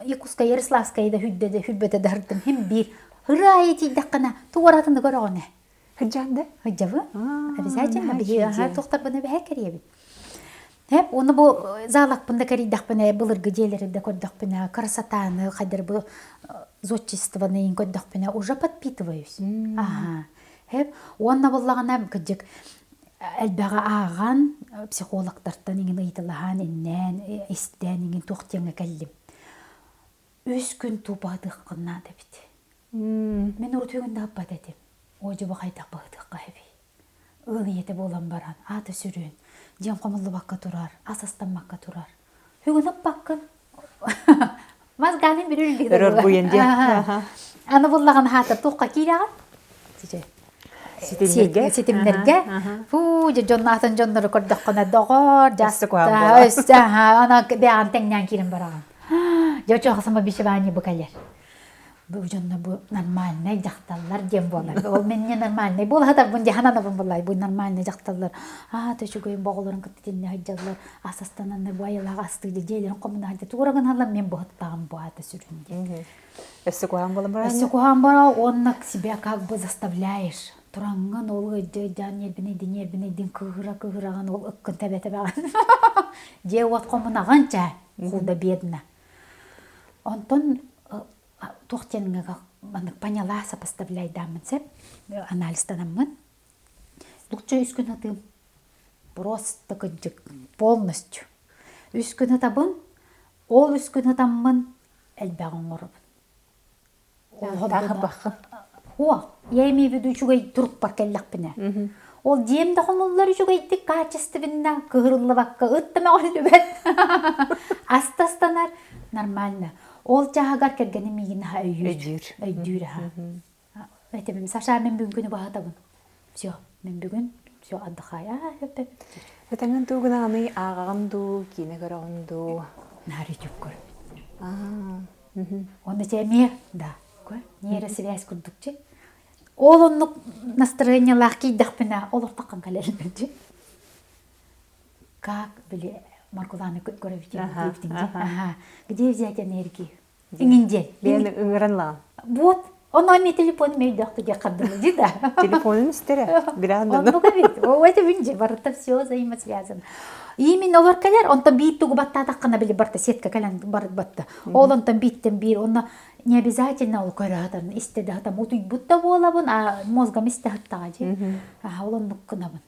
Якутская, Ярославская да хүрдэ да хүрбэтэ да ырдым. Хим биир ырыа тиийдэххинэ туоратыны көрөҕүнэ. Хыджан да? Хыджабы. Обязательно биһи туохтарбын эбэһэ кэрийэбин. Хеп, уну бу заалакпын да кэрийдэхпинэ, былыргы дьиэлэри да көрдөхпүнэ, красотаны, хайдар бу зодчествоны көрдөхпүнэ, уже подпитываюсь. Ага. Хеп, уонна буллаҕына кыдьык элбэҕи ааҕан, психологтартан иҥин ыйыталаһан, иннээн, истээн иҥин туох диэҥҥэ кэллим. Үс күн туупаһытыаххын наада эбит. Мин урут үгүн да аппат этим. Оо, дьэ бу хайдах быһытыахха эбий. Ыал ийэтэ буолан баран, аата сүрүн, дьиэм хомуллубакка турар, ас астаммакка турар. Бүгүн аппаккын. Мозганы бүрүллүг Өрөр буйан диэн. Аны буллаҕын хаата туохха киирэҕин? Ситимнэргэ. Ситимнэргэ. Фу, дьон атын дьоннору көрдөххүнэ доҕор, Өссө куһаҕан буолар. Өссө, ана бэҕэн тэҥнээн киирэн бараҕын. Дьэ, очоҕо самобичевание бу кэлэр. Бу дьонно бу нормальнай дьахталлар диэн буолар. Ол мен не нормальный буола сатарбын дии сананабын буллай. Бу нормальный дьахталлар. Аа, төчүгөйүн боҕолорун кытта тиннэ сылдьаллар. Ас астананнар бу айылаах астыы дьиэлэрин хомуна сылдьа тугура гыналлар мен быһыттаҕым бу аата сүрүн диэн. Өссө куһаҕан буолан баран. Өссө куһаҕан бара уонна себя как бы заставляешь. Тураҥҥын ол ыдьа нервинэйдин нервинэйдин кыыһыра кыыһыраҕын ол ыккын тэбэ тэбэҕин. Дьиэ уот хомунаҕын чээ худо бедно. Онтон туох диэн маннык поняла сопоставляйдааммын сөп анализтанаммын лучше үс күн ытыым просто кырдьык полностью үс күн ытабын ол үс күн ытаммын элбэҕи оҥоробун Хуа, я имею в виду үчүгэй турукпар кэллэхпинэ. Ол дьиэм да хомуллар үчүгэйдик качественна, кыһырыллыбакка ыт да мөҕүллүбэт. Астанар нормально. Ол чааһыгар кэргэним миигин аһа өйүүр. Өйдүүр аһа. Этебим, Саша, мен бүгүн күнү баһатабын. Все, мен бүгүн все отдыхаю. А, өп Этеңин дуу гынаҕыный ааҕаҕын дуу, киинэ көрөҕүн дуу? Наар YouTube көрөбүн. Онно те эмиэ да нейросвязь курдук чи. Ол оннук настроениялаах киирдэхпинэ олортоххун кэлэрин Как били Маргуланы көрөбүт Ага. Где взять энергию? Иҥин диэн. Бэйэн ыҥыран лаҕан. Вот. Оно ми телефон мейдөхтү диye хардылы да. Телефонун истэрэ. Билэҕин да. Оннук эбит. О, это бинже барыта все взаимосвязано. Именно олор кэлэр, онтон биир тугу баттаатаххына били барта сетка кэлэн барыт батта. Ол онтон бииттен биир, онно не обязательно ол көрө истэ да там утуйбут да буолабын, а мозгом истэ хаттаҕа дии. Аха, ол оннук гынабын.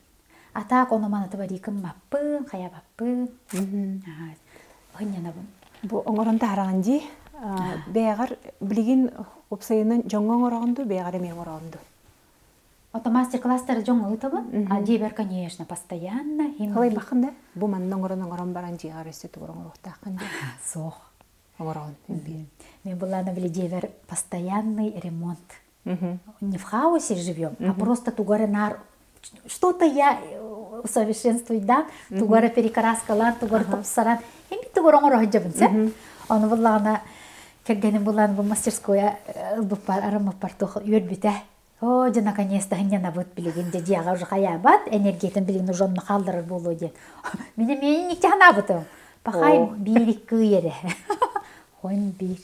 А так ону маны тыбарыыкыммаппын, хайабаппын. Ынньанабын. Бу оҥорон таһараҕын дии. Бэйэҕэр билигин уопсайынан дьоҥҥо оҥороҕун дуу, бэйэҕэр эмиэ оҥороҕун дуу? Ото мастер-класстары дьоҥҥо ыытабын. А дьиэбэр, конечно, постоянно. Халайбаххын да? Бу манна оҥорон оҥорон баран дьиэҕэр өссө тугу оҥоруохтааххын дии? Суох. Оҥороҕун. Мен былаана били дьиэбэр постоянный ремонт. Не в хаосе живем, а просто тугары нар что-то я усовершенствуй да, тугары перекраскалаан, тугары тупсаран, эми тугары оҥоро сылдьабын сэ. Ону буллаҕына кэргэним булан бу мастерскоя ылбыппар, арыммыппар туох үөрбүтэ. Оо, дьэ, наконец-то һынньанабыт билигин дьэ дьиэҕэ уже хайаабат, энергиятын билигин уже онно хаалларар буолуо диэн. Мин эмиэ инникчэ санаабытым. Пахай биир икки ый эрэ. Он биир.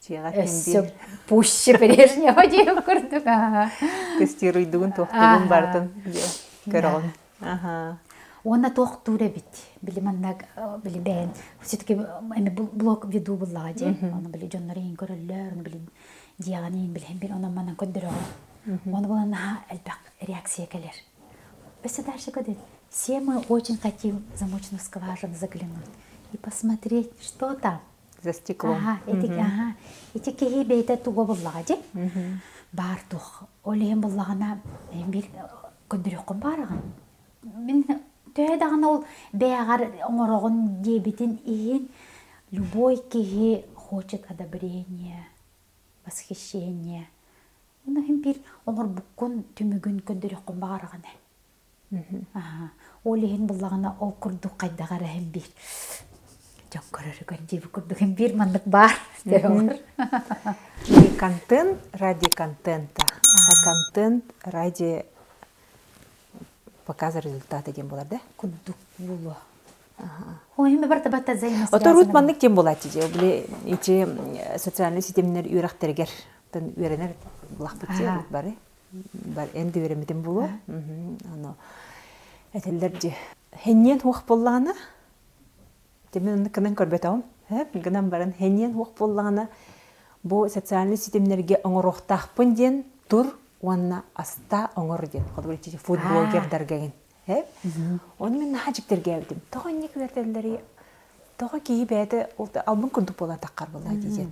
Өссө пуще прежнего диэн курдук. Тестируйдугун туохтугун барытын көрөҕүн. Уонна туохтуур эбит. Били манна били бэйэн все-таки эми блог веду буллаҕа дии. Ону били дьоннор иһин көрөллөр, ону били дьиэҕин иһин билиһин бил онон манан көрдөрөҕүн. Ону булан наһаа элбэх реакция кэлэр. Өссө дальше көрдүн. Все мы очень хотим в замочную скважину заглянуть и посмотреть, что там. За стеклом. Ага, ити, ага. Ити киһи бэйэтэ туга буллаҕа дии. Баар туох. Ол иһин буллаҕына биир көрдөрүөххүн баараҕын. Мин төһө даҕаны ол бэйэҕэр оҥороҕун диэбитин иһин любой киһи хочет одобрения, восхищения. Ону иһин биир оҥорбуккун түмүгүн көрдөрүөххүн баҕараҕын ээ. Ол иһин буллаҕына ол курдук хайдах эрэ иһин биир дьон көрөрүгэр диэбит курдук иһин биир маннык баар төһөҕөр. Не контент ради контента, а контент ради показа результата диэн буолар да? Курдук буолуо. Ой, ми барта барта взаимосвязано. Ото рут маннык тем буолааччы дии. Били ити социальный ситимнэр үөрэхтэригэр үөрэнэр булахпыт бары. Бар эн да үөрэммитим буолуо. Аны этэллэр дии. Хэнниэн хуох буоллаҕына, мин оннук гынан көрбөтөҕүм. Гынан баран хэнниэн хуох буоллаҕына, бу социальный ситимнэргэ оҥоруохтаахпын диэн тур уонна аста оҥор диэн. Холобур, фудблогердарга Ону мин наһаа дьиктиргээбитим. Тоҕо инник үөрэтэллэрий? Тоҕо киһи бэйэтэ албын курдук буолан таххар буолла диэн.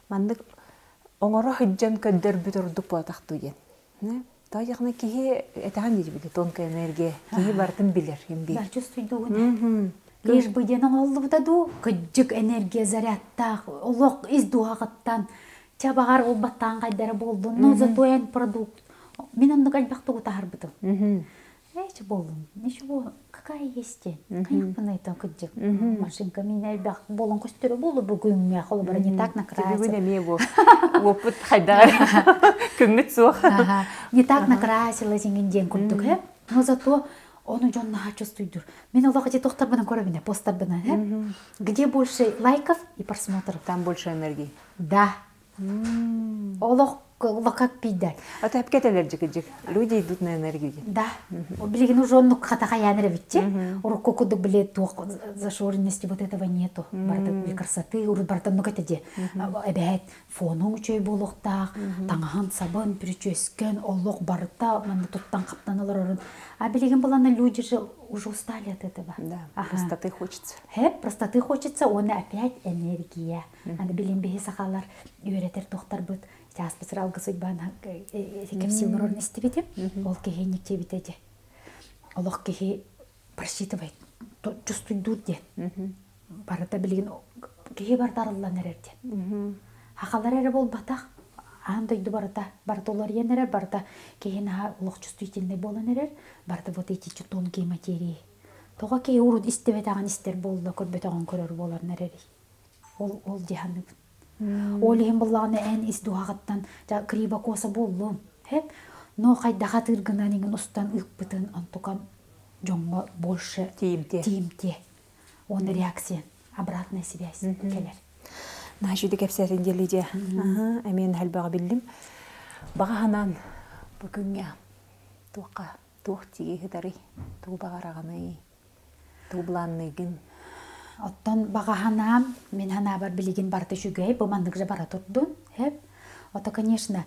Маннык оҥоро сылдьан көрдөрбүт ордук буолатах дуу диэн. Тоҕо диэххинэ киһи этэҕин диэбит тонкая энергия. Киһи барытын билэр. Да, чувствуйдугун. Лишь бы диэн оҥоһуллубута дуу, кыдьык энергия зарядтаах, олох ис дууһаҕыттан чэ баҕар ол баттаан хайдара буоллун, но зато эн продукт. Мин оннук элбэх тугу таһарбытым. Эчи буоллун, ничего, какая есть день. Хайыппын айтан кыдьык. Машинка мин элбэх буолан көстөрө буолу бүгүҥҥэ холобура не так накрасил. Бүгүн эмиэ бу уоппут хайдар күммүт суох. Не так накрасила диэн диэн курдук, э? Но зато ону дьон наһаа чувствуйдур. Мин олох эти тохтарбынан көрөбүнэ, посттарбынан, э? Где больше лайков и просмотров? Там больше энергии. Да. Олох как пиздят. А то эпкетелер дьик Люди идут на энергию. Да. Билигин уже оннук хата хайаан эрэ Урукку курдук били туох зашоренности вот этого нету. Барыта били красоты, урут барыта оннук этэ дии. Эбээт фонуҥ үчүгэй буолуохтаах, таҥаһын сабын, прическэн, олох барыта манна туттан хаптан олорорун. А билигин булана люди же уже устали от этого. Да, простоты хочется. Хэ, простоты хочется, уонна опять энергия. Аны билин биһи сахалар үөрэтэр туохтарбыт чааспытыр алгыс уйбаан кэпсии олорорун истибитим. Ол киһи инник дьэ. Олох киһи просчитывает, чувствуйдуур диэн. Барыта билигин киһи барыта арыллан эрэр диэн. Хахалар эрэ буолбатах, аан дойду барыта, барыта уларыйан эрэр, барыта киһи наһаа олох чувствительный буолан эрэр, барыта вот эти тонкие материи. Тоҕо киһи урут истибэтэҕин истэр буолла, көрбөтөҕүн көрөр буолан эрэрий? Ол ол дии саныыбын. Ол иһин буллаҕына эн ис дууһаҕыттан криво коса буоллум. Хэп. Но хайдах атыыргынан иҥин устан ыыппытын онтукан дьоҥҥо больше тиимтиэ. Тиимтиэ. Уонна реакция, обратная связь кэлэр. Наһаа кэпсээтин диэн Лидия. Эмиэ элбэҕи биллим. Баҕа санаан бу күҥҥэ туохха туох тиийэ сытарый? Тугу баҕараҕыный? Тугу былаанныыгын? Оттон баҕа санаам, мин санаабар билигин барыта үчүгэй, бу маннык же бара турдун. Хэп. Ото, конечно,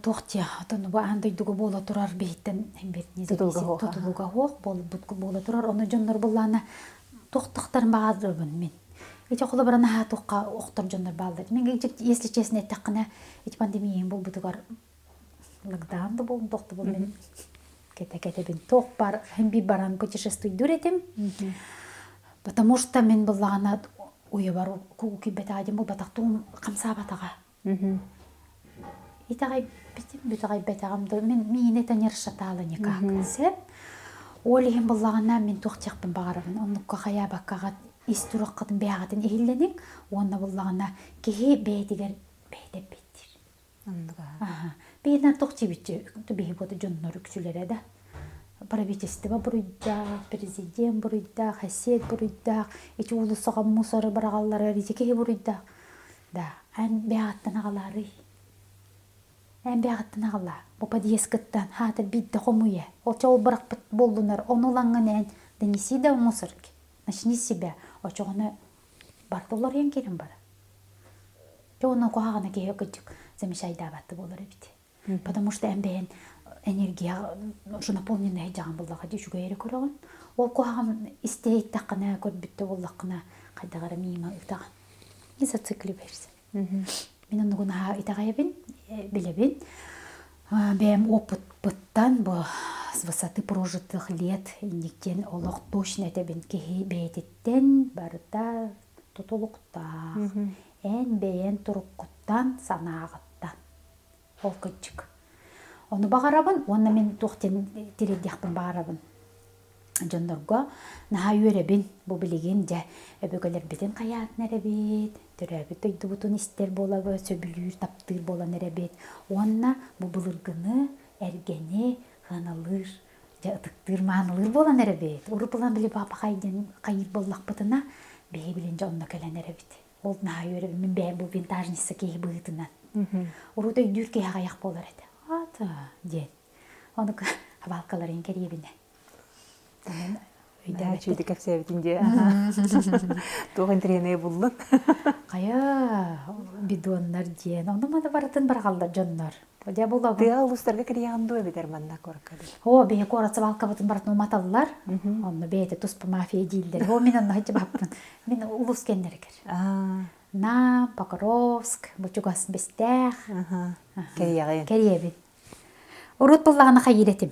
туох диэ, отон бу аан дойдуга буола турар биһиттэн тутулуга суох буолбут буола турар. Ону дьоннор буллаана туохтахтарын баҕарабын мин. Ити холобура наһаа туохха охтор дьоннор бааллар. Мин если честно эттэххинэ, ити пандемияң буолбутугар локдаун да буолун туох да буолун мин кэтэ-кэтэбин туох бар хин би баран путешествуйдуур этим. Потому что мин буллаҕына уйабар киирбэтэҕэ диэн буолбатах тугум хамсаабатаҕа. Итэҕэйбитим, бүтэҕэйбэтэҕим да мин миин это не расшатала никак. Сөп. Ол иһин буллаҕына мин туох диэхпин баҕарабын. Оннукка хайаабаккаҕа ис туруккатын бэйэҕитин иһиллэниҥ уонна буллаҕына киһи бэйэтигэр бэйэтэ эппиэттиир. Оннук Биһинэр туох диэбиччи биһи буота дьоннор үксүлэрэ да правительство буруйдаах, президент буруйдаах, хэсиэт буруйдаах, ити уулуссаҕа мусоры быраҕаллара ити киһи буруйдаах. Да, эн бэйэҕиттэн аҕалаарый. Эн бэйэҕиттэн аҕалаа. Бу подъездкыттан хаатыр биирдэ хомуйа. Очо ол бырахпыт буоллунар, ону ылаҥҥын эн донеси да мусорки. Начни с себя. Очоҕуна барда олоруйан киирэн бара. Дьэ онно куһаҕана киһи кырдьык замечайдаабатты буолар эбит. Потому что эн бэйэн энергия уже наполненная дьаҕан буллаҕа дии үчүгэй эрэ көрөҕүн. Ол куһаҕан истэ иһиттэххинэ, көрбүттэ буоллаххына, хайдах эрэ мииҥэ ытаҕын. Не зацикливаешься. Мин оннугун аһаа итэҕэйэбин, билэбин. Бэйэм опытпыттан бу с высоты прожитых лет инниктен олох точно этэбин киһи бэйэтиттэн барыта тутулуктаах. Эн бэйэн туруккуттан, санааҕыттан. Ол кырдьык. Ону баҕарабын уонна мин туох диэн тириэрдиэхпин баҕарабын. Дьоннорго наһаа үөрэбин. Бу билигин дьэ өбүгэлэрбитин хайаатын эрэбит, төрөөбүт дойдубутун истэр буолабыт, сөбүлүүр, таптыыр буолан эрэбит. Уонна бу былыргыны, эргэни сыаналыыр дьэ ытыктыыр маанылыыр буолан эрэбит. Урут ылан били папахай диэн хайыыр буоллахпытына, биһи билин дьэ онно кэлэн эрэбит. Ол наһаа үөрэбин мин бэйэм бу винтажница киһи быһыытынан. Урут өйдүүр киһи аҕыйах буолар этэ. Ата диэн. Ону хабаалкаларын кэриэбинэ. Өйдөөбөттүк кэпсээбитин дии. Туох интэриэһинэй буллун? Хайа, бидоннар диэн. Ону маны барытын барҕаллар дьоннор. Дьэ булабын. Тыа улуустарга кириэҕин дуо эбэтэр манна куоракка дуу? Оо, биһи куорат сыбаалкабытын барытын уматаллар. Онно бэйэтэ туспа мафия дииллэр. Оо, мин онно сылдьыбаппын. Мин улуус кэннэригэр. Нам, Покровск, бу чугас Бэстээх. Кэриэҕин. Кэриэбин. Урут буллаҕына хайыыр этим.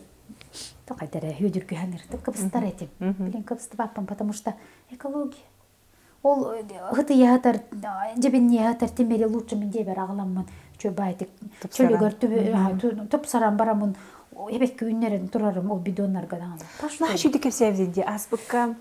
Тоқайдара үөдүргүһэн ырытып кыбыстар этим. Билин кыбыстыбаппын, потому что экология. Ол ытыйаһытар, дьэбинниэһэтэр тимири лучше мин диэбэр аҕаламмын чөбайтик чөлүгэр тупсаран барамын эбэкки үүннэрэн турарым ол бидоннарга даҕаны. Наһаа үчүгэй кэпсээбитин дии ааспыкка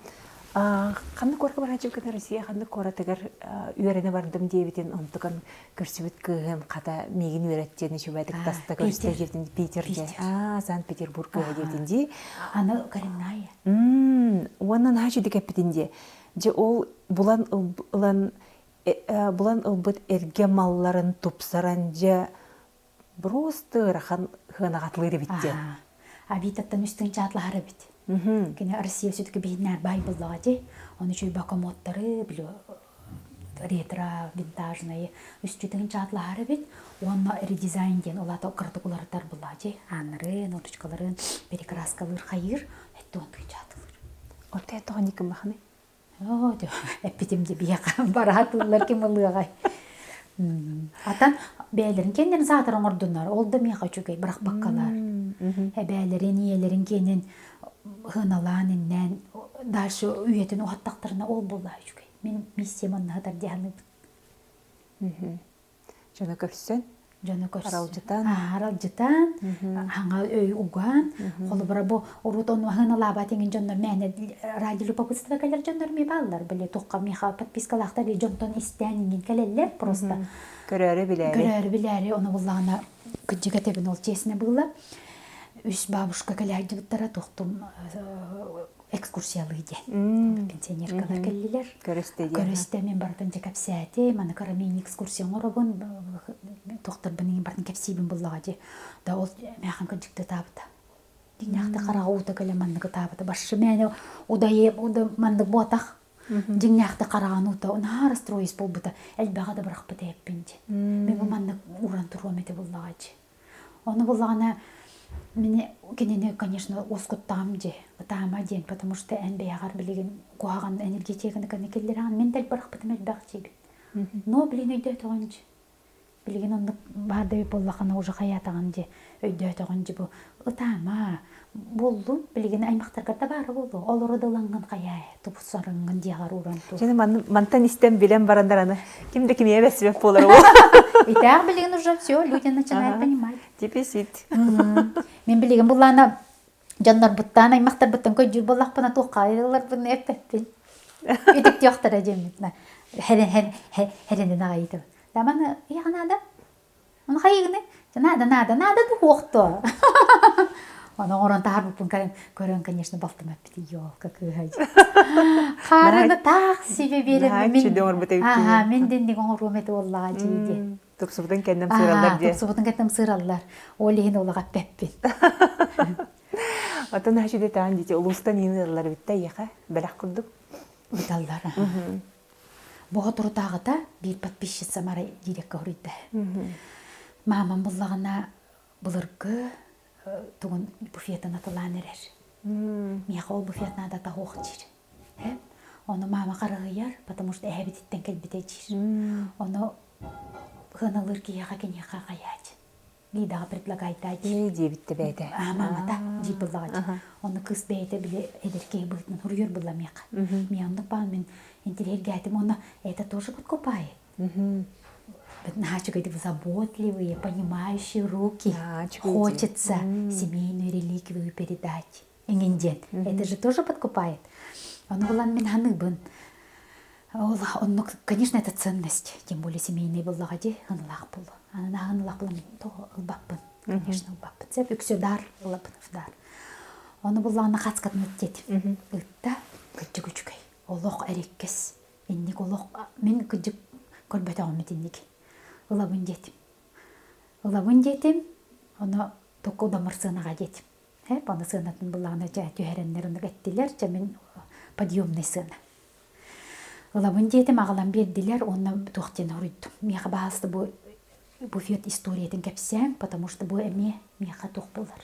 ханнык куоракка барааччыбыккын Россия ханнык куоратыгар үөрэнэ бардым диэбитин онтукан көрсүбүт кыыһын хата миигин үөрэт диэн үчүгэйдик таста көрүстэ диэбитин Питер дии аа Санкт-Петербург кыыһа диэбитин дии аны коренная уонна наһаа үчүгэй кэппитин дии Дьэ ол булан ылан булан ылбыт эргэ малларын тупсаран дьэ просто ыарахан сыанаҕатылыыр эбит диэн. Авитаттан үстүн чаатлаһар эбит. Кини Россия все-таки биһиннээр баай буллаҕа дии. Ону үчүй бакомоттары, били ретро, винтажные үстүтүн чаатлаһар эбит. Уонна редизайн диэн улаата кыратык уларытар буллаҕа дии. Ааннарын, ручкаларын перекраскалыыр хайыыр, эттуон чаатылыр. Оттон тоҕо никыммахыный? Оо, эппитим де биһиэхэ бараатыллар ким ылыаҕай. Атан бэйэлэрин кэннин саатар оҥордуннар, ол да миэхэ үчүгэй бырахпаккалар. Эбээлэрин, ийэлэрин киэнин ыһыналаан иннээн дальше үйэтин уһаттахтарына ол буолла үчүгэй. Мин миссиям онно сытар дии саныыбын. Дьону көрсөн. Дьону көрсөн. Аралдьытан. Аралдьытан, хаҥа өй уган. Холобура бу урут ону аһыналаабат иҥин дьоннор мээнэ ради любопытства кэлэр дьоннор ми бааллар. Били тухха миха подпискалаахтар дьонтон истээн иҥин кэлэллэр просто. Көрөөрү билээри. Көрөөрү билээри ону буллаҕына кырдьык этэбин ол чиэсинэ быылла. Үс бабушка кэлээдьибиттара тухтум экскурсиялыы диэн. Пенсионеркалар кэллилэр. Көрүстэ диэн. Көрүстэ мин барытын дьэ кэпсээтим. Аны кыра мини экскурсия оҥоробун. Туохтарбын иҥин барытын кэпсиибин буллаҕа дии. Да ол мээхэн кырдьыкты ытаабыта. Дьиҥнээхтик хараҕа уута кэлэн маннык ытаабыта. Баршы мээнэ удайы маннык буотах. Дьиҥнээхтик хараҕын уута наһаа расстроюсь буолбута. Элбэҕи да бырахпыта эппин дии. Мин бу маннык ууран туруом этэ буллаҕа дии. Ону буллаҕына мини кинини, конечно, уоскуттаҕым дии, ытаама диэн, потому что эн бэйэҕэр билигин куһаҕан энергетиканы киллэрэҕин, мин да бырахпытым элбэх диибин. Но билигин өйдөөтөҕүн дии. Билигин оннук баар да буоллахына уже хайаатаҕын дии, өйдөөтөҕүн дии бу ытаама, буоллун, билигин аймахтаргар да баара буолуо, олоро да ылаҥҥын хайаа, тупсарыҥҥын диэҕэр ууран ту. Дьэ мантан истэн билэн бараннар аны ким да кимиэ бэссибэт буолар ол. Итак, билигин уже все, люди начинают понимать. Дефицит. Мен билигин буллаана дьоннорбуттан, аймахтарбыттан көдьүүр буоллахпына туохха айылларбын эппэппин. Үтүктүөхтэрэ диэммит. Херенин аҕайытым. Даманы ыйаҕынаада Ону хайыгыный? Наада, наада, наада дуһуохто. Ону оҥорон таһаарбыппын көрөн, көрөн, конечно, балтым эппити, ёлка кыыһа. Хаарыны таах себе биэрэн мин. Аха, мин динник оҥоруом этэ буоллаҕа дии дии. Тупсубутун кэннем сыыраллар дии. Тупсубутун кэннем сыыраллар. Ол иһин олох эппэппин. Отон хашиде таан дити улуустан иин ылаллар битте эйиэхэ бэлэх курдук. Быталлар. Бу соторутааҕыта биир подписчицам арай дирекка хоруйда. Маамам буллаҕына былыргы тугун буфетын атылаан эрэр. Миэхэ ол буфет наадата суох диир. Ону маама харыһыйар, потому что эһэбититтэн кэлбитэ диир. Ону сыаналыыр киһиэхэ киниэхэ хайаачы. Лидаҕа предлагайдаа диир. диэбиттэ бэйэтэ. Аа, маамата диир буллаҕа дии. Онно кыыс бэйэтэ били эдэр киһи быһыытынан суруйар булла миэхэ. Миэ оннук баал мин интириэһиргээтим уонна это тоже подкупает. Наһаа үчүгэйдик заботливые, понимающие руки. Хочется семейную реликвию передать. Эҥин диэн. Это же тоже подкупает. Ону булан мин ханыыбын. Ол оннук, конечно, это ценность, тем более семейный буллаҕа дии, ынылаах буолу. Аны ынылаах булан тоҕо ылбаппын, конечно, ылбаппын. Сеп үксө дар ылабын дар. Ону буллаҕына хацкатын ыттет. Ытта кыдьык үчүгэй. Олох эриккэс. Инник олох мин кыдьык көрбөтөҕүм итинник. Ылабын диэтим. Ылабын диэтим, ону только удамыр сыанаҕа диэтим. Эп аны сыанатын былаана дьэ түһэрэннэр оннук эттилэр, дьэ мин подъемный сыана. Ылабын диэтим, аҕалан биэрдилэр уонна туох диэн хоруйдум. Миэхэ баһаалыста бу буфет историятын кэпсээҥ, потому что бу эмиэ миэхэ туох буолар.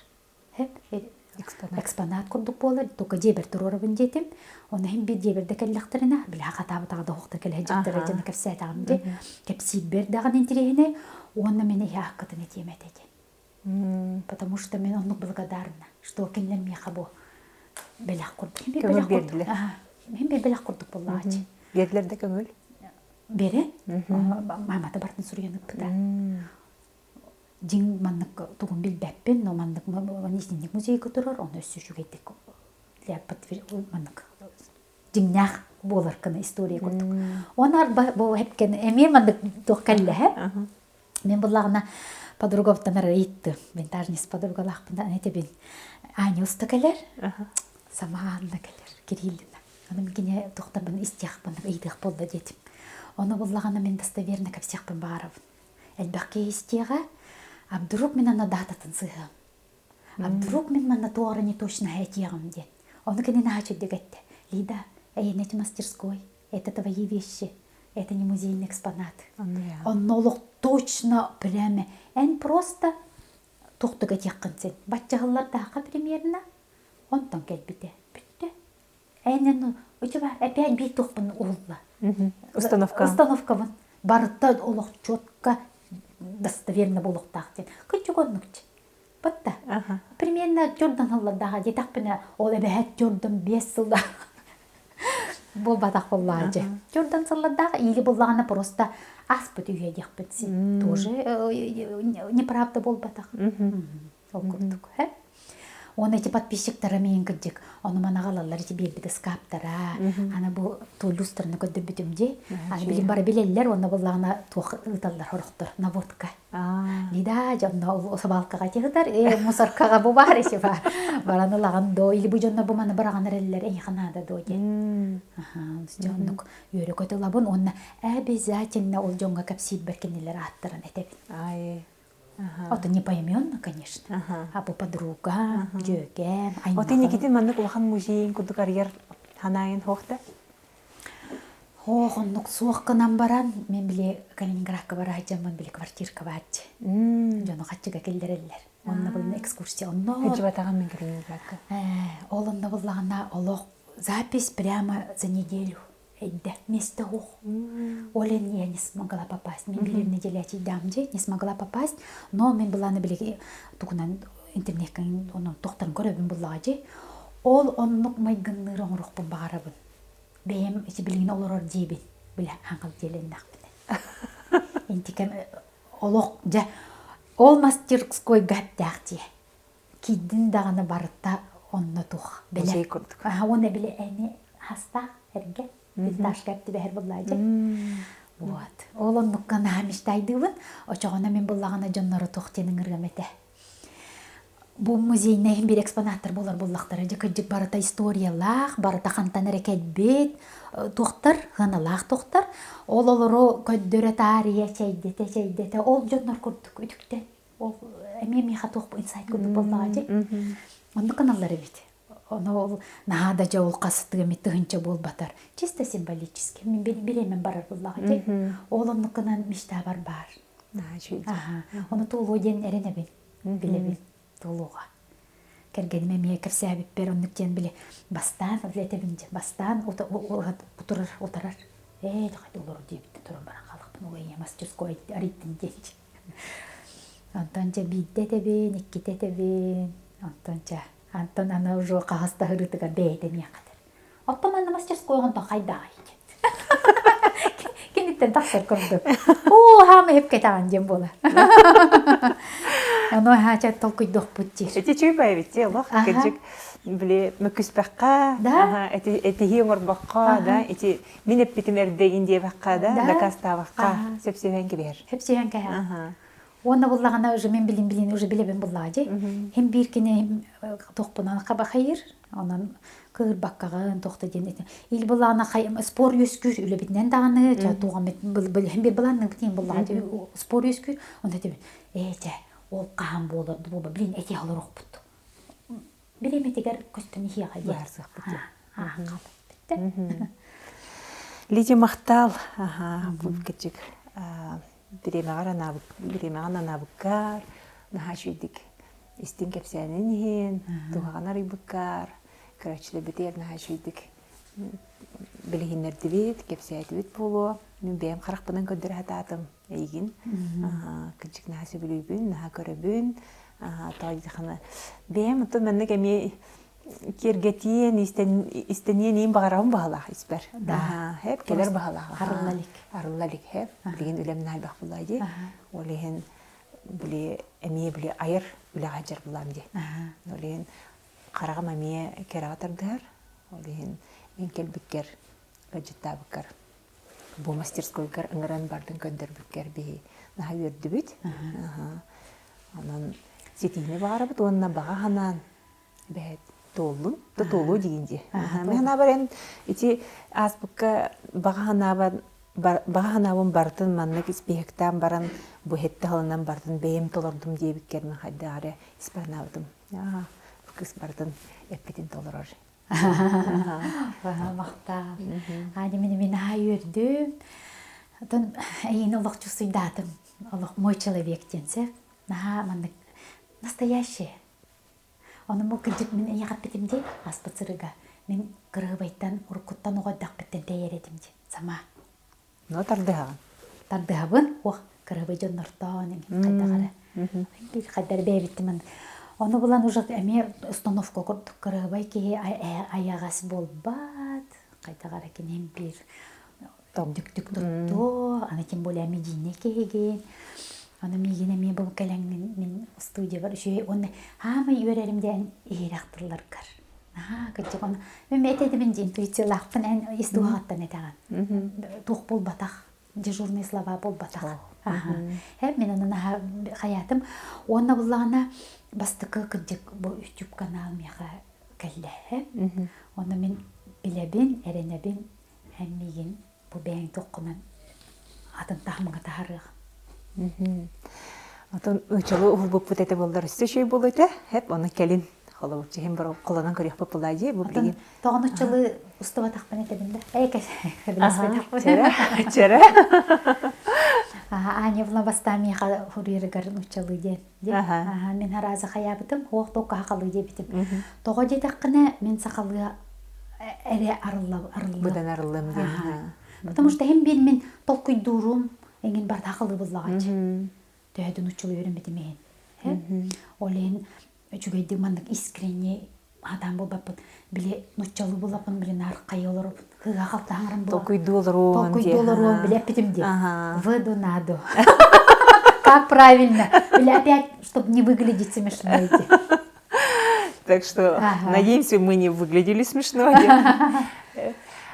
Экспонат. Экспонат курдук буолар, только дьиэбэр туруорабын диэтим. Онно иһин биир дьиэбэр да кэллэхтэринэ, били хатаабытаҕа да оһохто кэлэ дьиттэрэ дьоно кэпсээтэҕим дии. Кэпсиирбэр даҕаны интириэһинэй уонна мин иһэ ааккытын этиэм этэ диэн. Потому что мен оннук благодарна, что кинилэр миэхэ бу бэлэх курдук. Мин Көҥүл биэрдилэр. Мин бир бэлэх курдук буоллаҕа Биэрдилэр да көҥүл? Бере. Маамата бартын суруйан ыппыта. Дьиҥ маннык тугун билбэппин, но маннык итинник музейга турар, ону өссө үчүгэйдик маннык дьиҥнээх буолар гына история курдук. Оны арба бу хепкен эмиэ маннык туох кэллэһэ. Мен буллаҕына подругабыттан арыйытты. Винтажниц подругалаахпын да этебин. Аня уста кэлэр. Сама Анна кэлэр. Кириллина. Аны мин кини туохтарбын истиэхпин, ыйытыах буолла диэтим. Ону буллаҕына мин достоверно кэпсиэхпин баҕарабын. Элбэх киһи истиэҕэ. А вдруг мин аны дататын сыһыам. А вдруг мин манна туора не точно этиэҕим диэн. Ону кини наһаа чөйдөк этте. Лида, эйэнэти мастерской, это твои вещи, это не музейный экспонат. Онно олох точно прямо эн просто туохтук этиэххин син. Баччаһыллардаахха примерно онтон кэлбитэ. Бүттэ. Эн у тебя опять биир туохпун уһулла. Установка. Установкабын. Барыта олох четко достоверно буолуохтаах диэн. Кыччык оннукчу. Батта. Примерно төрдөн сыллардаах диэтэхпинэ, ол эбэһээт төрдөн 5 сылда. Буолбатах буоллаачы. Чурдан сыллардаах или буллаҕына просто аспыт үйэ диэхпит син. Тоже неправда буолбатах. Ол курдук. Уонна эти подписчиктара миин кырдьык ону маны аҕалаллар ити биэрбит ыскааптара. Аны бу туллустарына көрдөрбүтүм дии. Аны билин бары билэллэр уонна буллаҕына туох ыыталлар хорохтор наводка. Лида дьонно сабаалкаҕа тиһытар, э мусоркаҕа бу баар иши баар. Баран ылаҕын доо, или бу дьонно бу маны быраҕан эрэллэр эйиэхэ наада доо диэн. Дьоннук үөрэ-көтө ылабын уонна обязательно ол дьоҥҥо кэпсиирбэр кинилэр ааттарын этэбин. Ай. Ото не поименно, конечно. А бу подруга, дьүөгэм, аймаҕым. Оти Никитин маннык улахан музейын курдук арыйар ханаайын хуохта? Ох, оннук суох гынан баран, мен били Калининградка бара сылдьаммын били квартирка бааччы. Дьону хаччыга киллэрэллэр. Онно булна экскурсия онно. Хаччыбатаҕым мен Калининградка. Ол онно буллаҕына олох запись прямо за неделю. Эйдэ, место ух. Олен я не смогла попасть. Мен билер неделя дам не смогла попасть, но мен быланы билиги тугунан интернетка онон тохтан көрөбүн буллаҕа дьи. Ол оннук майгынныыр оҥоруохпун баҕарабын. Бэйэм ити билигин олорор диибин. Билэ хаҥал диэлэннэхпинэ. Интикем олох дьэ ол мастерскойга хэптээх дьиэ. Киирдин даҕаны барыта онно туох бэлэ. курдук. Уонна били эми хастаах эргэ винтажка эптибэһэр буллаадьы. Вот. Ол оннукка наһаа мечтайдыыбын. Очоҕуна мин буллаҕына дьоннору туох диэн ыҥырыам этэ. Бу музейнай биир экспонаттар буолар буллахтара. Дьэ кырдьык барыта историялаах, барыта хантан эрэ кэлбит, туохтар, сыаналаах туохтар. Ол олору көрдөрө таарыйа, чэйдэтэ, чэйдэтэ, ол дьоннор курдук үтүктэн. Ол эмиэ миэхэ туох инсайт курдук буоллаҕа дии. Оннук гыналлар эбит. Ону ол наһаа да дьэ ол хастыы эмит тыһыынча буолбатар. Чисто символически. Мин бириэмэм барар буоллаҕа дии. Ол оннук гынан мечтабар баар. Аха. Ону туолуо диэн эрэнэбин. Билэбин туолуоҕа. Кэргэним эмиэ кэпсээбиппэр оннук диэн били бастаан этэбин дьэ бастаан утарар утарар ээ хайда олору диэбиттэн туран баран хаалахпын ол ийэ мастерской арыйдын диэн Онтон дьэ биирдэ этэбин, иккитэ этэбин, онтон дьэ Антон аны уже хаһыс да ырытыгар бэйэтэ миэхэ этэр. Оттон манна мастерской онтон хайдаҕай диэн. Киниттэн тахсар курдук. Оо, хаама эп кэтэҕин диэн буолар. Ону хаача толкуйдуохпут диир. Эти чуйбайбит ти олох кырдьык били мөккүспэххэ, эти этиһии оҥорбоххо, да, ити мин эппитим эрдэ диэбэххэ да, дакаастаабахха сөпсөһөн кэбиһэр. Сөпсөһөн кэбиһэр. Уонна буллаҕына уже мен билин билин уже билэбин буллаҕа дии. Хим биир кини туохпунан хабахайыр, онон кыырбаккаҕын туохта диэн этэ. Ил буллаҕына спор үөскүүр үлэбитинэн даҕаны туоҕам хим биир былааннык диэн буллаҕа дии спор үөскүүр. Онно этебин ээ чэ ол хаһан буолар буолба блин эти олоруохпут. Бириэмэтигэр көстөн иһиэҕэ диэн. Быһаарсыахпыт диэн. Лидия махтал. Бу кырдьык бириэмэҕэр анаабыт бириэмэҕин анаабыккар наһаа үчүгүйдик истиҥ кэпсээнин иһин туһаҕын арыйбыккар көрөөччүлэрбитигэр наһаа үчүгүйдик билиһиннэрдибит кэпсээтибит буолуо мин бэйэм харахпынан көрдөрө сатаатым эйигин кырдьык наһаа сөбүлүүбүн наһаа көрөбүн тоҕо бэйэм оттон маннык эмиэ киэргэтиэн, истэниэн иин баҕарабын баһылаах испэр. Да. Хэп кэлэр баһылаах. Арылла илик. Арылла илик хэп. Билигин үлэм наайбах булла дии. Ол иһин били эмиэ били айар үлэҕэ дьарбылаам дии. Ол иһин хараҕым эмиэ кэрэҕэ тардыһар. Ол иһин мин кэлбиккэр, ыалдьыттаабыккар бу мастерскойгар ыҥыран бардын көрдөрбүккэр биһи наһаа үөрдүбүт. Онон ситиини баҕарабыт уонна баҕа санаан Бэһэт туоллун да туолуо диин дии. Мин санаабар эн ити ааспыкка баҕа санаабар баҕа санаабын барытын маннык испииһэктээн баран бу иһитте халынан барытын бэйэм толордум диэбиккэр мин хайдах эрэ испанаабытым. Аа, кыыс барытын эппитин толорор. Махтаал. Аня мин мин аһа үөрдүм. Отон эйиин олох чувствуйдаатым. Олох мой человек диэн сөп. Наһаа маннык настоящий. Ону бу кырдьык мин эйиэхэ эппитим дии, ааспыт сырыыга. Мин кырыһыбайтан, уруккуттан оҕо эрдэхпиттэн тэйэр этим дии, сама. Но тардыһаҕын. Тардыһабын, уох, кырыһыбай дьоннортоон, хайдах эрэ. Биир хайдар бэйэбиттим. Ону булан уже эмиэ установка курдук кырыһыбай киһи айаҕас буолбат. Хайдах эрэ киниэм биир Түк-түк туттуо, аны тем более медийный киһигин. Аны миигин эмиэ бу кэлэн мин, мин студиябар үчүгэй уонна хаамай үөрэрим диэн иһирэх тылларгар. Наһаа кырдьык ону мен этэтибин дии интуициялаахпын эн ис дууһаҕыттан этэҕин. Туох буолбатах, дежурный слова буолбатах. Һэ мин ону наһаа хайаатым. Уонна буллаҕына бастакы кырдьык бу YouTube канал миэхэ кэллэ. Онно мин билэбин, эрэнэбин, эн миигин бу бэйэҥ туоххунан атын таһымҥа таһарыах. Отон нууччалыы уһулбуппут этэ буоллар өссө үчүгэй буолуо этэ. Хэп ону кэлин холобурчу иһин холонон көрүөхпүт буолаа дии бу билигин. Тоҕо нууччалыы устубатахпын этэбин да. Эй Чэрэ, чэрэ. Аня бастаан миэхэ хуруйарыгар нууччалыы диэн. Мин харааза хайаабытым, хуох туокка сахалыы диэбитим. Тоҕо диэтэххинэ, мин сахалыы эрэ арылла арыллыам. Быдан арыллыам диэн. Потому что иһин биир мин толкуйдуурум эҥин барыта сахалыы буллаҕаччы. Төһөдүн уччулуу үөрэммитим иһин. Ол иһин үчүгэйдик маннык искренне хатаан буолбаппын. Били нуччалыы булаппын, били наар хайа олоробун. Кыыһа халтаһаҥарым була. Толкуйдуу олоруон Толкуйдуу олоруон, били эппитим дии. Выду надо. Как правильно? Или опять, чтобы не выглядеть смешно эти. Так что, ага. надеемся, мы не выглядели смешно.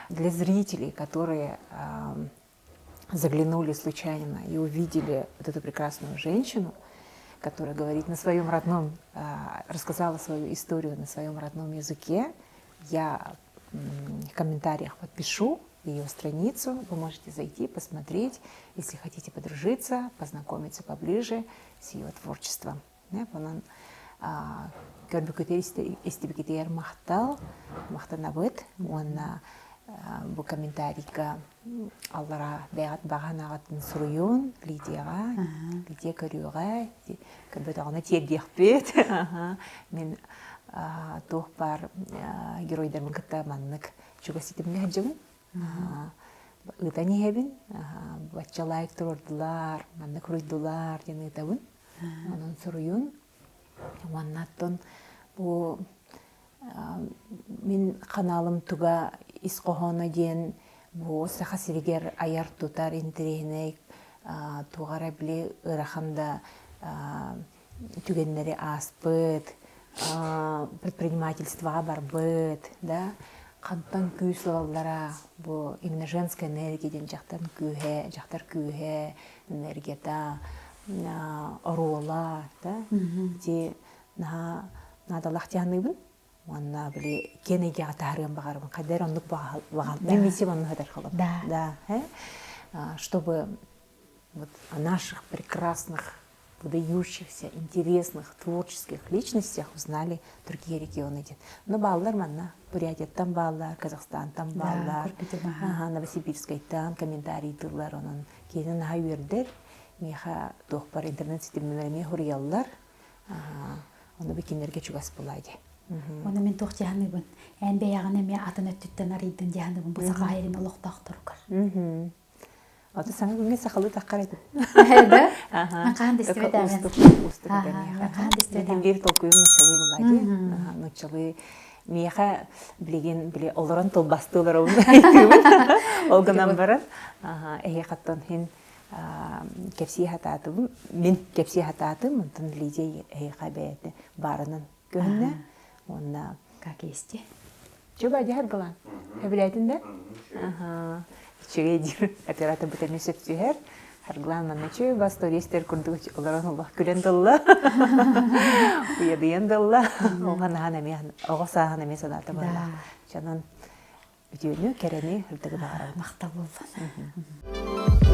Для зрителей, которые заглянули случайно и увидели вот эту прекрасную женщину, которая говорит на своем родном, рассказала свою историю на своем родном языке, я в комментариях подпишу ее страницу, вы можете зайти, посмотреть, если хотите подружиться, познакомиться поближе с ее творчеством. Онон көрбүкүтүгэр истибикитигэр махтал, махтанабыт уонна бу комментарийга аллара бэйэҕит баҕа санааҕытын суруйун Лидияҕа, Лидия көрүөҕэ, көрбөтөҕүнэ тиэрдиэхпит. Мин туох баар геройдарбын кытта маннык чугас ситимҥэ сылдьабын. Ыытан иһэбин, бачча лайк туруордулар, маннык суруйдулар диэн ыытабын. Онон суруйун. Уонна оттон бу мин ханаалым туга ис хоһооно диэн бу Саха сиригэр айар-тутар интэриэһинэй туох эрэ били ыарахан да түгэннэри ааспыт, предпринимательствоҕа барбыт, да хантан күүс ылаллара бу именно женская энергия диэн дьахтар күүһэ, дьахтар күүһэ, энергията, оруола да ити наһаа наадалаах дии саныыбын уонна били киэн эйгэҕэ таһаарыан баҕарабын хайда эрэ оннук баҕа мин миссиям оннук этэр холом да чтобы вот о наших прекрасных выдающихся, интересных, творческих личностях узнали другие регионы диэн. Ну, бааллар манна, Бурятияттан бааллар, Казахстантан бааллар, Новосибирскайтан комментарийдыыллар, онон киһини наһаа үөрдэр. Миэхэ туох бар интернет ситимнэр эмиэ суруйаллар. Ону би кинилэргэ чугас буолаа дии. Оны мин туох дьаһаныбын. Эн бэйэҕин эмиэ атын өттүттэн арыйдын дьаһаныбын бу саха сирин олохтоохторугар. Ото саҥа күҥҥэ сахалыы таххар этим. Да? Мен хаһан да истибэтээҕин. Устук Хаһан да истибэтээҕин. Биир толкуйум нуччалыы буолла дии. Нуччалыы миэхэ билигин били олорон тылбастыы олоробун айтыыбын. Ол гынан баран эһиэхэттэн хин кэпсии хатаатыбын мин кэпсии хатаатым онтон Лидия эһиэхэ бэйэтэ баарынан көһүннэ уонна как есть Чуба дьаһар гылан. Сөбүлээтин да? Үчүгэй диир. Оператор бу эмиэ сөп түһэр. Харгылаан манна чуба стористер курдук олорон олох күлэн дылла. Уйадыйан дылла. Оҕо наһан эмиэ оҕо сааһын эмиэ санаата буолла. Чанан үтүөнү, кэрэни, ырдыгы баҕарабын. Махтал буоллун.